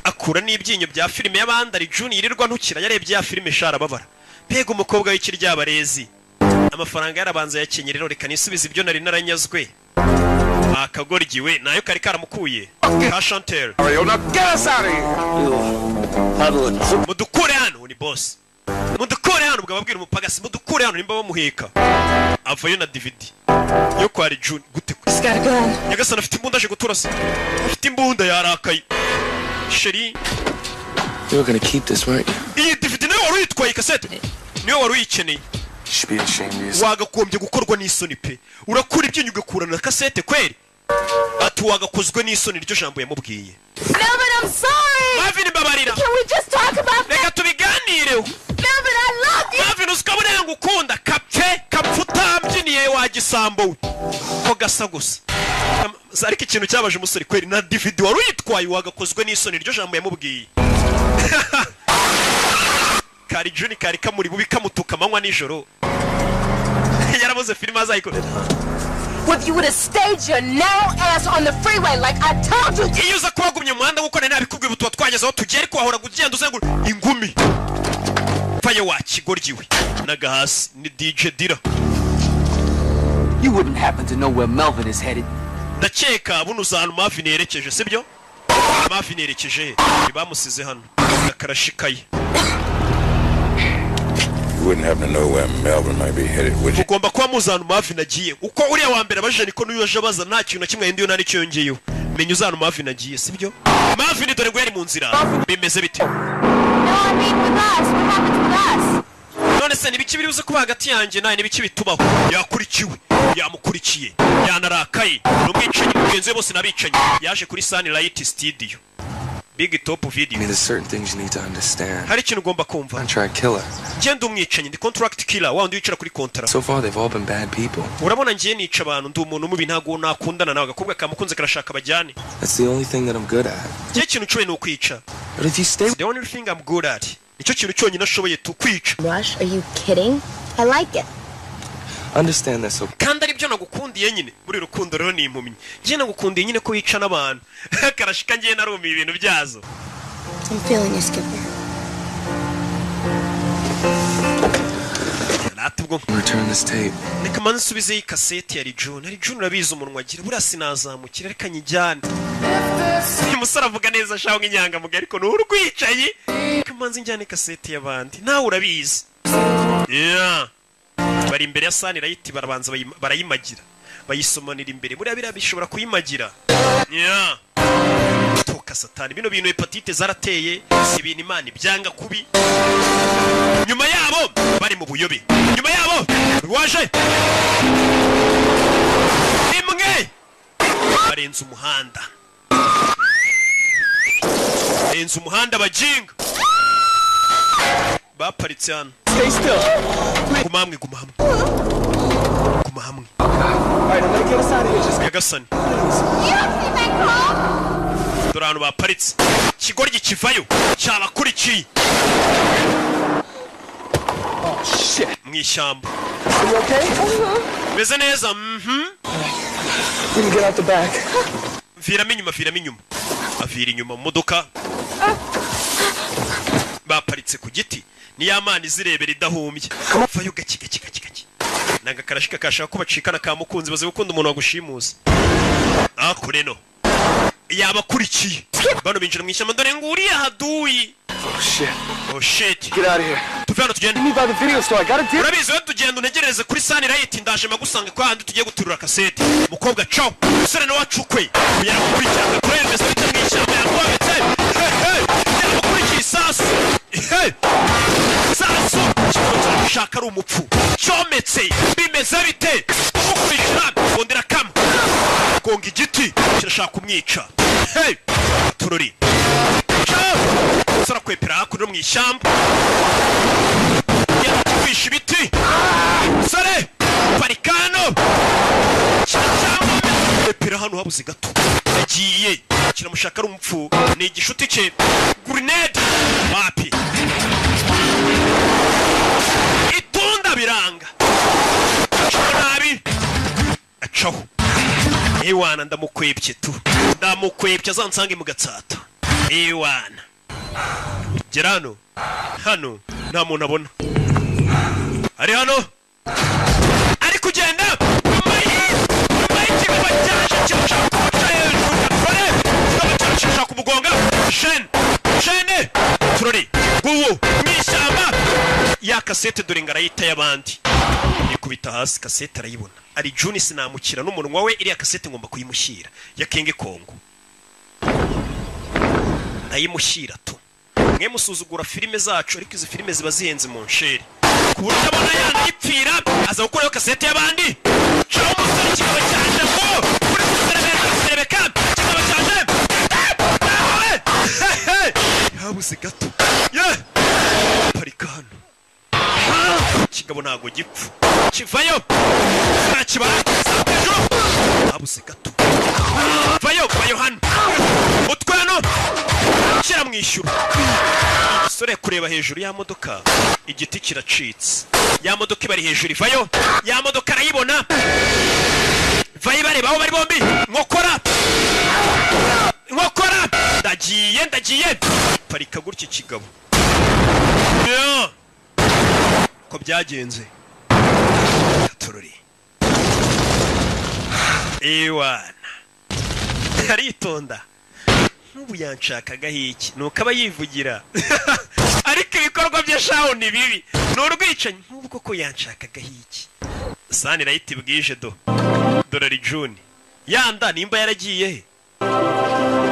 akura n'ibyinyo bya filime y'abandi. Ari Junior yirirwa ntukira, yarebye ya filime shara babara. Mbega umukobwa w'ikiryabarezi! Amafaranga yarabanza yakenyera. Rero reka nisubize ibyo nari naranyazwe. Akagoryiwe nayo kari karamukuye ka Chantel. Now get us out of here. Mudukure hano, ni boss, mudukure hano. Ubwo ababwira umupagasi mudukure hano nimba bamuheka. Avayo na DVD yo kwa June gute? Nyagasani, afite imbunda, aje guturasa, afite imbunda, yarakaye chérie. You were gonna keep this, weren't you? Iyi DVD niwe wari uyitwaye, kasete niwe wari uyikeneye. You should be ashamed of yourself. Wagagombye gukorwa n'isoni pe! Urakura ibyinyo ugakurana na kasete kweri? Ati wagakozwe n'isoni, iryo jambo yamubwiye. Melvin, I'm sorry! Marvin, mbabarira. Can we just talk about Reka that? tubiganireho. Melvin, I love you! Marvin, uzi ko buriya ngukunda. Kapfe kapfe utambyiniye wa gisambo we, ko gasa gusa. Ariko ikintu cyabaje umusore kweri, na DVD wari uyitwaye, wagakozwe n'isoni, iryo jambo yamubwiye. Kari Juni kari kamuri bubi, kamutuka amanywa nijoro. Yarabuze filime azayikora. Well, if you would have stayed your narrow ass on the freeway like I told you to. Iyo uza kuba wagumye mu muhanda nk'uko nari nabikubwiye, ubu tuba twageze aho tugiye, ariko wahora ugenda uzengura ingumi. Faye wa kigoryiwe n'agahasi ni DJ Dira. You wouldn't happen to know where Melvin is headed. Ndakeka buno uza ahantu Marvin yerekeje, sibyo? Marvin yerekeje he? Bamusize hano akarashikaye. You wouldn't happen to know where Melvin might be headed, would you? Ugomba kuba muzi ahantu Marvin agiye. Uko uriya wa mbere abajije niko n'uyu aje abaza, nta kintu na kimwe yahinduye, nta n'icyo yongeyeho. Menya uzi ahantu Marvin agiye, sibyo? Marvin dore ngo yari mu nzira. Bimeze bite? No, I mean with us. What happens with us? None se nibiki biri buze kuba hagati yanjye nawe? Nibiki bitubaho? Yakurikiwe, yamukurikiye, yanarakaye. Ni umwicanyi. Bagenzi be bose n'abicanyi. Yaje kuri Sunlight Studio, Big Top I Video. mean, there's certain things you need to understand. Hari ikintu ugomba kumva. Contract killer. Ngenda umwicanyi, ndi contract killer, wa wundi wicara kuri kontara. So far, they've all been bad people. Urabona, ngiye nica abantu, ndi umuntu mubi, ntabwo nakundana nawe. Agakobwa kamukunze karashaka bajyane. That's the only thing that I'm good at. Ngiye ikintu nshoboye ni ukwica. But if you stay The only thing I'm good at, nicyo kintu cyonyine ashoboye tu, kwica. Rush, are you kidding? I like it. Understand this, okay? Kandi aribyo nagukundiye nyine muri rukundo. Rero ni impumyi, ngiye nagukundiye nyine ko wica n'abantu. Karashika, ngiye narumiye ibintu byazo. I'm feeling you, Skipper. Rata ubwo. Return this tape. Reka manze nsubizeyo ikaseti ya Rijuni. Rijuni, urabizi umunwa agira, buriya sinazamukira, reka nyijyane. Uyu musore avuga neza ashaka nk'inyangamugayo, ariko ni urwicaye. Reka manze njyane kaseti y'abandi, nawe urabizi. Yeah. Bari imbere ya Sunlight, barabanza barayimagira, bayisomanira imbere. Buriya biriya bishobora kuyimagira. Yeah. Toka satani, bino bintu hepatite zarateye, ibintu Imana ibyanga kubi. Nyuma yabo bari mu buyobe, nyuma yabo rwaje imwe, barenze umuhanda, barenze umuhanda. Bajinga baparitse hano. Stay still. Guma hamwe, guma hamwe, guma hamwe. All right, I'm gonna get us out of here. Just Nyagasani, dore ahantu baparitse. Ikigoryi kivayo cyabakurikiye. Oh shit. Mu ishyamba. Are you okay? Meze neza. We can get out the back. Viramo inyuma, viramo inyuma. Avira inyuma mu modoka. Baparitse ku giti, ni ya mana izirebera idahumbye. Vayo gake gake gake gake. Nanga karashika kashaka ko bacikana ka mukunzi, baze gukunda umuntu wagushimuza. Akure no yabakurikiye. Bano binjira mu ishyamba, dore nguriya haduyi. Oh shit. Oh shit. Get out of here. Tuve hano tugende. Meet me by the video store. I got a deal. Urabizi we, tugenda untegereze kuri Sunlight, ndaje magusanga kwa handi tugiye guturura kasete. Mukobwa caw, umusore nawe wacukwe yaramukurikirana kurembeza bita mu ishyamba. Yamwometse yaramukurikiye isasu. Hey! Sasu kikaba kiramushaka ari umupfu cyometse. Bimeze bite kumukurikira? Bondera kama gonga igiti, kirashaka kumwica. Hey! Turori ciao, umusore akwepera hakuno mu ishyamba, kwisha ibiti. Sore parikano cyangwa hano habuze gato, yagiye kiramushaka ari umupfu, ni igishuti cye. Grenade wapi, itunda biranga, acaho nabi, acaho. Ewana, ndamukwebye tu, ndamukwebye, azansange mu Gatsata. Ewana, gera hano, hano nta muntu abona ari hano, ari kugenda nyuma y'ikigabo cyaje kimushaka kumuca hejuru. Dore kikaba cyashaka kumugonga. Shene shene, turori ngubu mu ishyamba. Ya kasete dore ngo arayita y'abandi, ikubita hasi kasete arayibona. Ari Juni, sinamukira n'umunwa we. Iriya kasete ngomba kuyimushyira ya King Kong, ndayimushyira tu. Mwe musuzugura filime zacu, ariko izi filime ziba zihenze mu nsheri, ku buryo abona yanayipfira aza gukuraho kasete y'abandi. Caho umusore, kikaba cyaje ngo uri guserebeka serebeka, kikaba cyaje habuze gato. Ye parika hano, kigabo ntabwo gipfa, kivayo ntakibara hejuru, habuze gato. Vayo, vayo hano, utwe hano kiramwishyura. Umusore kureba hejuru ya modoka, igiti kiracitse, ya modoka ibari hejuru ivayo, ya modoka arayibona, vayo ibareba aho bari bombi. Nkokora nkokora, ndagiye ndagiye. Parika gutya ikigabo. Yeah. Ko byagenze tururi ewana, aritonda nk'ubu yanshakagaho iki? Nuko aba yivugira, ariko ibikorwa bye shaho ni bibi, ni urwicanyi. Nk'ubu koko yanshakagaho iki? Sunlight bwije do, dore Juni yanda nimba yaragiye he?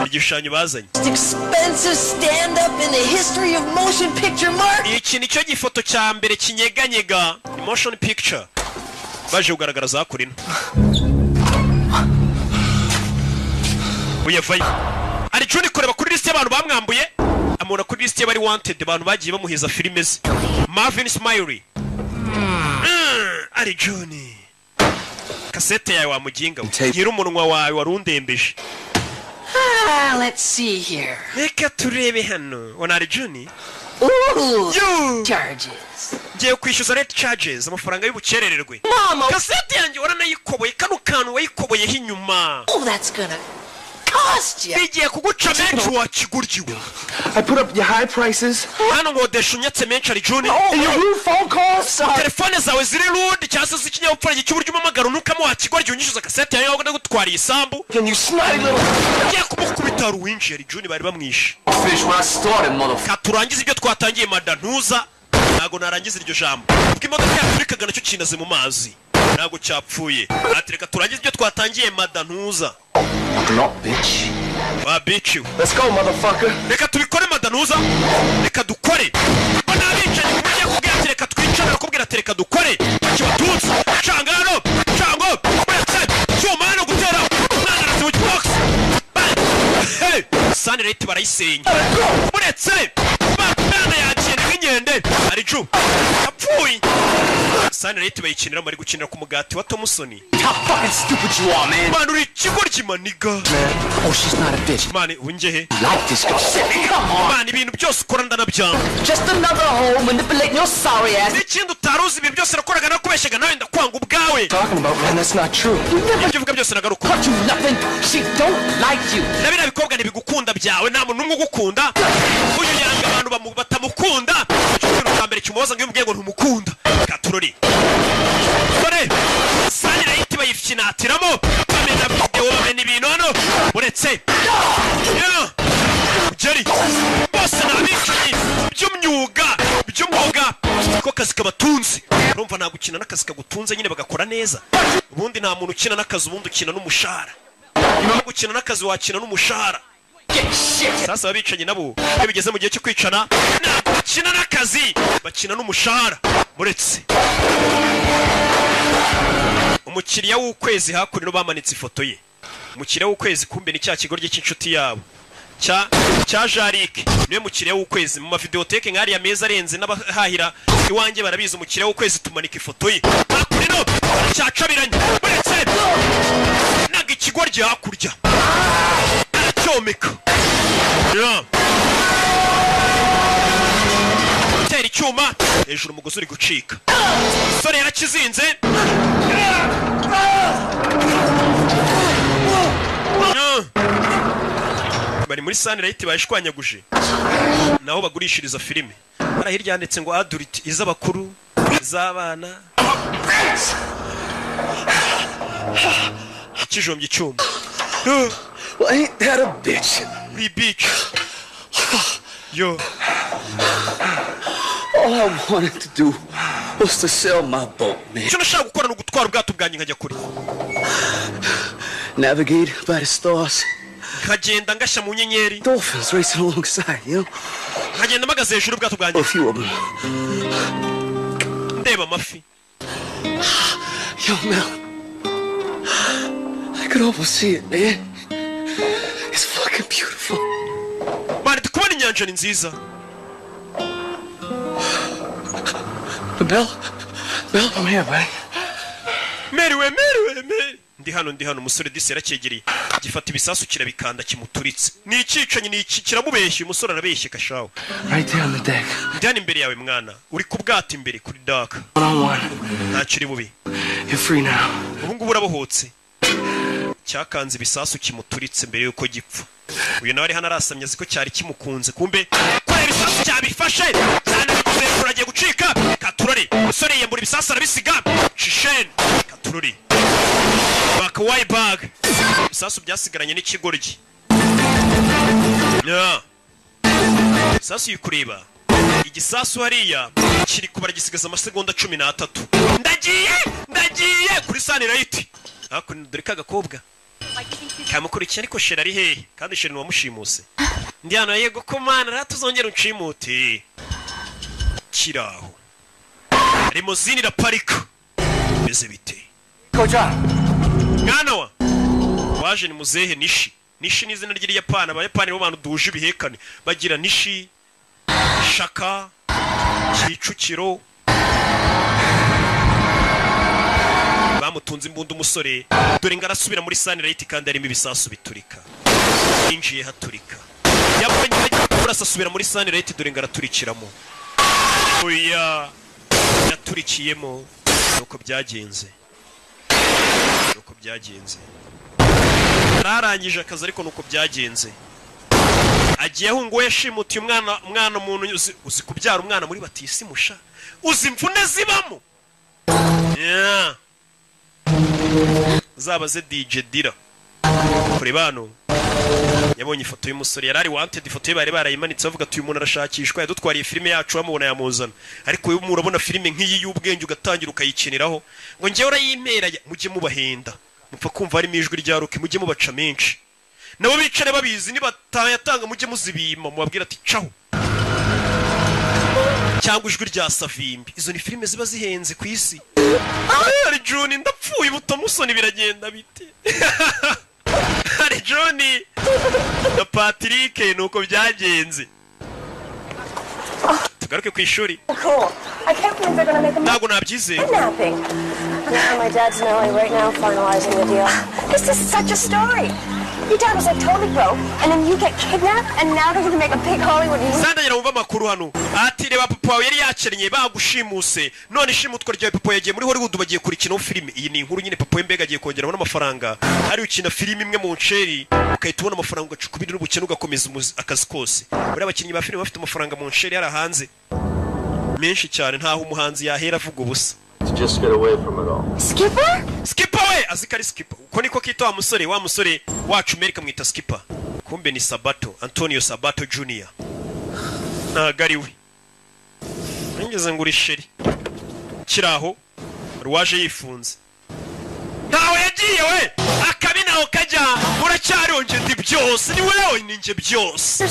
Igishushanyo bazanye. Expensive stand-up in the history of motion picture marketing. Iki nicyo gifoto cya mbere kinyeganyega motion picture baje kugaragara za kurino. Uyavayo ari Juni kureba kuri lisiti y'abantu bamwambuye, amubona kuri lisiti y'abari wanted, abantu bagiye bamuheza filime ze. Marvin Smiley. Ari Juni, kasete yawe wamuginga we, gira umunwa wawe wari undembeje. Ah, let's see here. Reka turebe hano, ona ari Juni. Ooh, Yo! Charges. Ngiye kwishyuza late charges, amafaranga y'ubukerererwe. Mama! Kasete yanjye waranayikoboye, kano kantu wayikoboyeho inyuma. Oh, that's gonna cost you. Bigiye kuguca menshi wakiguryiwe. I put up your high prices. Hano nkodesha unyatse menshi, ari Juni. And your rude phone calls. Sorry. Telefone zawe ziri rude cyangwa se z'ikinyabupfura cy'uburyo umpamagara unukamo, wakigoryi, unyishyuza kasete yawe ndagutwariye isambu. And you snotty little. Ngiye kumukubita. Hari uwinjiye, ari Juni, bari bamwishe. Finish what I started, motherfucker. Ka turangize ibyo twatangiye, mada ntuza, ntabwo narangiza iryo jambo. Ubwo imodoka yaturikaga nacyo kinaze mu mazi, ntabwo cyapfuye. Ati reka turangize ibyo twatangiye, mada ntuza. Not, bitch. Wa bitch we. Let's go, motherfucker. Reka tubikore, mada ntuza, reka dukore. Bo n'abicanyi kumujya kubwira ati reka twicane, arakubwira ati reka dukore. Kibatutsi canga hano, cango uretse cyuma hano gutera umwana arasi mu box. Hey! Sunlight barayisenya, uretse mwana yagiye nk'inkende, ari ju apfuye. Sunlight bayikinira, bari gukinira ku mugati wa Thompson. How fucking stupid you are, man. Man, uri ikigoryi, my nigga. Man. Oh, she's not a bitch. Man, ungehe. Like this girl. Shit, come on. Man, ibintu byose ukora ndanabyanga. Just another hoe manipulating your sorry ass. N'ikindi utaruzi, ibintu byose nakoraga nakubeshyaga, nawe ndakwanga ubwawe. Talking about, man, that's not true. Ibyo uvuga byose nagaruka. Cut you nothing. She don't like you. Na biriya bikobwa ntibigukunda byawe, nta muntu n'umwe ugukunda. Uyu yanga abantu batamukunda. Icyo kintu cya mbere kimubaza ngo iyo umubwiye ngo ntumukunda. Katurori dore Sunlight bayifyinatiramo, bamena videwo, bamena ibintu hano. Uretse Yeah. Jerry bose ni abicanyi by'umwuga, by'umwuga ko kazi kabatunze. Urumva nta gukina n'akazi kagutunze nyine bagakora neza. Ubundi nta muntu ukina n'akazi, ubundi ukina n'umushahara. Nyuma yo gukina n'akazi wakina n'umushahara. Sasa abicanyi nabo iyo bigeze mu gihe cyo kwicana ntabwo bakina n'akazi, bakina n'umushahara. Muretse umukiriya w'ukwezi hakuno bamanitse ifoto ye. Umukiriya w'ukwezi kumbe ni cya kigoryi cy'inshuti yabo cya Jarike, niwe mukiriya w'ukwezi mu mavideoteke nk'ariya meza arenze. N'abahahira iwanjye barabizi, umukiriya w'ukwezi tumanika ifoto ye hakuno. Cyacabiranye, uretse naga ikigoryi hakurya aracyomeka. Yeah. Tera icyuma hejuru, umugozi uri gucika, umusore yarakizinze. Yeah. Bari muri Sunlight bayishwanyaguje, naho bagurishiriza filime. Hariya hirya handitse ngo adult, iz'abakuru, iz'abana. Ikijombye icyuma. Well, ain't that a bitch? Uri bitch yo. All I wanted to do was to sell my boat, man. Icyo nashaka gukora ni ugutwara ubwato bwanjye nkajya kure. Navigate by the stars. Nkagenda ngashya mu nyenyeri. Dolphins racing alongside. Nkagenda mpagaze hejuru y'ubwato bwanjye. A few of them. Ndeba amafi. Yo, Mel. I could almost see it, man. It's fucking beautiful. Man, ndi kubona inyanja ni nziza. But Mel, Mel, I'm here, buddy. Mary we, Mary we, Mary, ndi hano, ndi hano. Umusore disi yaracyegereye, gifata ibisasu kirabikanda kimuturitse. Ni icyicanyi, ni iki kiramubeshya? Uyu musore arabeshye kashawe. Right there on the deck. Ndi hano imbere yawe mwana, uri ku bwato imbere kuri deck. One on one. Ntacyo uri bubi. You're free now. Ubu ngubu urabohotse. Cyakanze ibisasu kimuturitse mbere y'uko gipfa. Uyu nawe ari hano arasamye, azi ko cyari kimukunze, kumbe kureba ibisasu cyabifashe cyane hejuru agiye gucika. Katurori, umusore yiyambura ibisasu arabisiga. Shisheni katurori bakawayi bag, ibisasu byasigaranye n'ikigoryi. Yeah. Ibisasu yikureba igisasu hariya kiri kubara, gisigaza amasegonda 13. Ndagiye, ndagiye kuri Sunlight hakuno. Dore ka gakobwa kamukurikiye, ariko sheri ari hehe? Kandi sheri wamushimuse. Ndi hano, yego ko mana rero tuzongera unshimute. Kiraho limousine iraparika, bimeze bite? Koja. Mwana wa waje ni muzehe nishi. Nishi ni izina ry'Iriyapani. Abayapani bo bantu duhuje ibihekane, bagira Nishi, Shaka, Kicukiro. Bamutunze imbunda umusore, dore ngo arasubira muri Sunlight kandi harimo ibisasu biturika. Yinjiye haturika, yabonye bagiye kurasa, asubira muri Sunlight, dore ngo araturikiramo. Oya, yaturikiyemo. Nuko byagenze, nuko byagenze. Yararangije akazi, ariko nuko byagenze. Agiye ahunga uwo yashimutiye umwana. Umwana, umuntu uzi kubyara umwana muri batisimusha, uzi imvune zibamo. Yeah. Zabaze DJ Dira kure bano. Yabonye ifoto y'umusore yari ari wanted, ifoto ye bari barayimanitse bavuga ati: "Uyu muntu arashakishwa, yadutwariye filime yacu, bamubona yamuzana." Ariko uyu murabona filime nk'iyi y'ubwenge, ugatangira ukayikiniraho ngo njyewe urayimpera. Mujye mubahenda, mupfa kumva harimo ijwi rya Rocky, mujye mubaca menshi, nabo bicare babizi. Nibatayatanga mujye muzibima, mubabwira ati: "Caho," cyangwa ijwi rya Savimbi. Izo ni filime ziba zihenze ku isi. Hari Juni, ndapfuye ubutamusoni, biragenda bite? Hari Juni na Patrick, nuko byagenze. Tugaruke ku ishuri. Cool. I can't believe they're gonna make a Ntabwo nabyizeye. kidnapping. Yeah, my dad's in LA right now finalizing the deal. This is such a story. Your dad was like totally broke, and then you get kidnapped, and now they're gonna make a big Hollywood movie. Sandagira wumva amakuru hano, ati: "Reba, papa wawe yari yakennye, bagushimuse, none ishimutwa ryawe, papa yagiye muri Hollywood, bagiye kurikinaho filime." Iyi ni inkuru nyine. Papa we mbega agiye kongeramo n'amafaranga. Hari ukina filime imwe mu nsheri, ugahita ubona amafaranga, ugaca ukubiri n'ubukene, ugakomeza akazi kose. Buriya abakinnyi ba filime bafite amafaranga mu nsheri yari hanze menshi cyane, ntaho umuhanzi yahera avuga ubusa. To just get away from it all. Skipper? Skipper we, azi ko ari Skipper, uko niko kita wa musore, wa musore wacu Amerika mwita Skipper, kumbe ni Sabato, Antonio Sabato Junior, ntago ari we. Nigeze ngo uri chéri kiraho ruwaje yifunze, ntawe yagiye we, akabi naho kajya. Uracyariho, nje ndi byose, ni wewe, ni nje byose.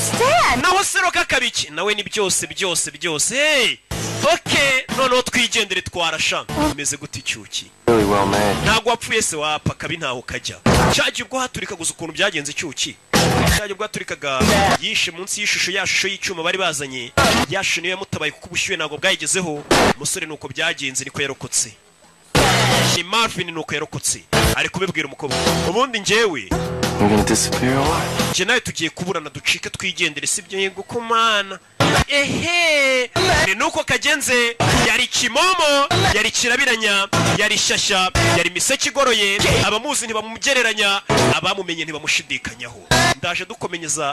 Naho seroka akabiki nawe ni byose byose byose. Hey, okay, noneho twigendere, twarasha. Bimeze gute icyuki? Really well made. Ntabwo wapfuye se? Wapfa, akabi ntaho kajya. Cyagiye ubwo haturika gusa, ukuntu byagenze icyuki cyagiye ubwo haturikaga, yishe munsi y'ishusho, ya shusho y'icyuma bari bazanye. Ya shusho niyo yamutabaye, kuko ubushyuhe ntabwo bwayigezeho umusore. Nuko byagenze, niko yarokotse. Ni Marvin, nuko yarokotse. Ari kubibwira umukobwa: "Ubundi njyewe We're gonna disappear or what? njye nawe tugiye kuburana, ducike twigendere, sibyo?" "Yego kumana." Ehe, ni nuko kagenze. Yari kimomo, yari kirabiranya, yari shyashya, yari miseke igoroye. Abamuzi ntibamugereranya, abamumenye ntibamushidikanyaho. Ndaje dukomenyeza.